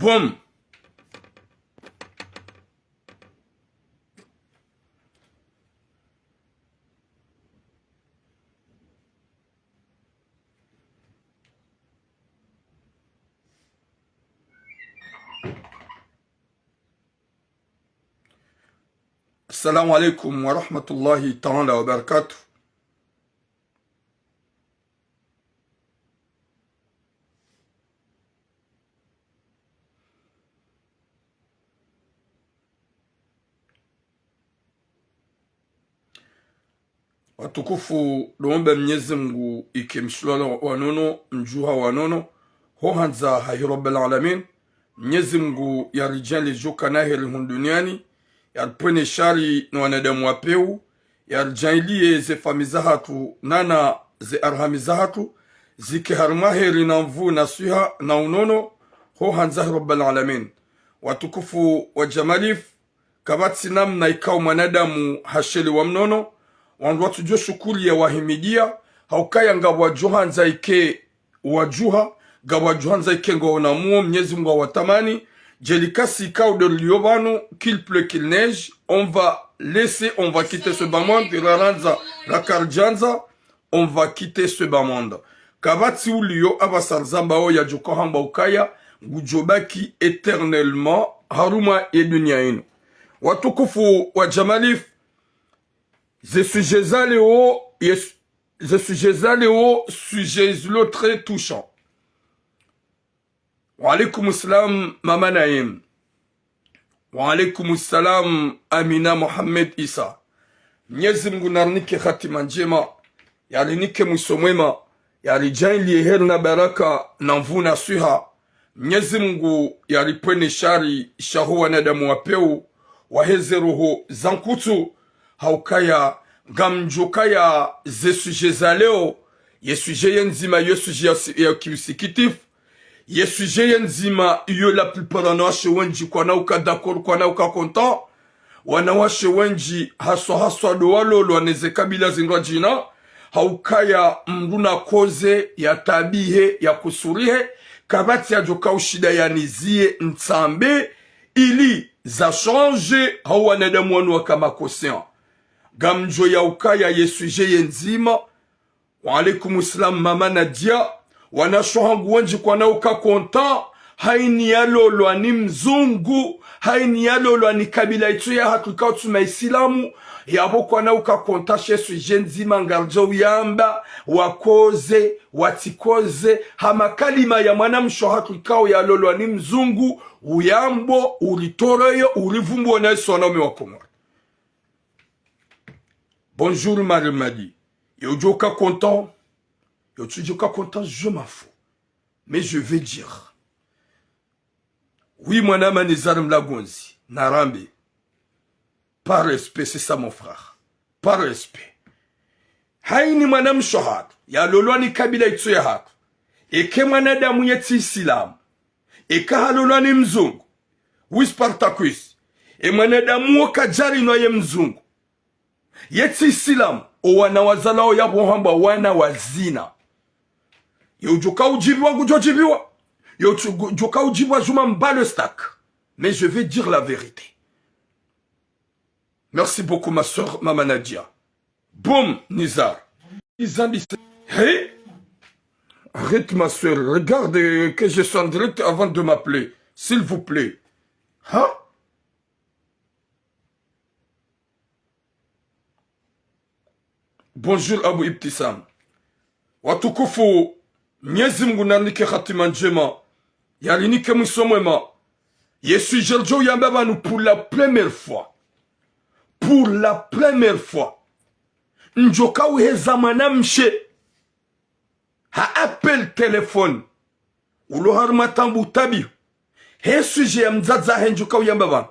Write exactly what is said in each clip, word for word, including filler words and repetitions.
Boum. Assalamu alaikum wa rahmatullahi ta'ala wa barakatuh. Watukufu, ndo womba Mnyezi Mngu ike mshilwalo wa nono, mdjuha wa nono, ho handza hahe Rabbal Alamin. Mnyezi Mngu yaridjaanlie djo kana heri hunu duniani, yaripvwene shari no wanadamu wa pewu, yaridjaanlie ze famiyi zahatru, nana ze arhami zahatru, zike harumwa heri na nvuu na swiha na unono, ho handza hahe Rabbal Alamin. Watukufu wa Jamalif, kapvatsi namna ikao mwanadamu hashelewa mnono, wandru watsudjo shukuriya wahimidiya, haukaya ngapvo wadjo handza ike wadjuha, ngapvo wadjo handza ike ngwaona muo, Mnyezi Mngu awatamani, djelikasi ikao ndo lilio pvanu, qu'il pleut, qu'il neige, on va laisser, on va quitter ce bas monde, rarandza, rakaridjandza, on va quitter ce bas monde. Kapvatsi ulio apvasa rizambao yadjoka hamba ukaya, ngudjo baki éternellement harumwa ye dunia inu. Watukufu wa Jamalif, ze sujet za leo, yes, ze sujet za leo, sujet zilo très touchant. Wa alaikum salam, Mama Naim. Wa alaikum salam, Amina Mohamed Issa. Mnyezi Mngu narinike hatima ndjema, yarinike mwiso mwema, yaridjaanlie heri na baraka na nvuu na swiha. Mnyezi Mngu yaripvwene shari shaho wanadamu wa pewu, waheze roho za nkutsu, haukaya ngamdjo kaya ze sujet za leo, ye sujet ye ndzima, ye sujet ya si-, ya kiusikitifu, ye sujet ye ndzima iyo la plupart wanawashe wendji kwana uka d'accord, kwana uka content. Wanawashe wendji haswa haswa ndo walolwa neze kabila zindrwadjina, haukaya mndru nakoze, yatabihe, yakusurihe, kapvatsi yadjoka ushinda yanizie ntsambe, ili za changer, hau wanadamu wanu waka makosea. Ngamdjo ya ukaya ye sujet ye ndzima, Wa alaikum salam, Mama Nadia. Wanashe wahangu wendji kwana uka content, hayini yalolwa ni mzungu, hayini yalolwa ni kabila itso yahatru ikao tsi maisilamu, yapvo kwana uka content she sujet ndzima ngaridjo uyamba, wakoze, watsikoze, ha makalima ya mwanamshe wahatru ikao yalolwa ni mzungu, uyambo, uritoroyo, urivumbuo na isi wanaume wa Komori. Bonjour, Marie Madi. Yo djoka content. Yo tsu djoka content, je m'en fous. Mais je vais dire. Oui, mwanama Nizar Mlagonzi, narambe. Par respect, c'est ça mon frère. Par respect. Hayini mwanamshe wahatru, yalolwa ni kabila itso yahatru. Eka mwanadamu ye tsi isilamu. Eka halolwa ni mzungu. Oui, Spartacus. E mwanadamu wo kadjarinwa ye mzungu. Ye tsi isilamu, o wana wazalwao yapvo hambwa wana wa zina. Yo djoka udjibiwa, ngudjo djibiwa. Yo djo-, djoka udjibiwa, je m'en bats le steak. Mais je vais dire la vérité. Merci beaucoup, ma sœur, Mama Nadia. Boum, Nizar. Nizar, Nizar. Hey! Arrête, ma sœur. Regarde, euh, que je sois en direct avant de m'appeler. S'il vous plaît. Hein? Bonjour Abu Ibtisam. Watukufu, Mnyezi Mungu narinike hatima ndjema, yarinike mwiso mwema. Ye sujet ndjo uyamba pvanu pour la première fois. Pour la première fois. Ndjoka uheza mwanamshe ha appel téléphone. Ulo harumwa taabu tabihu. He sujet ya mdzadze wahe ndjoka uyamba pvanu.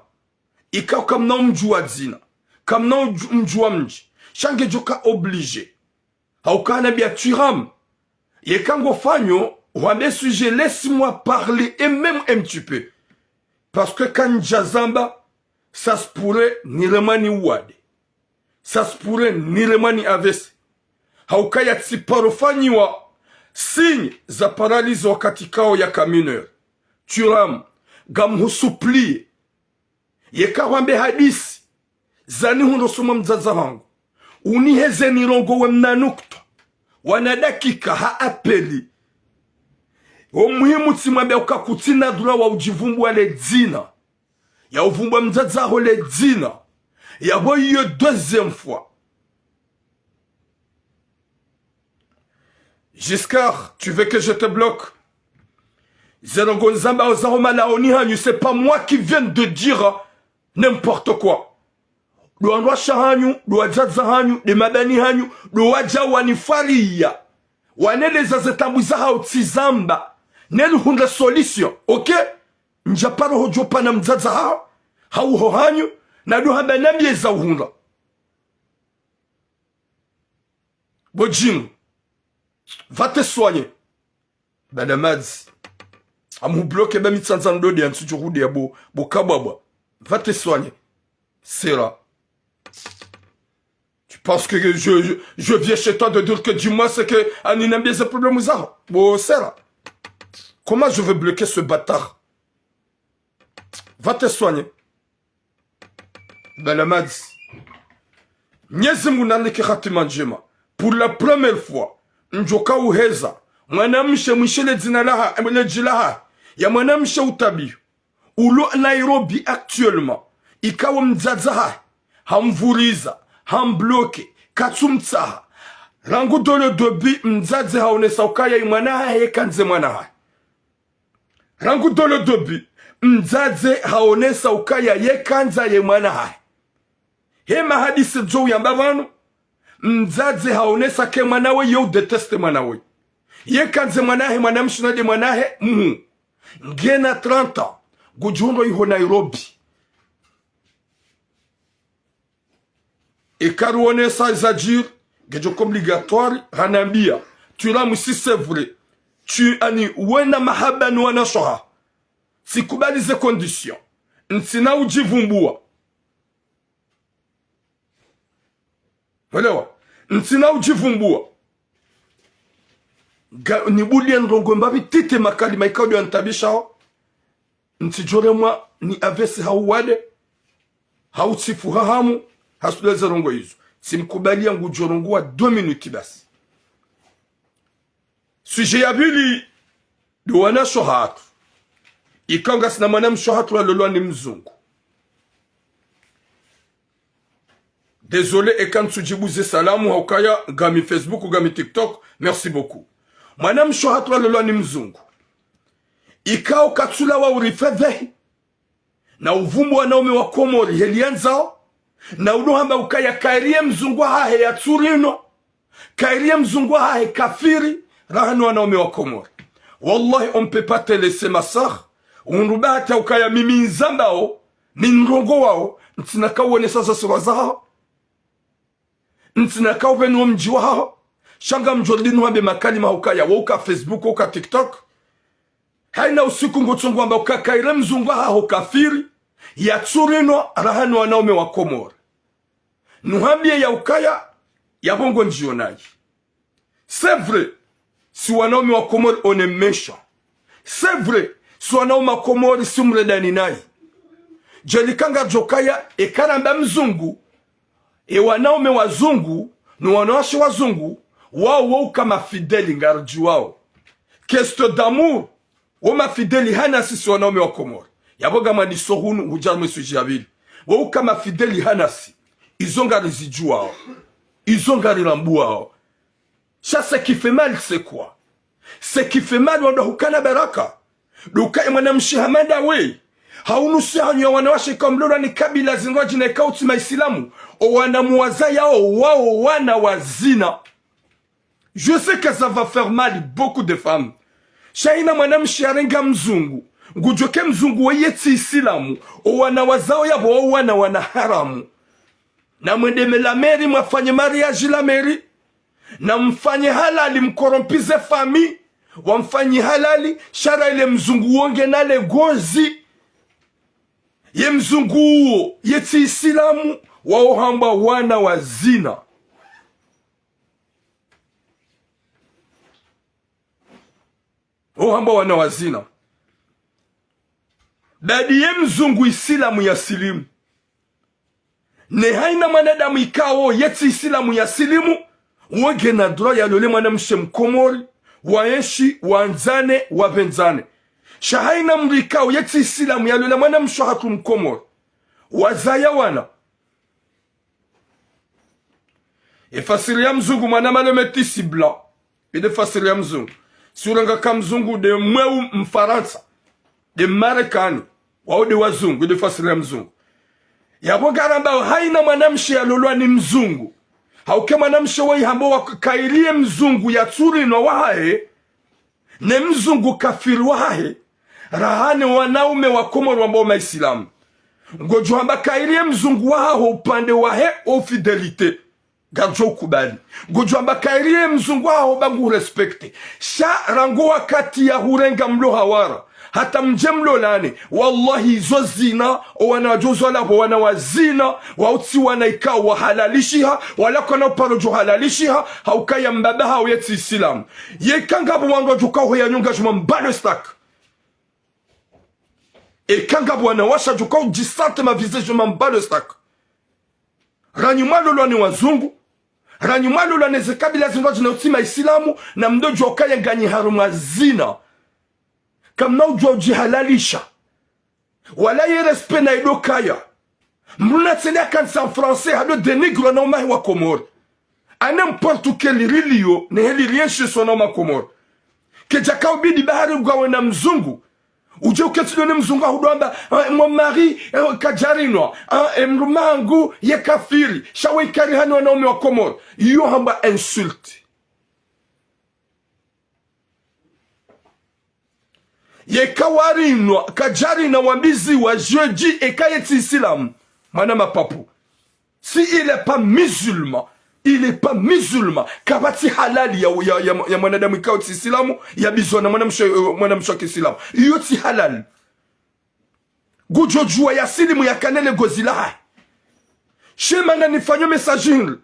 Ikao kamna umdjuwa dzina. Kamna umdju-, umdjuwa mdji. Sha nge ndjoka obligé. Hauka hanambia Thuram. Yeka ngofanyo, wambe sujet, laisse-moi parler et même un petit peu. Parce que kandja zamba, ça se pourrait niremwa ni uwade. Ça se pourrait niremwa ni A V C. Hauka ya tsiparo fanyiwa signe za paralysie wakati kao yaka mineur. Thuram, ngamhusuplie. Yeka hwambe hadisi, zanihundro sumwa mdzadze hangu. Uniheze nirongowe mna nukta. Wana dakika ha appel. Wo muhimu tsimwambia uka kutsina droit wa udjivumbua le dzina. Ya uvumbua mdzadze haho le dzina. Yapvo iyo deuxième fois. Giscard, tu veux que je te bloque? Ze ndrongo nizambao zaho malaoni hanyu, c'est pas moi qui viens de dire n'importe quoi. Ndo wandruwashe hanyu, ndo wadzadze hanyu, nde mabani hanyu, ndo wadja wanifwaria. Waneleza ze taabu zahao tsizamba. Neli hundra solution, ok? Ndja paro hodjo pana mdzadze haho, hau ho hanyu, na ndo hamba nambiye za uhundra. Bo djinu. Va te soigner. Bana madzi. Amu bloquer ba mi tsandza ndode ya ntsudjo hude ya bo, bo kabwabwa. Va te soigner. Sera. Tu penses que je, je, je viens chez toi de dire que dis-moi ce que ani nambiye ze problème zaho. Bo sera. Comment je vais bloquer ce bâtard? Va te soigner. Bana madzi. Mnyezi Mungu nanike hatima ndjema. Pour la première fois, ndjoka uheza mwanamshe, mwishile dzina laha, le dji laha, ya mwanamshe utabihu. Ulo Nairobi actuellement. Ikao mdzadze hahe hamvuriza, hambloquer, katsumtsaha. Rangu dole dobi mdzadze haonesa ukaya ye mwana hahe, kandze mwana hahe. Rangu dole dobi, mdzadze haonesa ukaya ye kandza ye mwana hahe. He mahadisi dzo uyamba pvanu, mdzadze haonesa ke mwana we, yo udéteste mwana we. Ye kandze mwana hahe, mwanamshe na nde mwana hahe, muhu. Ngena trente ans, ngudjo ndo iho Nairobi. Eka ruonesa zadjiri, ngedjo obligatoire, hanambia. Tu l'as, si c'est vrai. Tu ani, wena mahaba ni wanashe haho. Tsikubali ze conditions. Ntsina udjivumbua. Welewa? Ntsina udjivumbua. Nga, nibulie ndrongo mbapvi titi makalima ikao ndo yantabishao. Ntsidjoremwa ni avesi hau wade, hau tsifu hahamu, hasudeza ndrongo izo. Tsimkubalia ngudjorongoa deux minutes basi. Sujet ya pvili, ndo wanashe hatru. Ikao ngasina mwanamshe hatru alolwa ni mzungu. Désolé, eka ntsudjibu ze salamu, haukaya ngami Facebook, ngami TikTok. Merci beaucoup. Mwanamshe hatru alolwa ni mzungu. Ikao katsulawa urifedhehi. Na uvumbu wanaume wa Komori heli yandzao. Na udo hamba ukaya kayiri ye mzungu hahe yatsurinwa. Kayiri ye mzungu hahe kafiri, raha ni wanaume wa Komori. Wallahi, on peut pas te laisser, ma sœur. Undru bahati ya ukaya mimi nizambao, mi nirongowao, ntsina kauonesa za sura zaho. Ntsina kaupveni wo mdji waho. Sha ngamdjo ridinu hambe makalima hukaya, wo uka Facebook, wo uka TikTok. Haina usiku ngutsongo wamba uka kayiri ye mzungu haho kafiri, yatsurinwa, raha ni wanaume wa Komori. Nuhambie ya ukaya, yapvo ngo ndjiyo nayi. C'est vrai, si wanaume wa Komori on est méchant. C'est vrai, si wanaume wa Komori si mredani nayi. Djeli kanga djokaya, eka ramba mzungu, e wanaume wazungu, no wanawashe wazungu, wao wo uka mafidèle ngaridjuwao. Question d'amour, wo mafidèle hanasi si wanaume wa Komori. Yapvo ngamwandiso hunu, hudja mwe sujet ya pvili. Wo uka mafidèle hanasi, izo ngarizidjuwao. Izo ngarirambuwao. Sha ce qui fait mal, c'est quoi? Ce qui fait mal, wandru hukana baraka. Ndo uka e mwanamshe hama ndawe. Haunusi hanyu ya wanawashe kamlolwa ni kabila zindru djina ikao tsi maisilamu. O wana muwazayao, wao wana wa zina. Je sais que ça va faire mal beaucoup de femmes. Sha haina mwanamshe yarenga mzungu. Ngudjoke mzungu weye tsi isilamu. O wana wazao yapvo wao wana wana haramu. Na mwende me la mairie, mwafanye mariage la mairie. Na mfanye halali, mkorompize famille. Wamfanye halali, sha raha ile mzungu wo ngena le gozi. Ye mzungu uwo, ye tsi isilamu, wao hamba wana wa zina. Wao hamba wana wa zina. Badi ye mzungu Isilamu ya silimu. Ne haina mwanadamu ikao ye tsi Isilamu ya silimu, wo ngena droit ya lole mwanamshe Mkomori, waenshi, wandzane, wapvendzane. Sha haina mdru ikao ye tsi Isilamu ya lola mwanamshe hatru Mkomori, wazaya wana. E fasiri ya mzungu, mwana malome tisi blanc. Inde fasiri ya mzungu. Si urenga ka mzungu nde mweu Mfarantsa, nde Mmarekani, wao nde wazungu, inde fasiri ya mzungu. Yapvo ngaramba haina mwanamshe ya lolwa ni mzungu. Hauka mwanamshe woyi hamba wa kairi ye mzungu ya tsurinwa wahahe, ne mzungu kafiri wahahe, raha ne wanaume wa Komori wambao ma Isilamu. Ngodjo hamba kairi ye mzungu wahaho upande wahe o fidélité, ngardjo ukubali. Ngodjo hamba kairi ye mzungu wahaho ba ngu respecté. Sha rangu wakati ya hurenga mlo hawara, hata mdje mlolane, wallahi izo zina, o wana wadjo zwala pvo wana wa zina, wao tsi wana ikao wahalalishiha, wala kwana uparo djo halalishiha, hauka ya mbaba hawo ye tsi Isilamu. Yeka ngapvo wandru wadjo kao hoya nyonga djuma mbalo stack. Eka ngapvo wanawashe wadjo kao djisante mavisé djuma mbalo stack. Ranyu mwalolwa ni wazungu. Ranyu mwalolwa ne ze kabila zindru djina utsi ma Isilamu, na mdo djuwa ukaya nganyi harumwa zina. Kamna udjuwa udjihalalisha. Wala ye respect na ido kaya. Mdru na tsende akanisa Mfarantsa hado dénigrer wanaume wa Komori. À n'importe quelle religion, ne heli rienshi sona ma Komori. Kedja kaubidi bahari ugawe na mzungu. Udje uketsi done mzungu ahudwamba, eh, mon mari, eh, kadjarinwa, eh, eh, mdrume hangu ye kafiri. Sha we ikariha ni wanaume wa Komori. Iyo hamba insulte. Yeka warinwa, kadjarina wambizi wa jeudi, eka ye tsi Isilamu. Mwana mapapu. Si il est pas musulman, il est pas musulman. Kapvatsi halali ya, ya, ya, ya mwanadamu ikao tsi Isilamu, ya bizwa na mwanamshe, eh, mwanamshe wa Kiisilamu. Iyo tsi halali. Ngudjo djuwa ya silimu ya kane le gozi lahahe. She mana nifanyo message hindri.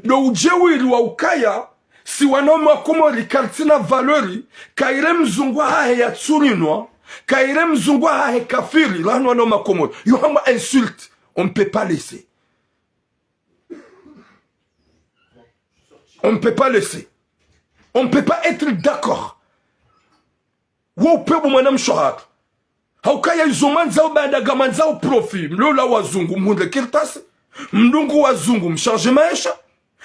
Ndo udjewiri wa ukaya, si wanaume wa Komori karitsina valeur, kaire mzungu wahahe ya tsurinwa, kaire mzungu wahahe kafiri, rahana wanaume wa Komori. Yo hamba insulte. On ne peut pas laisser. On ne peut pas laisser. On ne peut pas être d'accord. Wo upvepvo mwanamshe hatru. Haukaya izo mwandzao baada ngamwandzao profit, mlola wazungu mhundre kartasi, mdungu wazungu mshandje maesha.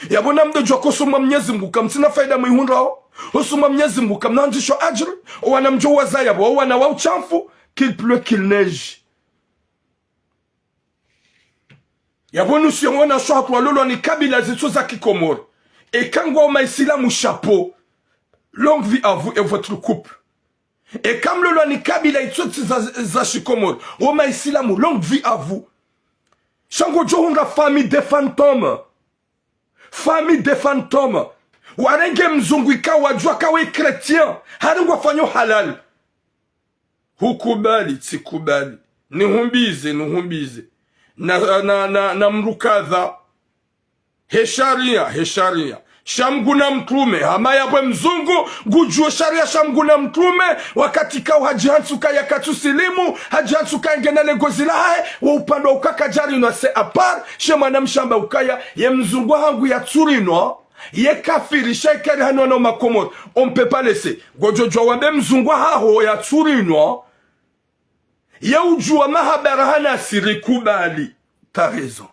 Yapvo na mdo djuwa ko hosoni mwa Mnyezi Mngu kamtsina faida mwihundrao. Hosoni mwa Mnyezi Mngu kamna handzisho adjiri. O wana mdjo wazaya pvo, o wana wa ushamfu, qu'il pleuve, qu'il neige. Yapvo nusu ya wanawashe hatru walolwa ni kabila zitso za Kikomori. Eka ngwao ma Isilamu, chapeau. Longue vie à vous et votre couple. Eka mlolwa ni kabila itso tsi za, za Shikomori, o ma Isilamu, longue vie à vous. Sha ngodjo hundra famille de fantômes. Famille de fantômes. Warenge mzungu ikao wadjuwa ka we chrétien. Hari ngwafanyo halali. Hukubali, tsikubali. Nihumbize, nihumbize. Na, na, na, na mdru kadha. He sharia, he sharia. Sha Mngu na mtrume, hama yapvo mzungu, ngudjuwo sharia sha Mngu na mtrume, wakati ikao hadjihantsi ukaya katsu silimu, hadjihantsi ukaya ngena le gozi lahahe, wo upande wa uka kadjarinwa c'est à part, she mwanamshe hamba ukaya, ye mzungu wahangu ya tsurinwa, ye kafiri, sha ikariha ni wanaume wa Komori, on ne peut pas laisser. Ngodjo djuwa wambe mzungu wahaho ya tsurinwa, ye udjuwa mahaba rahana si, rikubali. T'as raison.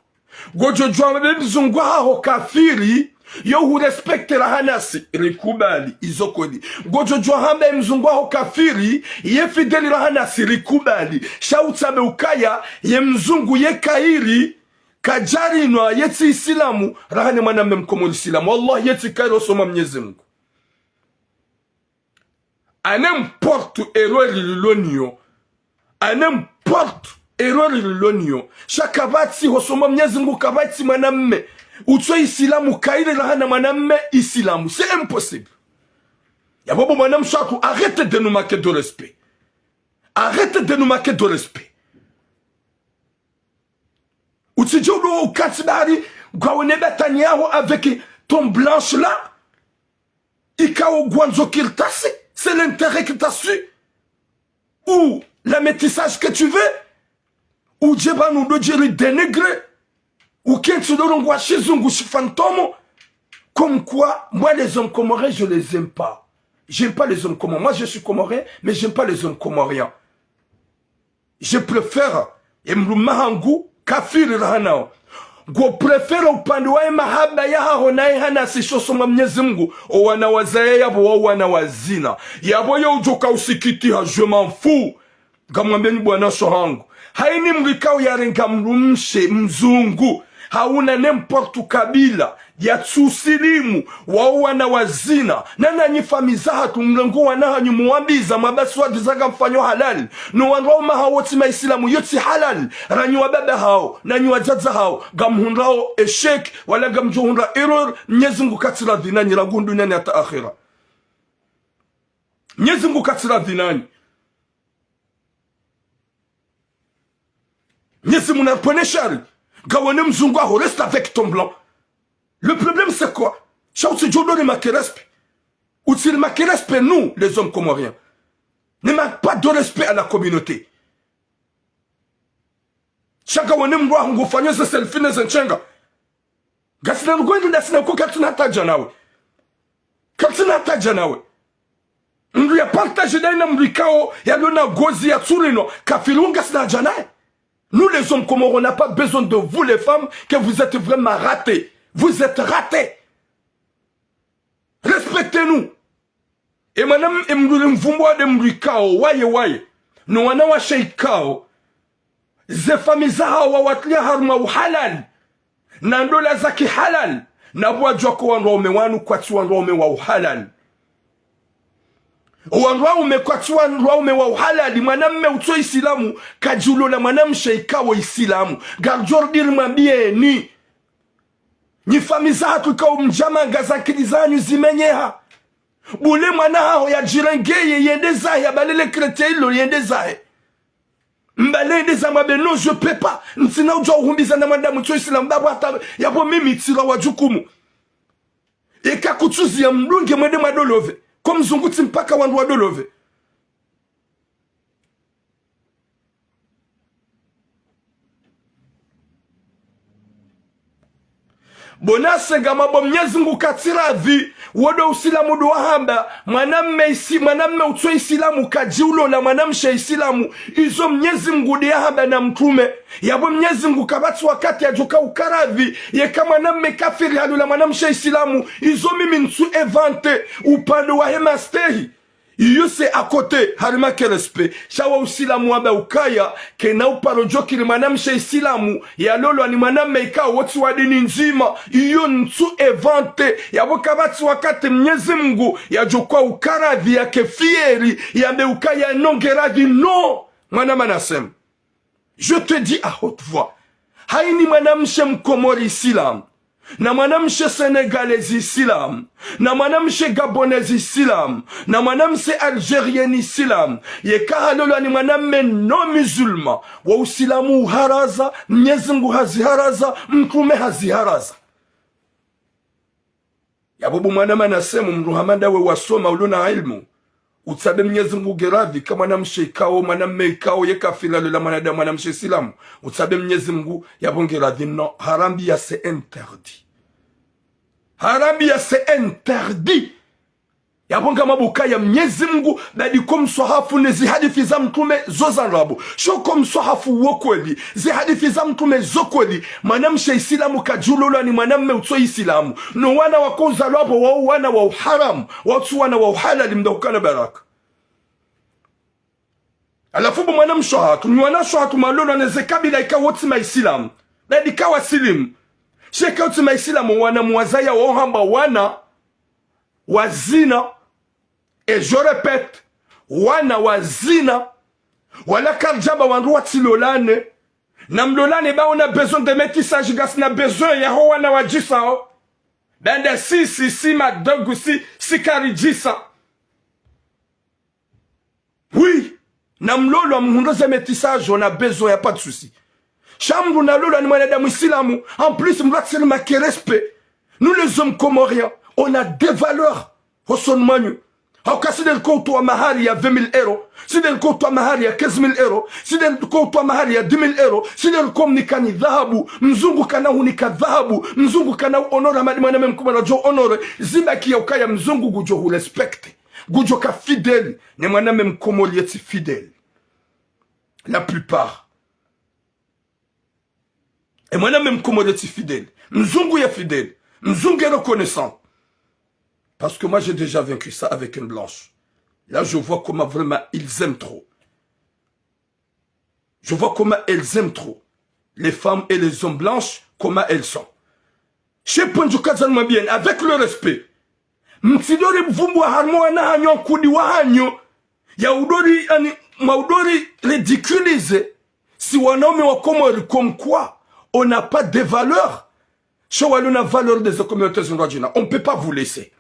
Ngodjo djuwa mzungu wahaho kafiri, ye uhurespecte rahana si, rikubali. Izo kweli. Ngodjo djuwa hamba ye mzungu wahaho kafiri, ye fidèle rahana si, rikubali. Sha utsambe ukaya, ye mzungu ye kairi, kadjarinwa, ye tsi Isilamu, rahana mwanamme Mkomori Isilamu. Wallahi, ye tsi kairi hosoni mwa Mnyezi Mngu. À n'importe erreur lilo nayo. À n'importe erreur lilo nayo. Sha kapvatsi hosoni mwa Mnyezi Mngu kapvatsi mwanamme utso Isilamu kairi rahana mwanamme Isilamu. C'est impossible. Yapvo bo mwanamshe hatru, arrête de nous manquer de respect. Arrête de nous manquer de respect. Utsidje udo ukantsi bahari, ngwaone batani yaho avec ton blanche là. Ikao ngwandzo kartasi, c'est l'intérêt que t'as su. Ou, le métissage que tu veux. Udje pvanu ndo djiri dénigrer. Ukentsi ndo rongowa shizungu shi fantôme. Comme quoi, moi, les hommes comoriens, je les aime pas. J'aime pas les hommes comoriens. Moi, je suis comorien, mais j'aime pas les hommes comoriens. Je préfère emdrume hangu kafiri raha nao. Ngo préfère upande wahe mahaba yahaho naye hana sisho soma Mnyezi Mngu, owana wazaya yapvo wa wana wa zina. Yapvo yo udjoka usikitiha, je m'en fous. Ngamwambieni bwana sho hangu. Haini mdru ikao yarenga mdrumshe mzungu, hauna n'importe kabila, yatsusilimu, wao wana wa zina, na nanyi famiyi zahatru mrengo wana hanyu muwambiza, mwamba swadizan ngamfanyo halali, no wandru waume hawo tsi maisilamu, yo tsi halali, ranyi wababa hawo, nanyi wadzadze hawo, ngamhundrao échec, wala ngamdjo hundra erreur, Mnyezi Mngu katsi radhi nanyi, rangu duniani hata akhera. Mnyezi Mngu katsi radhi nanyi. Mnyezi Mngu naripvwene shari. Ngawone mzungu aho, reste avec ton blanc. Le problème, c'est quoi? Sha utsidjo ndo ni manquer respect. Utsi ni manquer respect, nous, les hommes comoriens. Ne manque pas de respect à la communauté. Sha ngawone mdru aho ngufanyo ze selfie ne ze ntsenga. Ngasina lugwendu ndasina ko, katsina hata dja nawe. Katsina hata dja nawe. Mdru ya partage dayi na mdru ikao yalona gozi yatsurinwa, kafiri, ngasina dja naye. Nous, les hommes comores, on n'a pas besoin de vous, les femmes, que vous êtes vraiment ratés. Vous êtes ratés. Respectez-nous. E mwana m-, e mdru limvumbuwa nde mdru ikao, waye, waye. No wana washe ikao, ze famiyi zahawo wawatria harumwa uhalali, na ndola za kihalali, na pvwadjuwa ko wandru waume wanu kwatsi wandru waume wa uhalali. Wandru waume kwatsi wandru waume wa uhalali, mwanamme utso isilamu, kadjiulola mwanamshe ikao isilamu. Ngaridjo ridiri mwambieni. Nyi famiyi zahatru ikao mdjamanga ze ankili zanyu zimenyeha. Bule mwana haho yadjirengeye, yende zahe, yabalele krete ilo, yende zahe. Mbale yende zahe mwambe, non, je peux pas. Ntsina udjuwa uhumbiza na mwanadamu tso isilamu, babo hata, yapvo mimi tsira wa djukumu. Eka kutsuzi ya mdunge mwende mwa dolove. Ko mzungu tsi mpaka wandru wa dolove. Bo nase ngamwambo Mnyezi Mngu katsi radhi, wo ndo usilamu ndo wahamba, mwanamme isi-, mwanamme utso isilamu kadjiulola mwanamshe isilamu, izo Mnyezi Mngu nde yahamba na mtrume, yapvo Mnyezi Mngu kapvatsi wakati yadjoka uka radhi, yeka mwanamme kafiri halola mwanamshe isilamu, izo mimi ntsu inventer, upande wahe mastehi. Iyo c'est à côté, hari manquer respect. Sha wo usilamu wamba ukaya, kena uparo djokiri mwanamshe isilamu, yalolwa ni mwanamme ikao wotsi wa dini ndzima. Iyo ntsu inventer, yapvo kapvatsi wakati Mnyezi Mngu yadjoka uka radhi yake fieri, yambe ukaya nonge radhi, non. Mwana manasem. Je te dis à haute voix. Haini mwanamshe mkomori isilamu, na mwanamshe sénégalaise isilamu, na mwanamshe gabonaise isilamu, na mwanamshe algérienne isilamu, yeka halolwa ni mwanamme non musulman, wo usilamu uharaza, Mnyezi Mngu haziharaza, mtrume haziharaza. Yapvo bo mwana manasem, mdru hama ndawe wasoma, ulona ilmu. Utsabe Mnyezi Mngu nge radhi, ka mwanamshe ikao, mwanamme ikao, ye kafiri halola mwanada-, mwanamshe isilamu. Utsabe Mnyezi Mngu, yapvo nge radhi, non, harambiya c'est interdit. Harambiya c'est interdit. Yapvo ngamwambo ukaya Mnyezi Mngu, badi ko mswahafu ne zihadithi za mtrume zo za ndrabo. Sho ko mswahafu wo kweli, zihadithi za mtrume zo kweli, mwanamshe isilamu kadjiulolwa ni mwanamme utso isilamu. No wana wako uzalwa pvo wao wana wa uharamu, wao tsi wana wa uhalali mda ukana baraka. Halafu bo mwanamshe hatru, nyi wanashe hatru mwalolwa ne ze kabila ikao wotsi maisilamu. Badi ka wasilimu. Sha eka wotsi maisilamu wana mwazaya wao hamba wana wa zina. Et je répète, wana wa zina. Wala karidjamba wandru watsilolane. Namlolane ba on a besoin de métissage, ngasina besoin yaho wana wadjisao. Bende si, si, si madogo, si, si karidjisa. Oui, namlolwa muhundre ze métissage, on a besoin, y a pas de souci. Sha mdru nalolwa ni mwanadamu isilamu, en plus, mdru atsiri manquer respect. Nous, les hommes comoriens, on a des valeurs. Hosoni mwanyu. Hauka si nde riko utowa mahari ya vingt mille euros, si nde riko utowa mahari ya quinze mille euros, si nde riko utowa mahari ya dix mille euros, si nde riko mnikani dhahabu, mzungu kana hunika dhahabu, mzungu kana hu honore, hamadi mwanamme mkomori ngudjo honore, zibaki ya ukaya mzungu ngudjo hu respecter, ngudjo ka fidèle, ne mwanamme mkomori yetsi fidèle. La plupart. E mwanamme mkomori yetsi fidèle. Mzungu ye fidèle. Mzungu ye reconnaissant. Parce que moi, j'ai déjà vécu ça avec une blanche. Là, je vois comment vraiment ils aiment trop. Je vois comment elles aiment trop. Les femmes et les hommes blanches, comment elles sont. Chez Ponjo Kazan bien, avec le respect. Mtsidori mvumbu wa harumwa wana hanyu, nkudi wa hanyu. Ya udori, ani, mwa udori ridiculiser si wanaume wa Komori comme quoi on n'a pas de valeur. Sho walo na valeur des communautés zindrwadjina. On peut pas vous laisser.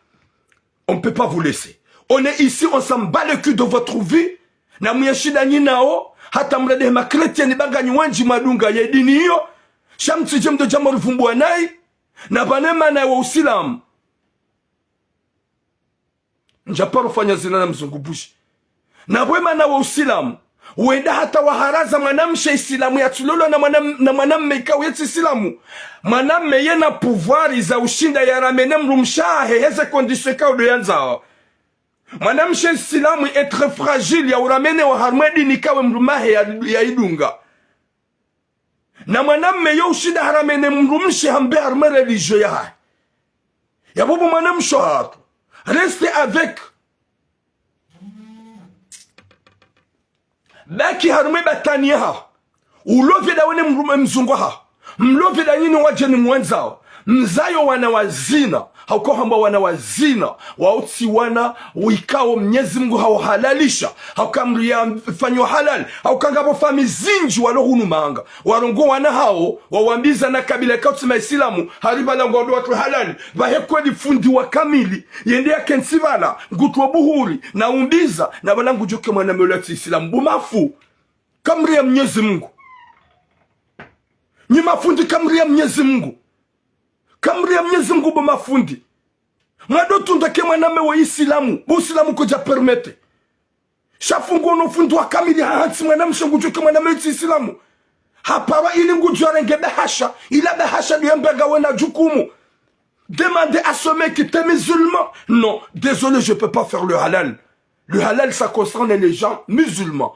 On peut pas vous laisser. On est ici, on s'en bat le cul de votre vie. Na muyeshida nyi nao, hata mrade ma chrétiens ni banganyi wendji mwadunga ye dini iyo. Sha mtsidje mdo djambo rivumbuwa nayi. Na pvane mana wa usilamu. Ndja paro fanya zina na mzungu bushi. Na pvwe mana wa usilamu. Wenda hata waharaza mwanamshe isilamu yatsulolwa na mwana, na mwanamme ikao yetsi isilamu. Mwanamme yena pouvoir za ushinda ya ramene mdrumshe hahe heze condition ikao ndo yandzao. Mwanamshe isilamu est très fragile ya uramene wa harumwa dini ikao mdrumme hahe ya, ya idunga. Na mwanamme yo ushinda haramene mdrumshe hambe harumwa religion yahahe. Ya bobo mwanamshe hatru. Reste avec. Baki harumwa batwani yahaho. Ulovye dawe ne mdrumme mzungu haho. Mlovye da nyinyi wadjeni mwandzao. Mzayo wana wa zina. Hauka hamba wana wa zina. Wao tsi wana wikao Mnyezi Mungu hawahalalisha. Hauka mdru ya fanyo halali. Hauka ngapvo fami zindji walo hunu manga. Warongoa wana hawo, wawambiza na kabila ikao tsi maisilamu, hari pvala ngwandro watru halali, pvahe kweli fundi wa kamili, yende yakentsi pvala, ngutro buhuri, na umbiza, na pvala ngudjoke mwanamme ola tsi isilamu. Bo mafundi, kamria Mnyezi Mungu. Nyi mafundi, kamria Mnyezi Mungu. Kamria Mnyezi Mungu bo mafundi. Mwado tunda ke mwanamme wa isilamu, bo usilamu kudja permettre. Sha fungu ono fundi wa kamili hahantsi mwanamshe ngudjoke mwanamme tsi isilamu. Hapara ili ngudjo arenge bahasha, ila bahasha ndo yamba ngawe na jukumu. Demander à ce mec, t'es musulman ? Non, désolé, je peux pas faire le halal. Le halal, ça concerne les gens musulmans.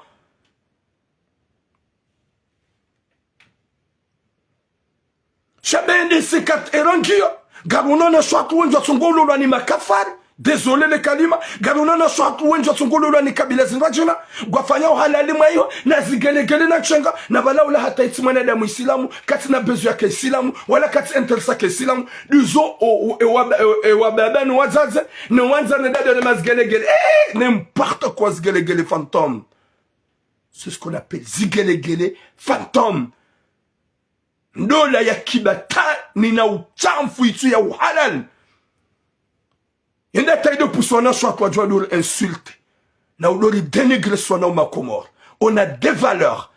Sha bende sekat erangia. Ngarionao wanashe watru wendji watsongo ulolwa ni makafari. Désolé le kalima. Ngarionao wanashe watru wendji watsongo ulolwa ni kabila zindrwadjina. Ngwafanyao halali mwa iyo, na zigelegele na ntsenga, na pvala ula hata yetsi mwanadamu isilamu, katsina besoin yake isilamu, wala katsi intéressé yake isilamu. Ndizo o, o, e wa, e, e wa baba no wadzadze, no wandza ne dada ne mazigelegele. Eh, n'importe quoi, zigelegele fantôme. C'est ce qu'on appelle zigelegele fantôme. Ndola ya kibatwani na ushamfu itsu ya uhalali. Yenda tayido puso wanashe watru wadjo wadori insulte. Na udori dénigrer si wanaume wa Komori. On a des valeurs.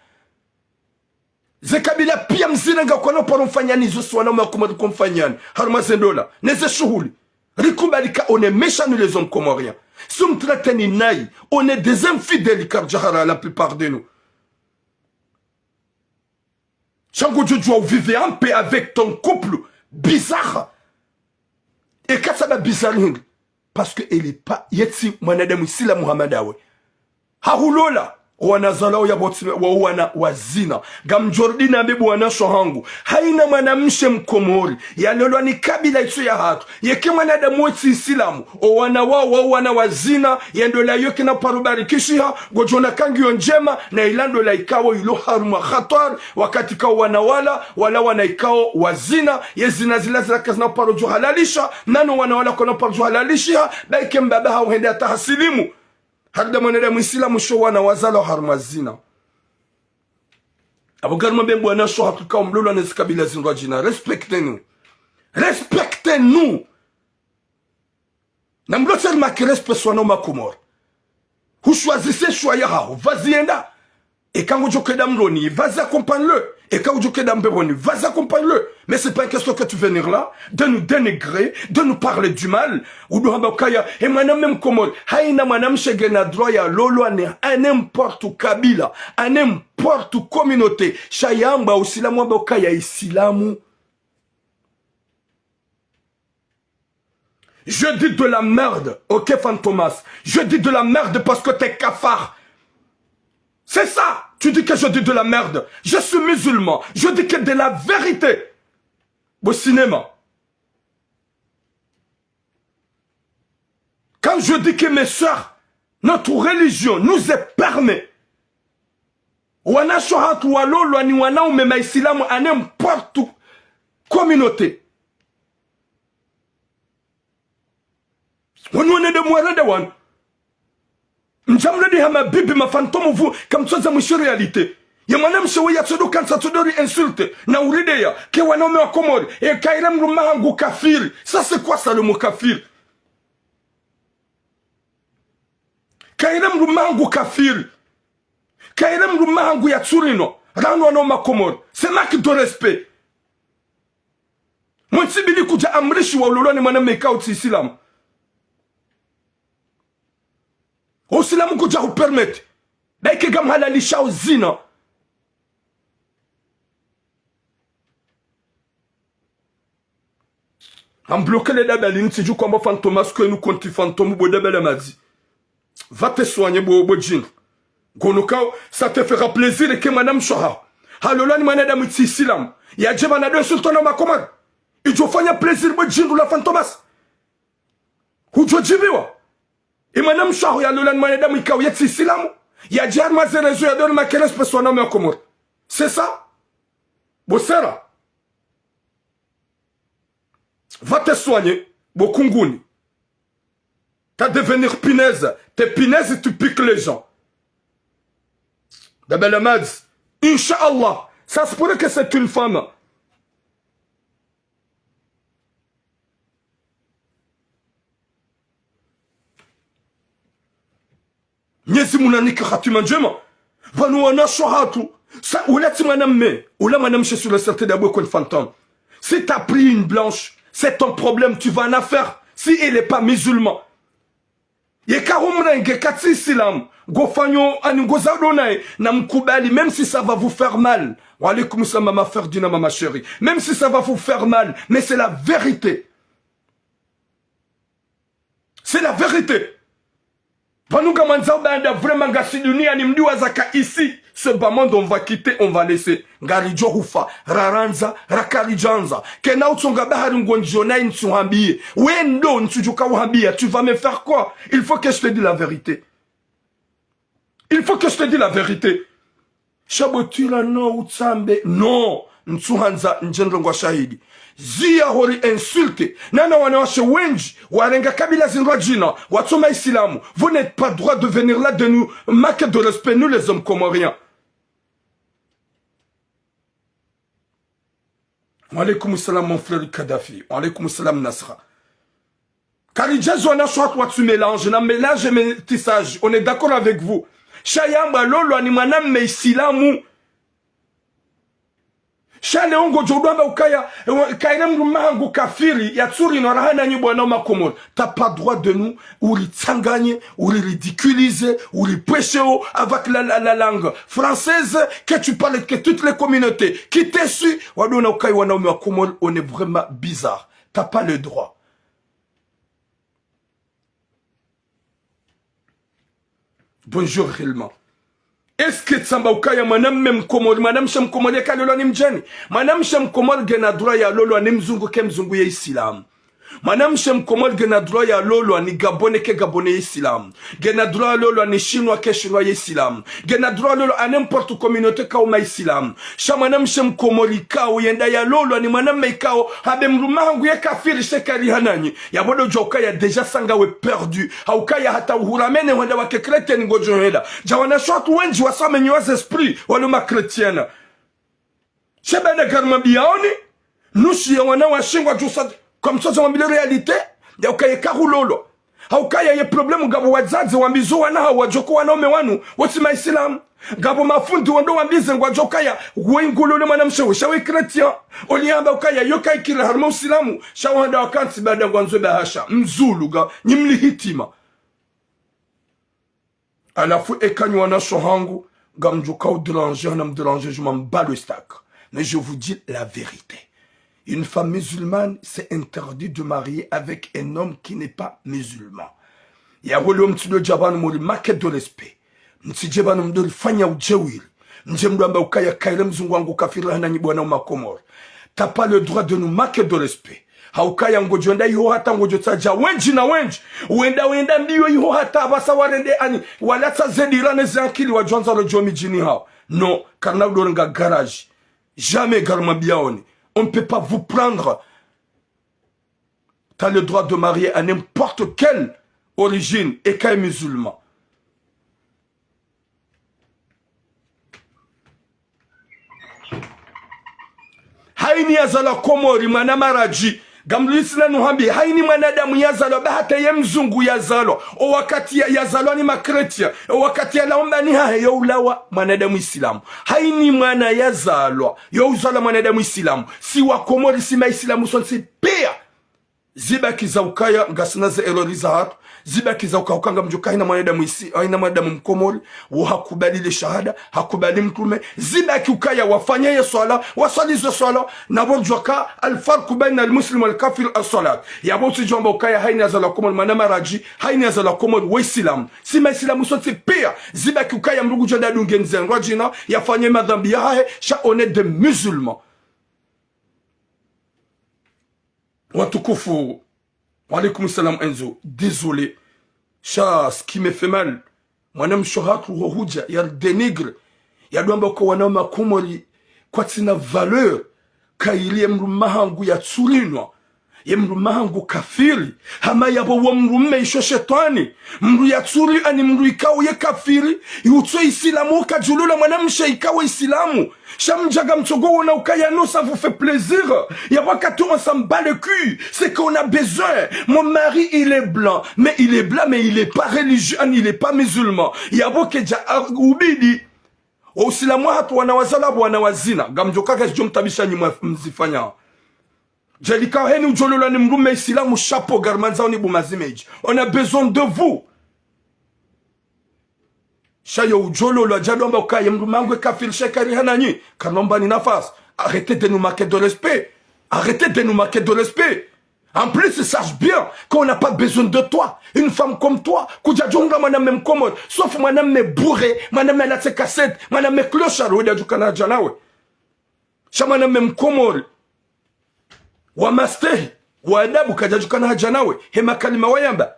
Ze kabila pia mzina ngakwana paro mfanyani zo si wanaume wa Komori ko mfanyani. Harumwa ze ndola. Ne ze shuhuli. Rikubali ka on est méchants, nous, les hommes comoriens. Si mtrateni nayi, on est des infidèles, car jahara, la plupart de nous. Sha ngudjo djuwa u vivre en paix avec ton couple bizarre. Eka sababu bizarre hindri ? Parce que elle est pas, yetsi mwanadamu isilamu hama dawe. Hahulola, owana wazalwao yapvo tsi, wao wana wa zina. Ngamdjo rudi nambe bo wanashe wahangu. Haina mwanamshe mkomori yalolwa ni kabila itsu ya hatru, yeke mwanadamu wetsi isilamu, owana wao, wao wana wa zina, ye ndola iyo kayina paro barikishiha, ngodjo ona ka ngiyo ndjema, na ila ndola ikao ilo harumwa hatwari, wakati ikao wana wala, wala wana ikao wa zina, ye zina zila zila kazina paro djo halalisha, nano wana wala kwana paro djo halalishiha, ba ike mbaba hawo hende hata hasilimu. Harida mwanadamu isilamu sho wana wazalwa harumwa zina. Apvo ngarimwambiao bo wanashe hatru ikao mlolwa ne zikabila zindrwadjina. Respectez-nous. Respectez-nous. Na mlotse rimaki respect si wanaume wa Komori. Hu choisir se choix yahaho. Pvazi yenda. Eka ngodjo kenda mroni. Pvazi accompagne-le. Eka udjo kenda mbepvoni, vas-y, accompagne-le. Mais c'est pas une question que tu venir là, de nous dénigrer, de nous parler du mal. Udo hamba ukaya, e mwanamme mkomori, haina mwanamshe ngena droit ya lolwa ne, à n'importe kabila, à n'importe communauté. Sha yamba usilamu, amba ukaya isilamu. Je dis de la merde, ok, Fantomas. Je dis de la merde parce que t'es cafard. C'est ça. Tu dis que je dis de la merde. Je suis musulman. Je dis que de la vérité. Au cinéma. Quand je dis que mes sœurs, notre religion nous est permet, wanashe hatru walolwa ni wanaume maisilamu à n'importe communauté. Wanu wane nde mwarende wanu. Mdja mledi hama bibi ma fantôme, vous, kamtsodza mwishi réalité. Ye mwanamshe we yatsodoka ntsa tsodo ri insulte na urideya ke wanaume wa Komori. E kaire mdrume hangu kafiri. Ça, c'est quoi ça, le mot kafiri? Kaire mdrume hangu kafiri. Kaire mdrume hangu yatsurinwa. Ranu wanaume wa Komori. C'est manque de respect. Mwentsibili kudja amrishiwa ulolwa ni mwanamme ikao tsi isilamu. Usilamu kudja hupermettre. Baike ngamhalalisha uzina. Ambloke le dabali ntsidju kwamba Fantomas kwenu konti fantôme bo dabala madzi. Va te soigner bo, bo djindru. Ngono kao, ça te fera plaisir ke mwanamshe haho halolwa ni mwanadamu tsi isilamu. Yadje pvanu ado insulter wanaume wa Komori. Idjo fanya plaisir bo djindru la Fantomas. Hudjo djiviwa. E mwanamshe haho yalolwa ni mwanadamu ikao ye tsi isilamu. Yadje harumwa ze réseaux yado ri makeres peso wanaume wa Komori. C'est ça. Bo sera. Va te soigner, bo kunguni. T'as devenir punaise. T'es punaise, tu piques les gens. Dabala madzi. Inch'Allah. Ça se pourrait que c'est une femme. Mnyezi Mungu nanike hatima ndjema. Pvanu wanashe hatru. Sa, ula tsi mwanamme. Ula mwanamshe sur le certain d'abord qu'on fantôme. Si t'as pris une blanche, c'est ton problème, tu vas en enfer. Si il est pas musulman. Yeka humrenge katsi isilamu. Ngofanyo ani ngoza udo naye, na mkubali, même si ça va vous faire mal. Wa alaykum salam, mama Ferdina, mama chérie. Même si ça va vous faire mal, mais c'est la vérité. C'est la vérité. Pvanu ngamwandzo baanda vraiment ngasi duniani mdiwaza ka ici, ce bas monde, on va quitter, on va laisser. Ngaridjo hufa, rarandza, rakaridjandza. Kena utsonga bahari ngondjo na intsu hambiye. Wendo ntsudjuka uhambia, tu vas me faire quoi? Il faut que je te dise la vérité. Il faut que je te dise la vérité. Sha bo twila no utsambe. Non. Ntsuhandza ndjendro ngwa shahidi. Ziya hori insulte. Nana wanawashe wendji. Warenga kabila zindrwa djina. Watsoma isilamu. Vous n'êtes pas droit de venir là de nous manquer de respect, nous les hommes comoriens. Wa alaykum salam, mon frère Kadhafi. Wa alaykum salam, Nasra. Karidjazo wanashe hatru watsu mélange, na mélange métissage. On est d'accord avec vous. Sha yamba lolwa ni mwanamme isilamu. Sha leo ngodjo udwamba ukaya, ewa, kaire mdrume hangu kafiri, yatsurinwa raha nanyi bo wanaume wa Komori. T'as pas droit de nous, uritsanganye, uri ridiculiser, uri pwesheo avec la, la, la langue française que tu parles, que toutes les communautés qui te suivent, wadona ukaya wanaume wa Komori, on est vraiment bizarre. T'as pas le droit. Bonjour, Hilma. Est-ce que tsamba ukaya mwanamme mkomori, mwanamshe mkomori yeka lolwa ni mdjeni? Mwanamshe mkomori ngena droit ya lolwa ni mzungu ke mzungu ye isilamu. Mwanamshe mkomori ngena droit ya lolwa ni gabonais ke gabonais ye isilamu. Ngena droit ya lolwa ni chinois ke chinois ye isilamu. Ngena droit ya lolwa à n'importe communauté kauma isilamu. Sha mwanamshe mkomori ikao yenda ya lolwa ni mwanamme ikao habe mdrume hangu ye kafiri she kari hananyi. Yabo ndo djua ukaya déjà sa ngawe perdu. Ha ukaya hata uhuramene hwenda wake chrétien ngodjo hwenda. Dja wanashe hatru wendji wasamenyiwa ze esprit, walo ma chrétienne. Shebene gari mabiyaoni, nusu ya wanawashe ngwadjusa, comme ça, wambile réalité, ya ukaya kahulolwa. Haukaya ye problème ngapvo wadzadze wambizo wana hawo wadjoka wanaume wanu wotsi maisilamu. Ngapvo mafundi wandro wambize ngwadjokaya, we ngulole mwanamshe we sha we chrétien. Oliyamba ukaya yo kayikiri harumwa usilamu, sha wahanda wakantsi baada ngwandzo bahasha. Mzulu ga, nyi mli hitima. Halafu eka nyi wanasho hangu, ngamdjoka u déranger, na m déranger, je m'en bats le steak. Mais je vous dis la vérité. Une femme musulmane, c'est interdit de marier avec un homme qui n'est pas musulman. Yapvo leo mtsidjo dja pvanu mori manque de respect. Mtsidje pvanu mdjo rifanya udjeuri. Mdje mdru amba ukaya kayiri mzungu wangu kafiri hana nyi bwana wa Makomori. T'as pas le droit de nous manquer de respect. Haukaya ngodjo enda iho hata ngodjo tsadja wendji na wendji. Wenda wenda mbiyo iho hata apvasa warende ani. Walatsa ze dira ne ze ankili wadjwandza rodjo midjini hawo. Non, karina udjo renga garage. Jamais garma biaoni. On ne peut pas vous prendre. T'as le droit de marier à n'importe quelle origine, eka ye musulman. Haini yazalwa Komori, mwana maradji. Ngamlisina nuhambi, haini mwanadamu yazalwa, ba hata ye mzungu yazalwa. O wakati ya, yazalwa ni ma chrétiens. O wakati yalawa mbani hahe yo ulawa mwanadamu isilamu. Haini mwana yazalwa, yo uzalwa mwanadamu isilamu. Si wa Komori, si maisilamu sontsi pia. Zibaki za ukaya, ngasina ze erreur zahatru. Zibaki za ukaya, ukaya ngamdjoka haina mwanadamu isi, haina mwanadamu mkomori, wo hakubali le shahada, hakubali mtrume. Zibaki ukaya wafanya ye swala, waswali ze swala, na bo djuwa ka, الفرق بين المسلم والكافر الصلاة. Yapvo tsidjwamba ukaya haina yazalwa Komori, mwana maradji, haina yazalwa Komori, wa isilamu. Si maisilamu sontsi pia, zibaki ukaya mdru ngudjo enda dunge ndzendwa djina, yafanye madhambi yahahe, sha on est des musulmans. Watukufu, wa alaykum salam Enzo. Désolé. Sha, ce qui me fait mal, mwanamshe hatru ho hudja, ya dénigre, ya dwamba ko wana wa Makomori kwatsina valeur, kayiri ye mdrume hangu ya tsurinwa, ye mdrume hangu kafiri, hama yapvo wo mdrume isho shetwani, mdru ya tsuri ani mdru ikao ye kafiri, iutso isilamu, ukadjulola mwanamshe ikao isilamu. Sha mdja ngamtsogo wona ukaya nous, ça vous fait plaisir. Ya wakati on s'en bat le cul. C'est qu'on a besoin. Mon mari, il est blanc. Mais il est blanc, mais il est pas religieux, il est pas musulman. Yapvo kedja, ah, ubidi. O usilamu hatru wana wazalwa, wana wazina. Ngamdjoka kazidjo mtabisha nyi mwa mzifanya. Djalika heni udjololwa ni mdrume isilamu, chapeau, garma ndzao ni buma zimedji. On a besoin de vous. Sha yo udjololwa dja dwamba ukaya mdrume hangu ye kafiri sha kari hana nyi. Karina umbani nafasi. Arrêtez de nous manquer de respect. Arrêtez de nous manquer de respect. En plus, sache bien qu'on n'a pas besoin de toi. Une femme comme toi, kudja djunga mwanamme mkomori. Sauf mwanamme bourré, mwanamme alatse cassette, mwanamme clochard, wenda djukana hadja nawe. Sha mwanamme mkomori, wa mastehi, wa adabu, kadja djukana hadja nawe, he makalima wayamba.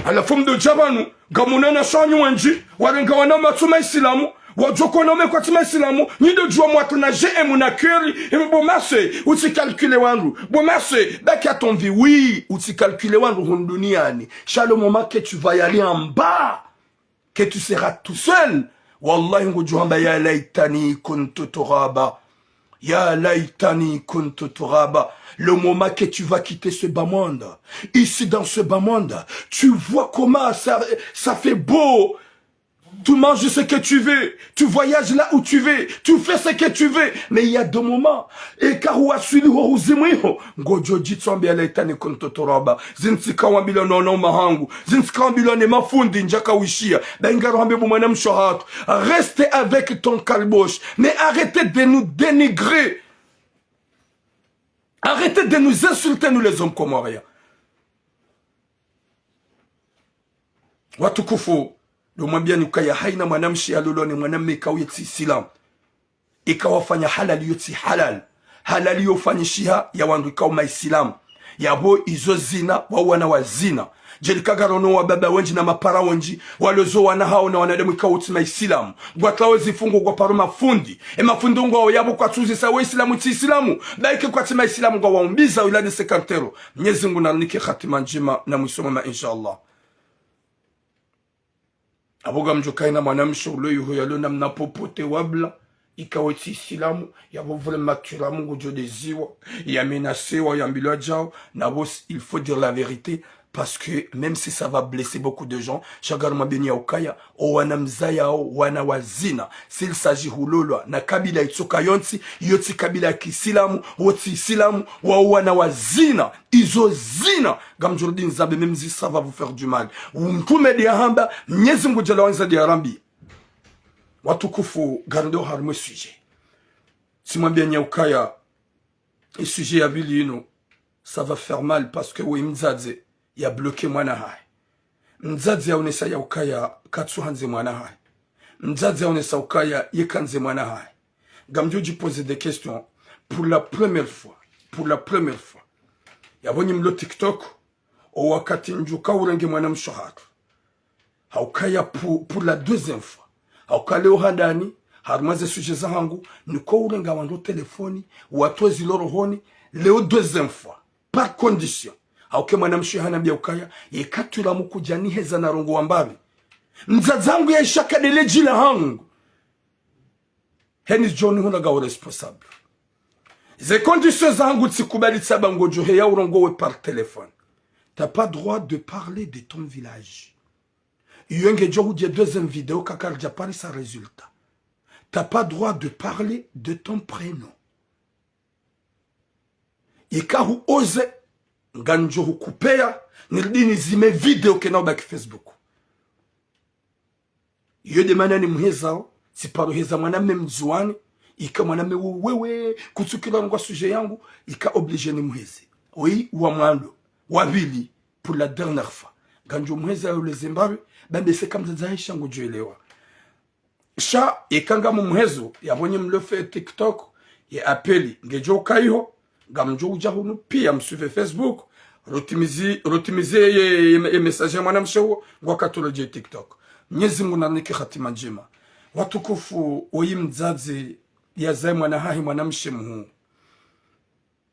Halafu mdo dja pvanu, ngamuna wanashe wanyu wendji, warenga wanaume watsu maisilamu, wadjoko wanaume kwatsi maisilamu, nyi ndo djuwa mwatru na G M na cœur, ebe bo mase, utsi calculer wandru, bo mase, baki à ton vie, oui, utsi calculer wandru hunu duniani. Sha le moment que tu vas y aller en bas, que tu seras tout seul. Wallahi, ngodjo hamba, يا ليتني كنت ترابا. يا ليتني كنت ترابا. Le moment que tu vas quitter ce bas monde, ici dans ce bas monde, tu vois comment ça, ça fait beau. Tu manges ce que tu veux, tu voyages là où tu veux, tu fais ce que tu veux. Mais il y a des moments, eka huwaswili ho huzimu iho, ngodjo djitsambe, يا ليتني كنت ترابا. Zinu tsikawambilwa no wanaume hangu, zinu tsikawambilwa ne mafundi ndjaka wishiya. Ba ingaro hambe bo mwanamshe hatru, reste avec ton kalbosh. Mais arrêtez de nous dénigrer. Arrêtez de nous insulter, nous les hommes comoriens. Watukufu, ndo mwambiani ukaya haina mwanamshe yalolwa ne mwanamme ikao ye tsi isilamu, ikao afanya halali yo tsi halali, halali yo ufanyishiha ya wandru ikao maisilamu. Yapvo izo zina, wa wana wa zina. Djelika ngarono wababa wendji na mapara wendji, walozo wana hawo na wanadamu ikao tsi maisilamu. Ngwatsawo zifungo ngwaparo mafundi. E mafundi ngwawo yapvo kwatsuzisa we isilamu tsi isilamu. Ba ike kwatsi maisilamu ngwawaumbiza wilade sekantero. Mnyezi Mungu narinike hatima ndjema na mwiso mwema, inshallah. Apvo ngamdjoka haina mwanamshe ulo iho yalo namna popote wabla, Ika we tsi Isilamu, yapvo vule maturamu ngudjo deziwa, ya menacewa, yambilwa djao, na boss, il faut dire la vérité, parce que même si ça va blesser beaucoup de gens, sha ngarimwambiyeni ya ukaya, o wana mzayao, wana wa zina, s'il s'agit hulolwa, na kabila itsoka yontsi, iyo tsi kabila ya kiisilamu, wo tsi Isilamu, wao wana wa zina, izo zina, ngamdjo rudi nizambe, même si ça va vous faire du mal. Mtrume ndiye yahamba, Mnyezi Mungu Jalla wa Azza ndiye yarambiya. Watukufu, ngaridjo harimwa e sujet. Tsimwambiyeni ya ukaya, e sujet ya pvili inu, ça va faire mal parce que we mdzadze ya bloqué mwana hahe. Mdzadze yaonesa ya ukaya katsuhandze mwana hahe. Mdzadze yaonesa ukaya ye kandze mwana hahe. Ngamdjo dji poser des questions pour la première fois. Pour la première fois. Yapvo nyi mlo TikTok, o wakati ndjuka urenge mwanamshe hatru. Haukaya pour, pour la deuxième fois. Hauka leo handani, harumwa ze sujet zahangu, niko urenga wandru telefoni, watowe zilo rohoni, leo deuxième fois. Par condition. Hauka e mwanamshe hanambiya ukaya, ye katuramu kudja niheza na rongowa mbapvi. Mdzadze hangu ya ishaka ndele djila hangu. Heni John huna ngawe responsable. Ze conditions zahangu tsikubali tsamba ngodjo heya urongowe par téléphone. T'as pas droit de parler de ton village. Iyo ngedjo hudje deuxième vidéo kakaridja parisa résultat. T'as pas droit de parler de ton prénom. Ika hu oser, ngamdjo hukupeya, nirudi nizime vidéo kena ubaki Facebook. Iyo nde mana nimhezao, tsiparo heza mwanamme mdzuwani, ika mwanamme wo wewe, kutsukira ngwa sujet yangu, ika obligé nimheze. Oui, wa mwando, wa pvili, pour la dernière fois. Ngamdjo mheza yole zembapvi, bambe seka mdzadze hahe sha ngudjo elewa. Sha, ika ngamumhezo, yapvo nyi mlo fe TikTok, ye appel, ngedjo uka iho, ngamdjo udja hunu, piya msuive Facebook, rutimizi, rutimizi ye, ye, ye message ya mwanamshe uwo, ngwakatolodje TikTok. Mnyezi Mungu narinike hatima ndjema. Watukufu, oyi mdzadze yazaye mwana hahe mwanamshe muhuu.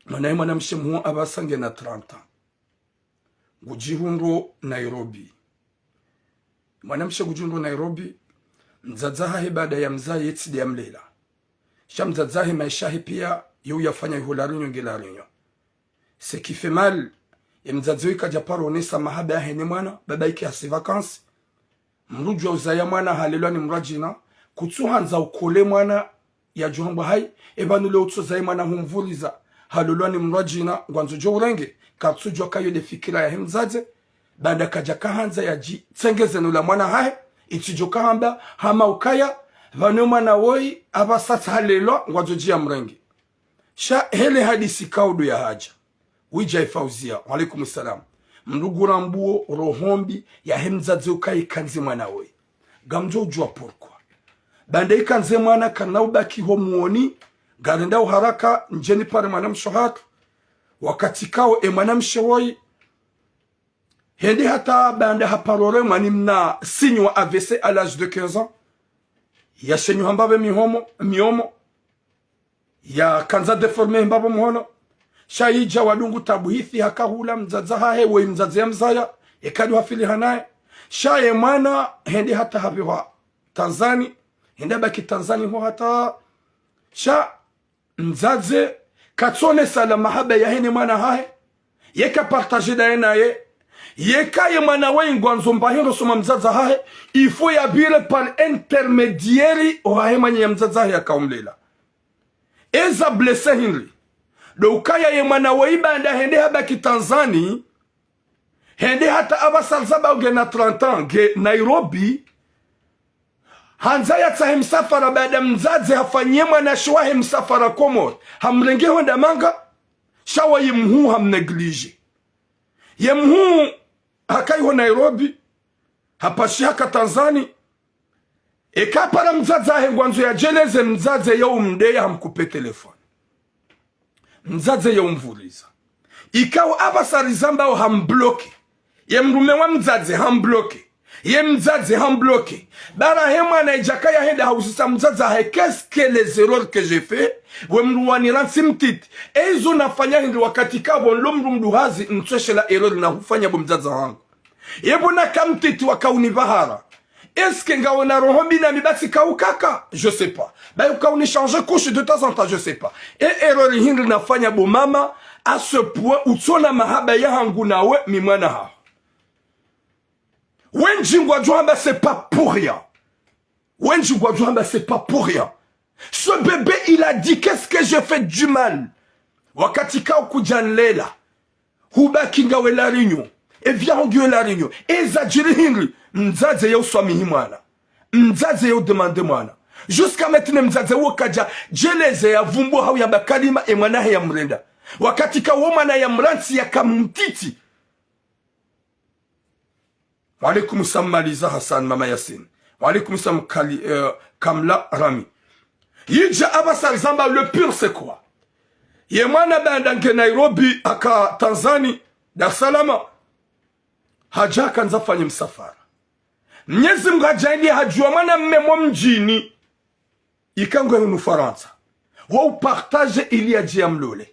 Mwana hahe mwanamshe muhuu apvasa ngena trente ans. Ngudjihundro Nairobi. Mwanamshe ngudjihundro Nairobi, mdzadze hahe baada ya mzaya ye tsi nde ya mlela. Sha mdzadze hahe maesha yahe piya, ye uyafanya iho La Réunion nge La Réunion. Ce qui fait mal, ye mdzadze uwo kadja paro onesa mahaba yahe ne mwana, baba ike hasi vacances. Mdru djuwa uzaya mwana halelwa ni mdru wa djina, kutsuhandza ukole mwana yadjo hambwa hayi, epvanu leo utsozaye mwana humvuriza, halolwa ni mdru wa djina, ngwandzo djo urenge, katsudjuwa kayo nde fikira yahe mdzadze, baanda kadja kahandza yadjitsengeze no la mwana hahe, itsidjo kahamba, hama ukaya, pvanu mwana woyi, apvasa tsi halelwa, ngwandzo djiya mrenge. Sha hele hadisi kaudu ya hadja. Widja Fauzia, wa alaikum salam. Mdru ngurambuo roho mbi yahe mdzadze ukaya ikandze mwana woyi. Ngamdjo udjuwa pourquoi. Baanda ikandze mwana kana ubaki ho muoni, ngarenda uharaka ndjeni pare mwanamshe hatru. Wakati kao e mwanamshe woyi, hende hata baanda haparore mwana mna signe wa A V C à l'âge de quinze ans. Yashenyu hamba pve mihomo, miomo. Yakandza déformé mbapvo muhono. Sha idja wadungu tabuhithi hakahula mdzadze hahe, woyi mdzadze ya mzaya, ekadu hafili hanaye. Sha ye mwana, hende hata hapvehwa Tanzani, hende habaki Tanzani ho hata. Sha mdzadze, katsonesa la mahaba yahe ne mwana hahe, yeka partagé ndaye naye, yeka ye mwana woyi ngwandzo mba hindru soma mdzadze hahe, il faut yapvire par intermédiaire ohahe mwananya mdzadze hahe yakaumlela. Eza blessé hindri. Ndo ukaya ye mwana woyi baanda hende habaki Tanzani, hende hata apvasa rizamba ngena trente ans, nge Nairobi, handza yatsahe msafara baanda mdzadze hafanyiye mwanamshe wahe msafara Komori, hamrenge ho ndamanga, sha woyi mhuu hamnégligé. Ye mhuu haka iho Nairobi, hapashi haka Tanzani, eka para mdzadze hahe ngwandzo yadjeleze mdzadze yaumdeya hamkupe téléphone. Mdzadze yaumvuriza. Ikao apvasa rizambao hambloqué. Ye mdrume wa mdzadze hambloqué. Ye mdzadze hambloqué. Bara he mwana idjaka yahenda hauzisa mdzadze hahe, qu'est-ce que les erreurs que j'ai fait ? We mdru wanirantsi mtiti. Ezo nafanya hindri wakati kapvo nlo mdru mduhazi ntsweshela erreur nahufanya bo mdzadze hangu. Yebo naka mtiti wakaunipvahara. Est-ce que ngawena roho mbi nami basi kaukaka? Je sais pas. Ba yuka uni changer couche de temps en temps, je sais pas. E erreur hindri nafanya bo mama, à ce point utsona mahaba yahangu nawe mi mwana haho. Wendji ngwadjo hamba c'est pas pour rien. Wendji ngwadjo hamba c'est pas pour rien. Ce bébé, il a dit, qu'est-ce que j'ai fait du mal? Wakati kao kudja nlela. Hubaki ngawe La Réunion. E vyaho ngiwe La Réunion. Eza djiri hindri. Mdzadze ya uswamihi mwana. Mdzadze ya udemande mwana. Jusqu'à maintenant mdzadze wo kadja djeleze ya vumbu hau ya bakalima e mwana he ya mrenda. Wakati ka wo mwana ya mrantsi ya kamtiti. Wa alaikum salam Maliza Hassan, Mama Yasin. Wa alaikum salam Kali, eh, Kamla Rami. Yidja Abasar Zamba, le pire c'est quoi? Ye mwana banda nge Nairobi, aka Tanzanie, Dar es Salaam. Hadja hakandza fanye msafara. Mnyezi Mngu hadjaaliya hadjuwa mwanamme mo mdjini. Ika ngwe hunu Farantsa. Wo upartage ili yadje yamlole.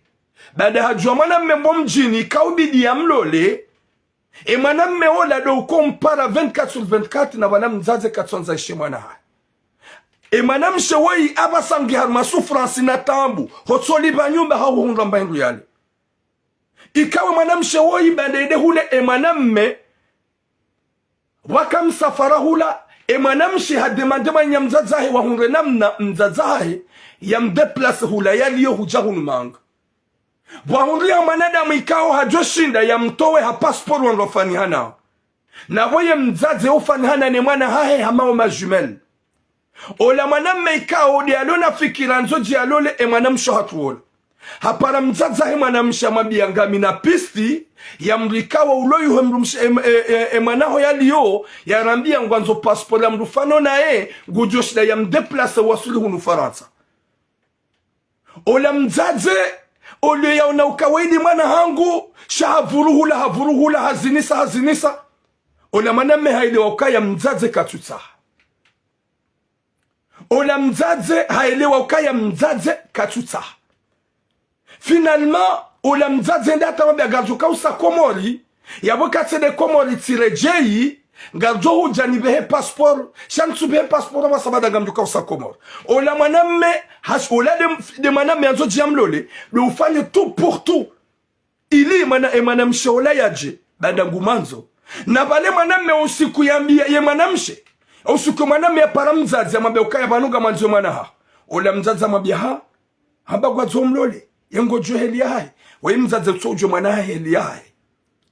Banda hadjuwa mwanamme mo mdjini, ika ubidi yamlole. E mwanamme ola ndo uko mpara vingt-quatre sur vingt-quatre na pvwana mdzadze katsondza ishe mwana hahe. E mwanamshe woyi apvasa nge harumwa souffrance na taabu. Hotsoliva nyumba hau hundra mba hindru yale. Ika we mwanamshe woyi banda ide hule e mwanamme waka msafara hula, e mwanamshe hademande mwananya mdzadze hahe wahundre namna mdzadze hahe yamdéplace hula yaliyo hudja hunu manga. Pvwa hundriha mwanadamu ikao hadjo shinda yamtowe ha passeport wandru wafanyihana. Na pvo ye mdzadze ufanihana ne mwana hahe hama wo ma jumelles. Ola mwanamme ikao nde yalo na fikira ndzo dji yalole e mwanamshe hatru ola. Hapara mdzadze hahe mwanamshe hamwambiya ngami na piste ya mdru ikao ulo yuhe mdrumshe e, e, e, e mwana haho yaliyo, yarambiya ngwandzo passeport ya mdru fano naye, ngudjo shinda yamdéplace wasuli hunu Farantsa. Ola mdzadze, olio yaona uka wayili mwana hangu, sha havuruhula, havuruhula, hazinisa, hazinisa. Ola mwanamme haelewa ukaya mdzadze katsutsaha. Ola mdzadze haelewa ukaya mdzadze katsutsaha. Finalement, ola mdzadze nda hata wambe ngaridjo kausa Komori, yapvo katsende Komori tsiredjeyi, ngaridjo hudja nipvehe passeport, sha ntsupvehe passeport pvasa banda ngamdjo kausa Komori. Ola mwanamme, hash-, ola nde, nde mwanamme yandzo dji yamlole, ndo ufanye tout pour tout. Ili mwana, e mwanamshe ola yadje, banda ngumandzo. Na pvale mwanamme usiku yambiya ye mwanamshe. Usiku mwanamme yapara mdzadze, hamwambiya ukaya pvanu ngamwandzo mwana haho. Ola mdzadze hamwambiya ha, hamba ngwandzo mlole, ye ngodjo heli yahahe. Wayi mdzadze utso udjuwe mwana hahe heli yahahe.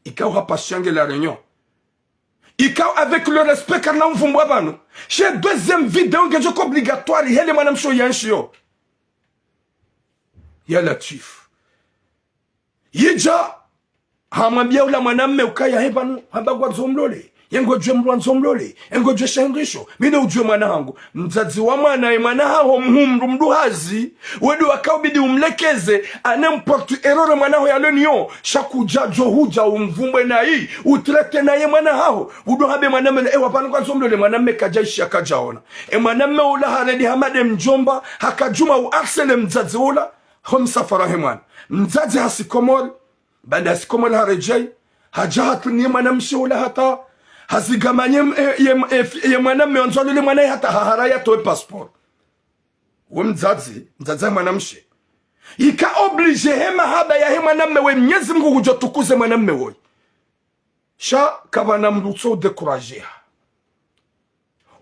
Ikao hapasha nge La Réunion. Ikao avec le respect karina mvumbuwa pvanu. She deuxième vidéo ngedjo ka obligatoire, hele mwanamshe oyi yanshiyo. Ya Latwif. Yidja, hamwambiya ula mwanamme ukaya he pvanu, hamba ngwandzo mlole, ye ngodjuwe mdru wandzo mlole, ye ngodjuwe shahindrisho, mi ndo udjuwe mwana hangu. Mdzadze wa mwana, e mwana haho mhuu mdru mdru hazi, we ndo waka ubidi umlekeze, à n'importe erreur mwana haho yalo niyo, sha kudja djo hudja umvumbwe nayi, utraite naye mwana haho, udo hambe mwanamme, ewa pvanu ngwandzo mlole, mwanamme kadja ishiya kadja ona. E mwanamme ula haredi hama nde mdjomba, haka djuma uharceler mdzadze ula, ho msafara he mwana. Mdzadze hasi Komori, banda hasi Komori haredjeyi, hadja hatru ni mwanamshe ula hata, hazigamanye, e, ye, e, ye mwanamme wandzo alole mwana ye hata hahara yatowe passeport. We mdzadze, mdzadze mwanamshe. Ika obligé he mahaba yahe mwanamme we Mnyezi Mngu kudjo tukuze mwanamme woyi. Sha kapvana mdru utso udécourager ha.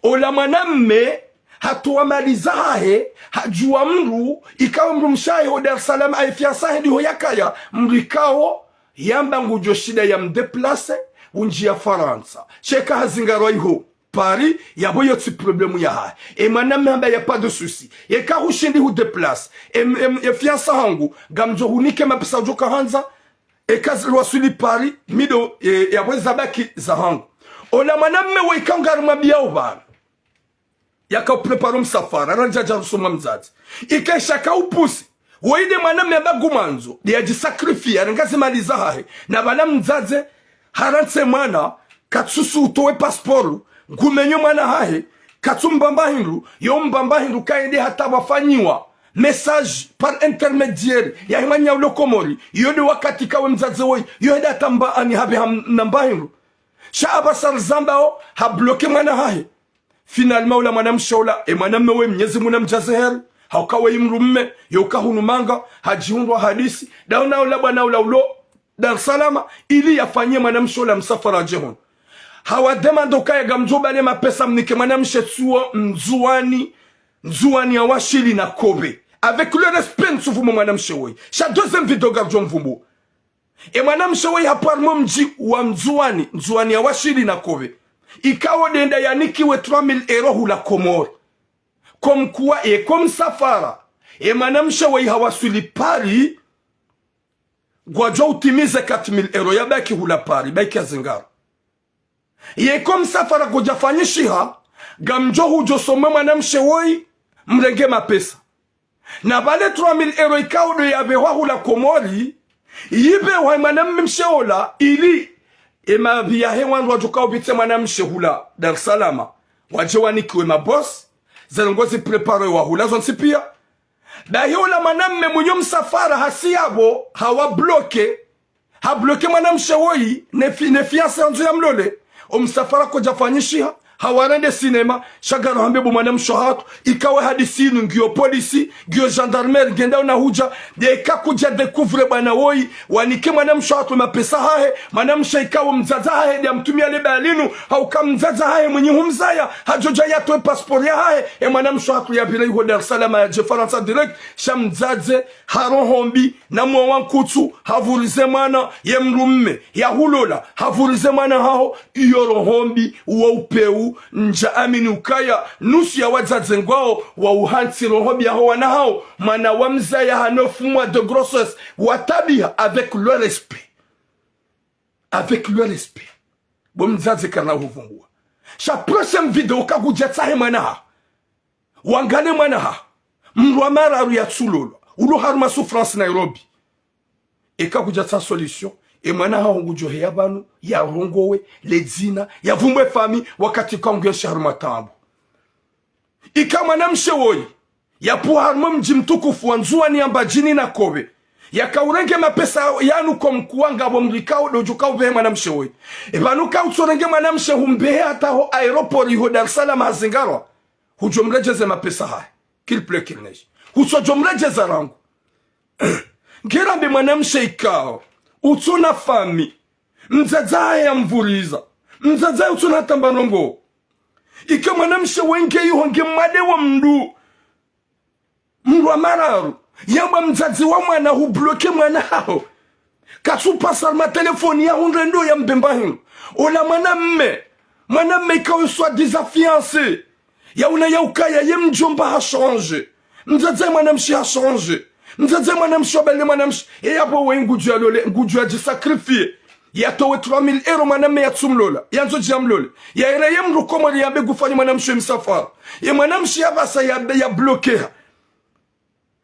Ola mwanamme, hatowa mali zahahe, hadjuwa mdru, ikao mdrumshe wahe ho Dar es Salaam, aye fiancé wahe ndiho yakaya, mdru ikao, yamba ngudjo shinda yamdéplace, undjiya Farantsa. Sheka hazingarwa iho, Paris, yapvo yotsi problème yahahe. E mwanamme hamba y a pas de souci. Yeka hushindi hudéplace. E, e, e fiancé hangu, ngamdjo hunike mapesa udjo kahandza, eka zilwaswili Paris, mi ndo, e, yapvo zabaki zahangu. Ola mwanamme we ika ngarimwambiyao pvanu. Yaka uprépare msafara, randja dja rusoma mdzadze. Ika isha ka upusi. Woyi nde mwanamme yamba ngumandzo, nde yadjisacrifier, yarenga ze mali zahahe. Na pvala mdzadze, harantsi mwana, katsusu utowe passeport, ngumenyo mwana hahe, katsumbamba hindru, yo mbamba hindru kayende hata pvafanyiwa message par intermédiaire yahe mwananya ulo Komori, yo nde wakati kawe mdzadze woyi, yo hende hata mba ani hapve ham-, na mba hindru. Sha apvasa rizambao, habloquer mwana hahe. Finalement, ula mwanamshe ula, e mwanamme we Mnyezi Mungu namdjaze heri, hauka we mdrumme, yeuka hunu manga, hadjihundrwa hadisi, dauna ula bwana ula ulo Dar es Salaam, ili yafanye mwanamshe ula msafara yadje hunu. Hawademande ukaya ngamdjo bale mapesa mnike mwanamshe tsuo Mndzuwani, Ndzuwani ya Washili na Kobe. Avec le respect, ntsuvumbo mwanamshe woyi. Sha deuxième vidéo ngardjo mvumbuo. E mwanamshe woyi hapvo harumwa mdji wa Ndzuwani, Ndzuwani ya Washili na Kobe. Ikao denda yanikiwe trois mille euros hula Komori. Comme quoi, e comme safara. E mwanamshe woyi hawaswili Paris, ngwadjo utimize quatre mille euros yabaki hula Paris, baki ya zingara. Ye comme safara kudjafanyishiha, ngamdjo hudjo some mwanamshe woyi, mrenge mapesa. Na bale trois mille euros ikao ndo yabehwa hula Komori, yibehwa mwanamshe ola, ili, e mapvi yahe wandru wadjo kao bitse mwanamshe hula Dar es Salaam, wadje wanikiwe mabosi, ze ndrongoo zipréparé wa hula zontsi pia. Bahi ola mwanamme mwenye msafara hasi yapvo, hawa bloqué, ha bloqué mwanamshe woyi, ne fi-, ne fiancé yandzo yamlole. O msafara kudjafanyishiha, hawarende cinéma, sha ngarohambe bo mwanamshe hatru, ikao hadisi inu ngiyo polisi, ngiyo gendarmerie, ngenda una hudja, de ka kudja découvre bwana woyi, wanike mwanamshe hatru mapesa hahe, mwanamshe ikao mdzadze hahe, de amtumia le balinu, hauka mdzadze hahe mwenye humzaya, hadjodja yatowe passeport yahahe, e mwanamshe hatru yapvire iho Dar es Salaam yadje Farantsa direct, sha mdzadze, ha roho mbi, na mwa wa nkutsu, havurize mwana, ye mdrumme, yahulola, havurize mwana haho, iyo roho mbi, uwo upeu, ndja amini ukaya, nusu ya wadzadze ngwao, wauhantsi roho mbi yaho wana hawo, mwana wamzaya ha neuf mois de grossesse, watabiha avec le respect. Avec le respect. Bo mdzadze karina huvungua. Sha prochaine vidéo ka kudja tsahe mwana ha. Wangane mwana ha. Mdru wa mararu yatsulolwa. Ulo harumwa souffrance Nairobi. Eka kudja tsaha solution. E mwana ha ngudjo heya pvanu, yarongowe, le dzina, yavumbwe famille, wakati ka nguyenshi harumwa taabu. Ika mwanamshe woyi, yapvo harumwa mdji mtukufu wa Ndzuwani ya Mbadjini na Kobe. Yaka urenge mapesa yanu comme quoi ngapvo mdru ikao ndo udjo kao ubehe mwanamshe woyi. E pvanu ka utsorenge mwanamshe humbehe hata ho aéroport iho Dar es Salaam hazingarwa. Hudjo mredjeze mapesa hahe. Qu'il pleuve qu'il neige. Hutsodjo mredjeza rangu. Ngerambe mwanamshe ikao. Utsona famille. Mdzadze hahe yamvuriza. Mdzadze hahe utsona tamba ndrongoo. Ike mwanamshe wenge iho nge mwade wa mdru. Mdru wa mararu. Yamba mdzadze wa mwana hubloqué mwana haho. Katsu pasa harumwa téléphone yahundre ndo yambe mba hindru. Ola mwanamme. Mwanamme ikao soi-disant fiancé. Yauna yaukaya ye mdjomba ha changé. Mdzadze mwanamshe ha changé. Mdzadze mwanamshe wabale mwanamshe. E yapvo we ngudjo yalole, ngudjo yadji sacrifié. Yatowe trois mille euros mwanamme yatsumlola. Yandzo dji yamlole. Yahere ye mdru Komori yambe ngufanye mwanamshe msafara. Ye mwanamshe yapvasa ya, yabloquéha.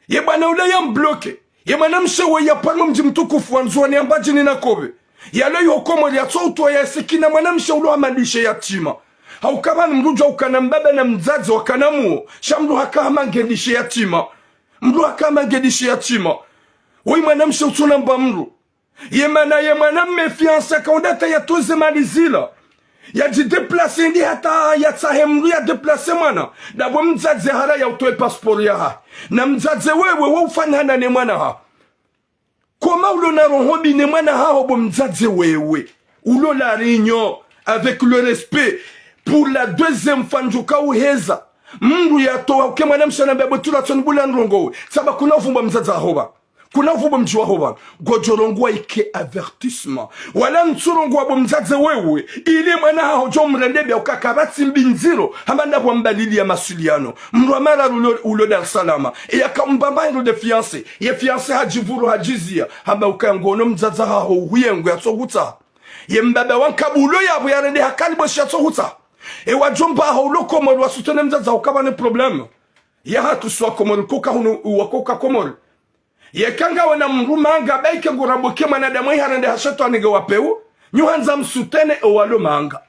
Ye bwana ule yambloqué. Ye mwanamshe we yapvo harumwa mdji mtukufu wa Ndzuwani ya Mbadjini na Kobe. Yalo iho Komori yatso utwa yasikina mwanamshe ulo hama ndishe yatima. Hauka pvanu mdru udjuwa ukana mbaba na mdzadze wakana muo. Sha mdru haka hama nge ndishe yatima. Mdru haka hama nge ndishe yatima. Woyi mwanamshe utsona mba mdru. Ye mana ye mwanamme fiancé kaunda hata yatoze mali zila. Yadji déplacé ndi hata yatsahe mdru ya déplacé mwana. Ndapvo mdzadze hara yautowe passeport yahahe. Na mdzadze wewe wo ufanya hana ne mwana haho. Comment ulo na roho mbi ne mwana haho bo mdzadze wewe. Ulo la réunion avec le respect. Pour la deuxième fois ndjuka uheza. Mdru yatowa uke mwanamshe na mbaba tula tsoni bula ndrongoo we. Tsamba kuna uvumbwa mdzadze haho pva. Kuna uvumbwa mdji waho pvanu. Ngodjo rongowa ike avertissement. Wala ntsurongowa bo mdzadze wewe. Ili mwana haho djo mrende biya ukaka pvatsi mbi ndziro. Hamba ndapvo mbalili ya mawasiliano. Mdru wa mararu ulo, ulo Dar es Salaam. E yaka mbamba hindru de fiancé. Ye fiancé hadjivuru hadjiziya. Hamba ukaya ngono mdzadze haho uhuye ngu yatso hutsaha. Ye mbaba wa nkabu ulo yapvo yarende hakali bo shi yatso hutsaha. E wadjomba haho ulo Komori wasutene mdzadze haho kapvana problème. Yahatru swa Komori koka hunu wakoka Komori. Yeka ngawe na mdru manga, baike ngurambo ke mwanadamu iharende ha shetwani nge wapeu. Nyu handza msutene owalo manga.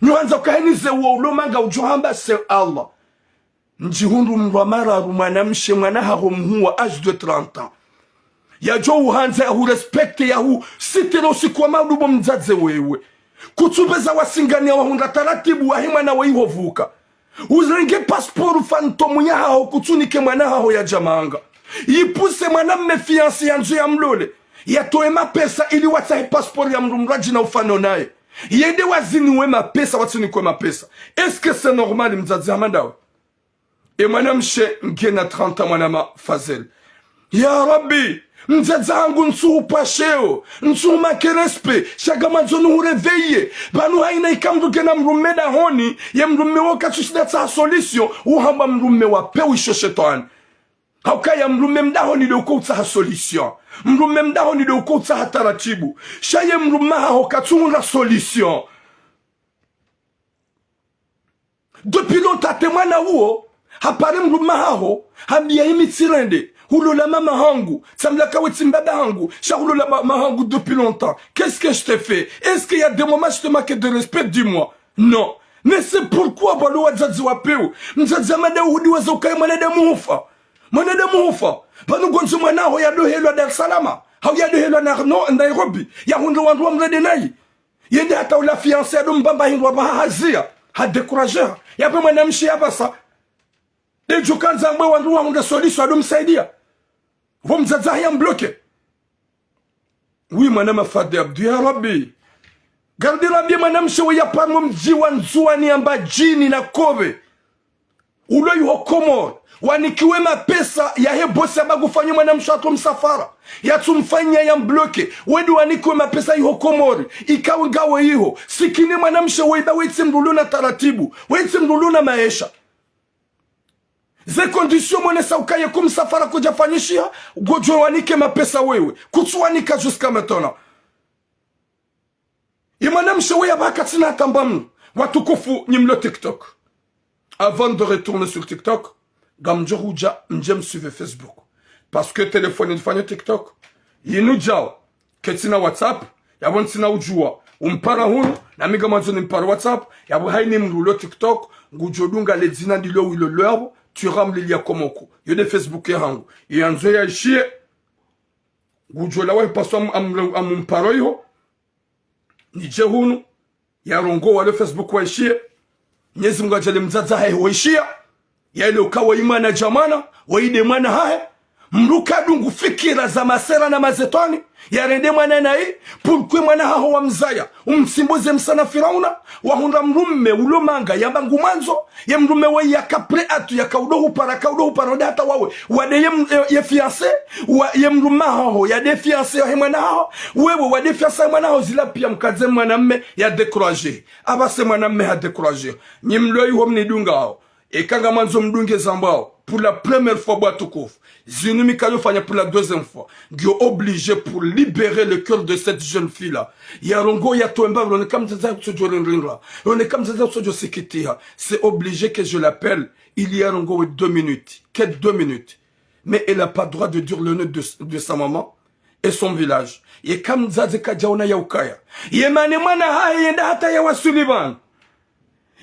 Nyu handza ukahenize uwo ulo manga udjo hamba c'est Allah. Ndjihundru mdru wa mararu mwanamshe mwana haho mhuu wa âge de trente ans. Yadjo uhandza yahu respecté yahu sitiri usiku wa maudu bo mdzadze wewe. Kutsupveza wasingani ya wahundra taratibu wahe mwana we iho vuka. Urenge passeport fantôme yahaho kutsunike mwana haho yadja manga. Yipuse mwanamme fiancé yandzo yamlole. Yatowe mapesa ili watsahe passeport ya mdru mdru adjina ufano naye. Yende waziniwe mapesa, watsunikwe mapesa. Est-ce que c'est normal mdzadze hama ndawe? E mwanamshe ngena trente ans mwanama Fazel. Ya Rabbi, mdzadze hangu ntsuhupasheo, ntsuhumake respect, sha ngamandzo nuhuréveiller. Pvanu haina ika mdru ngena mdrumme dahoni, ye mdrumme wo katsushinda tsaha solution, uhamba mdrumme wa pewu isho shetwani. Haukaya mdrumme mdahoni de uko utsaha solution. Mdrumme mdahoni de uko utsaha taratibu. Sha ye mdrumme haho katsuhundra solution. Depuis longtemps te mwana uwo, hapare mdrumme haho, hambiya imi tsirende, hulola mama hangu, tsamlaka we tsi mbaba hangu, sha hulola mama hangu depuis longtemps. Qu'est-ce que je t'ai fait? Est-ce qu'il y a des moments je te manque de respect? Dis-moi. Non. Mais c'est pourquoi pvalo wadzadze wa pewu. Mdzadze hama ndawe hudi waza ukaya mwanadamu hufa. Mwanadamu hufa. Pvanu ngondzo mwana haho yadohelwa Dar es Salaam. Hau yadohelwa na, no, Nairobi. Yahundre wandru wamrende nayi. Yende hata ula fiancé yado mbamba hindru apvaha haziya. Ha décourager. Yapvo mwanamshe yapvasa. Dedjo kandza mbwe wandru wahundre solution yado msaidia. Pvo mdzadze hahe yambloquer. Oui, mwanama Fadé Abdou, ya Rabbi. Garde Rabbi, mwanamshe we yapvanu mdji wa Ndzuwani ya Mbadjini na Kobe. Ulo iho Komori. Wanikiwe mapesa yahe bosi amba ngufanyo mwanamshe yatso msafara. Yatsumfanya yambloquer. Wendi wanikiwe mapesa iho Komori. Ikawe ngawe iho. Sikini mwanamshe we iba we tsi mdru ulo na taratibu. We tsi mdru ulo na maesha. Ze conditions monesa ukaya ko msafara kudjafanyishiha, ngodjo wanike mapesa wewe. Kutsuwanika jusqu'à maintenant. Ye mwanamshe we yapvaha katsina hata mbamnu. Watukufu nyi mlo TikTok. Avant de retourner sur TikTok, ngamdjo hudja mdje msuivre Facebook. Parce que téléphone nifanya TikTok. Yinu djao. Ketsina WhatsApp, yapvo ntsina udjuwa. Umpara hunu, nami ngamandzo nimpare WhatsApp, yapvo haina mdru ulo TikTok, ngudjo dunga le dzina ndilo wilo lwapvo, Thuram Liliya Komoko. Yo nde Facebook yahangu. Ye yandzo yaishiye, ngudjo lawa ipaswa am-, am-, amumparo iho. Nidje hunu, yarongowa le Facebook waishiye. Mnyezi Mungu yadjaanlie mdzadze hahe waishiya. Yaelewe uka wayi mwana dja mwana, wayi nde mwana hahe. Mdru kadungu fikira za masera na mashetwani. Yarende mwana nayi, pourquoi mwana haho wamzaya? Umtsimboze msa na Firauna, wahundra mdrumme ulo manga yamba ngumwandzo, ye mdrumme we yaka prêt à tout, yaka udo hupara, ka udo hupara, wende hata wawe. Wade ye m-, ye, ye fiancé, wa, ye mdrumme haho, yade fiancé yahe mwana haho, wewe wade fiancé yahe mwana haho, zila piya mkandze mwanamme ya décourager. Apvasa mwanamme ha décourager. Nyi mlo iho mnidungao. Eka ngamwandzo mdunge zambao. Pour la première fois, bo watukufu. Zinu mi kayofanya pour la deuxième fois. Ngiyo obligé pour libérer le cœur de cette jeune fille-là. Yarongowa yatowe mbapvi, roneka mdzadze kutsodjo rinrinra. Roneka mdzadze kutsodjo sikitiha. C'est obligé que je l'appelle. Il y a yarongowa deux minutes. Que deux minutes. Mais elle a pas droit de dire le nom de, de sa maman et son village. Yeka mdzadze kadjaona yaukaya. Yemane mwana hahe yenda hata yawaswili pvanu.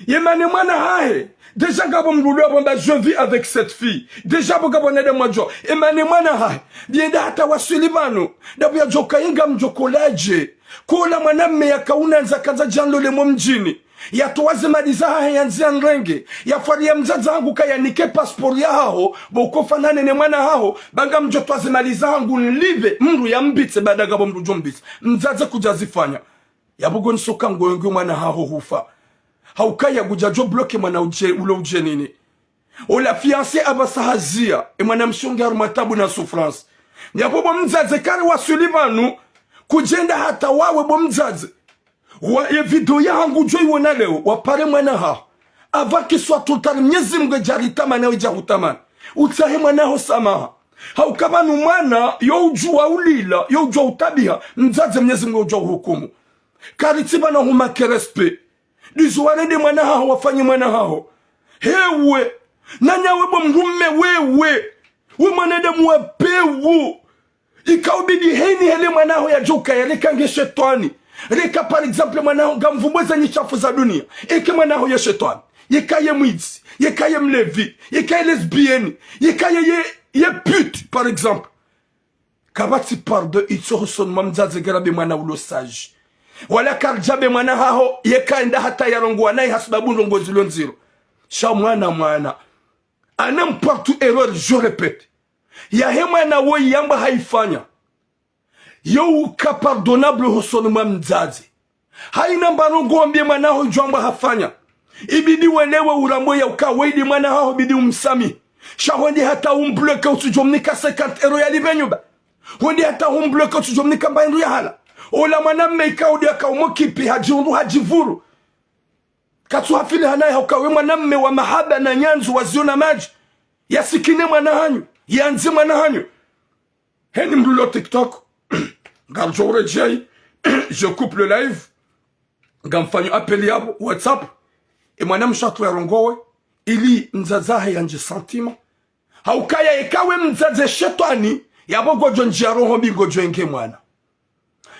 Yemane mwana hahe. Déjà ngapvo mdru ulo yapvo amba je vis avec cette fille. Déjà pvo ngapvo nade mwadjo. Yemane mwana hahe. Yenda hata waswili pvanu. Ndapvo yadjoka yenga mdjo koladje. Kola mwanamme yaka unandza kandza djamlole mo mdjini. Yatowa ze mali zahahe yandzi yamrenge. Yafwari ya mdzadze hangu ka yanike passeport yahaho, bo ukofanane ne mwana haho, ba ngamdjo towa ze mali zahangu nlipve, mdru yambitse, baada ngapvo mdru djo mbitse. Mdzadze kudjazifanya. Yapvo ngo nisoka ngoyo nge mwana haho hufa. Haukaya ngudjadjo bloquer mwana udje, ulo udje nini. Ola fiancé apvasa haziya, e mwanamshe nge harumwa tabu na souffrance. Yapvo bo mdzadze kari waswili pvanu, kudjenda hata wawe bo mdzadze. Wa, ye video yahangu djo iwona leo, wapare mwana haho. Avant qu'il soit trop tard, Mnyezi Mungu yadjaritamani, yadjahutamani. Utsahe mwana haho samaha. Hauka pvanu mwana, yo udjuwa ulila, yo udjuwa utabiha, mdzadze Mnyezi Mungu udjuwa uhukumu. Kari tsi pvanu humake respect. Ndizo warende mwana haho, wafanye mwana haho. Hewe, nanyawe bo mdrumme wewe. We mwanadamu wa pewu. Ika ubidi heni hele mwana haho yadjoka yareka nge shetwani. Reka, par exemple, mwana haho ngamvumbwe za nyi shafu za dunia. Eke mwana haho ye shetwani. Yeka ye mwidzi. Yeka ye mlevi. Yeka ye lesbienne. Yeka ye, ye, ye pute, par exemple. Kapvatsi pardon itsoho usoni mwa mdzadze ngera be mwana ulo sage. Wala karidja be mwana haho, yeka enda hata yarongowa nayi hasibabu ndrongo zilo ndziro. Sha mwana, mwana. À n'importe erreur, je répète. Yahe mwana woyi yamba hayifanya, yo uka pardonnable hosoni mwa mdzadze. Hayina mba ndrongo wambiye mwana haho djo amba hafanya, ibidi welewe urambwe ya uka weyi nde mwana haho, ibidi umsamihi. Sha hwendi hata umbloke, utsudjo mnika cinquante euros yalipve nyumba. Hwendi hata umbloke, utsudjo mnika mba hindru yahala. Ola mwanamme ikao nde yaka umo kipi, hadjihundru, hadjivuru. Katsu hafili hanaye, hauka we mwanamme wa mahaba na nyandzo, wa ziyo na madji. Yasikine mwana hanyu, yandze mwana hanyu. Heni mndru lo TikTok, ngamdjo uredjeyi, je coupe le live, ngamfanyo appel yapvo WhatsApp, e mwanamshe hatru yarongowe, ili mdzadze hahe yandje sentiment. Haukaya eka we mdzadze shetwani, yapvo ngodjo ndjiya roho mbi, ngodjo enge mwana.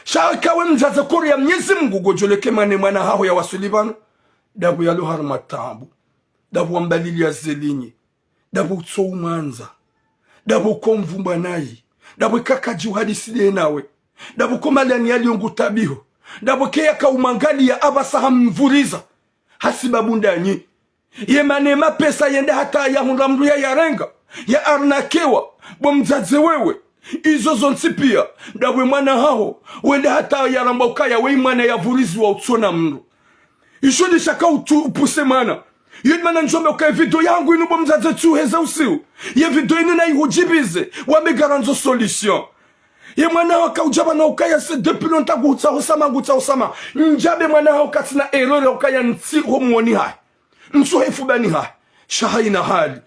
Sha eka we mdzadze kori ya Mnyezi Mungu, ngodjo leke mane mwana haho yawaswili pvanu, ndapvo yalo harumwa taabu, ndapvo wambaliliya zelinyi, ndapvo utso umwandza, ndapvo uko mvumba nayi, ndapvo eka kadji uhadisi nde nawe, ndapvo uko malani yaliyo ngu tabiho, ndapvo eka yaka umwangaliya apvasa hamvuriza. Hasibabu ndanyi? Ye mane mapesa yende hata yahundra mndru yayarenga, ya arnaquewa, bo mdzadze wewe. Izo zontsi piya, ndapvo e mwana haho, wende hata yarambwa ukaya weyi mwana yavuriziwa utsona mndru. Isho nde shaka utsu upuse mwana. Iyo nde mana ndjombe ukaya video yangu inu bo mdzadze tsuheze usiu. Ye video inu nayihudjibize, wambe ngarandzo solution. Ye mwana haho kaudja pvanu ukaya c'est depuis longtemps ngutsaho sama, ngutsaho sama. Ndjambe mwana haho katsina erreur ukaya ntsi ho mwoni hahe. Ntsu he fubani hahe. Sha hayina hali.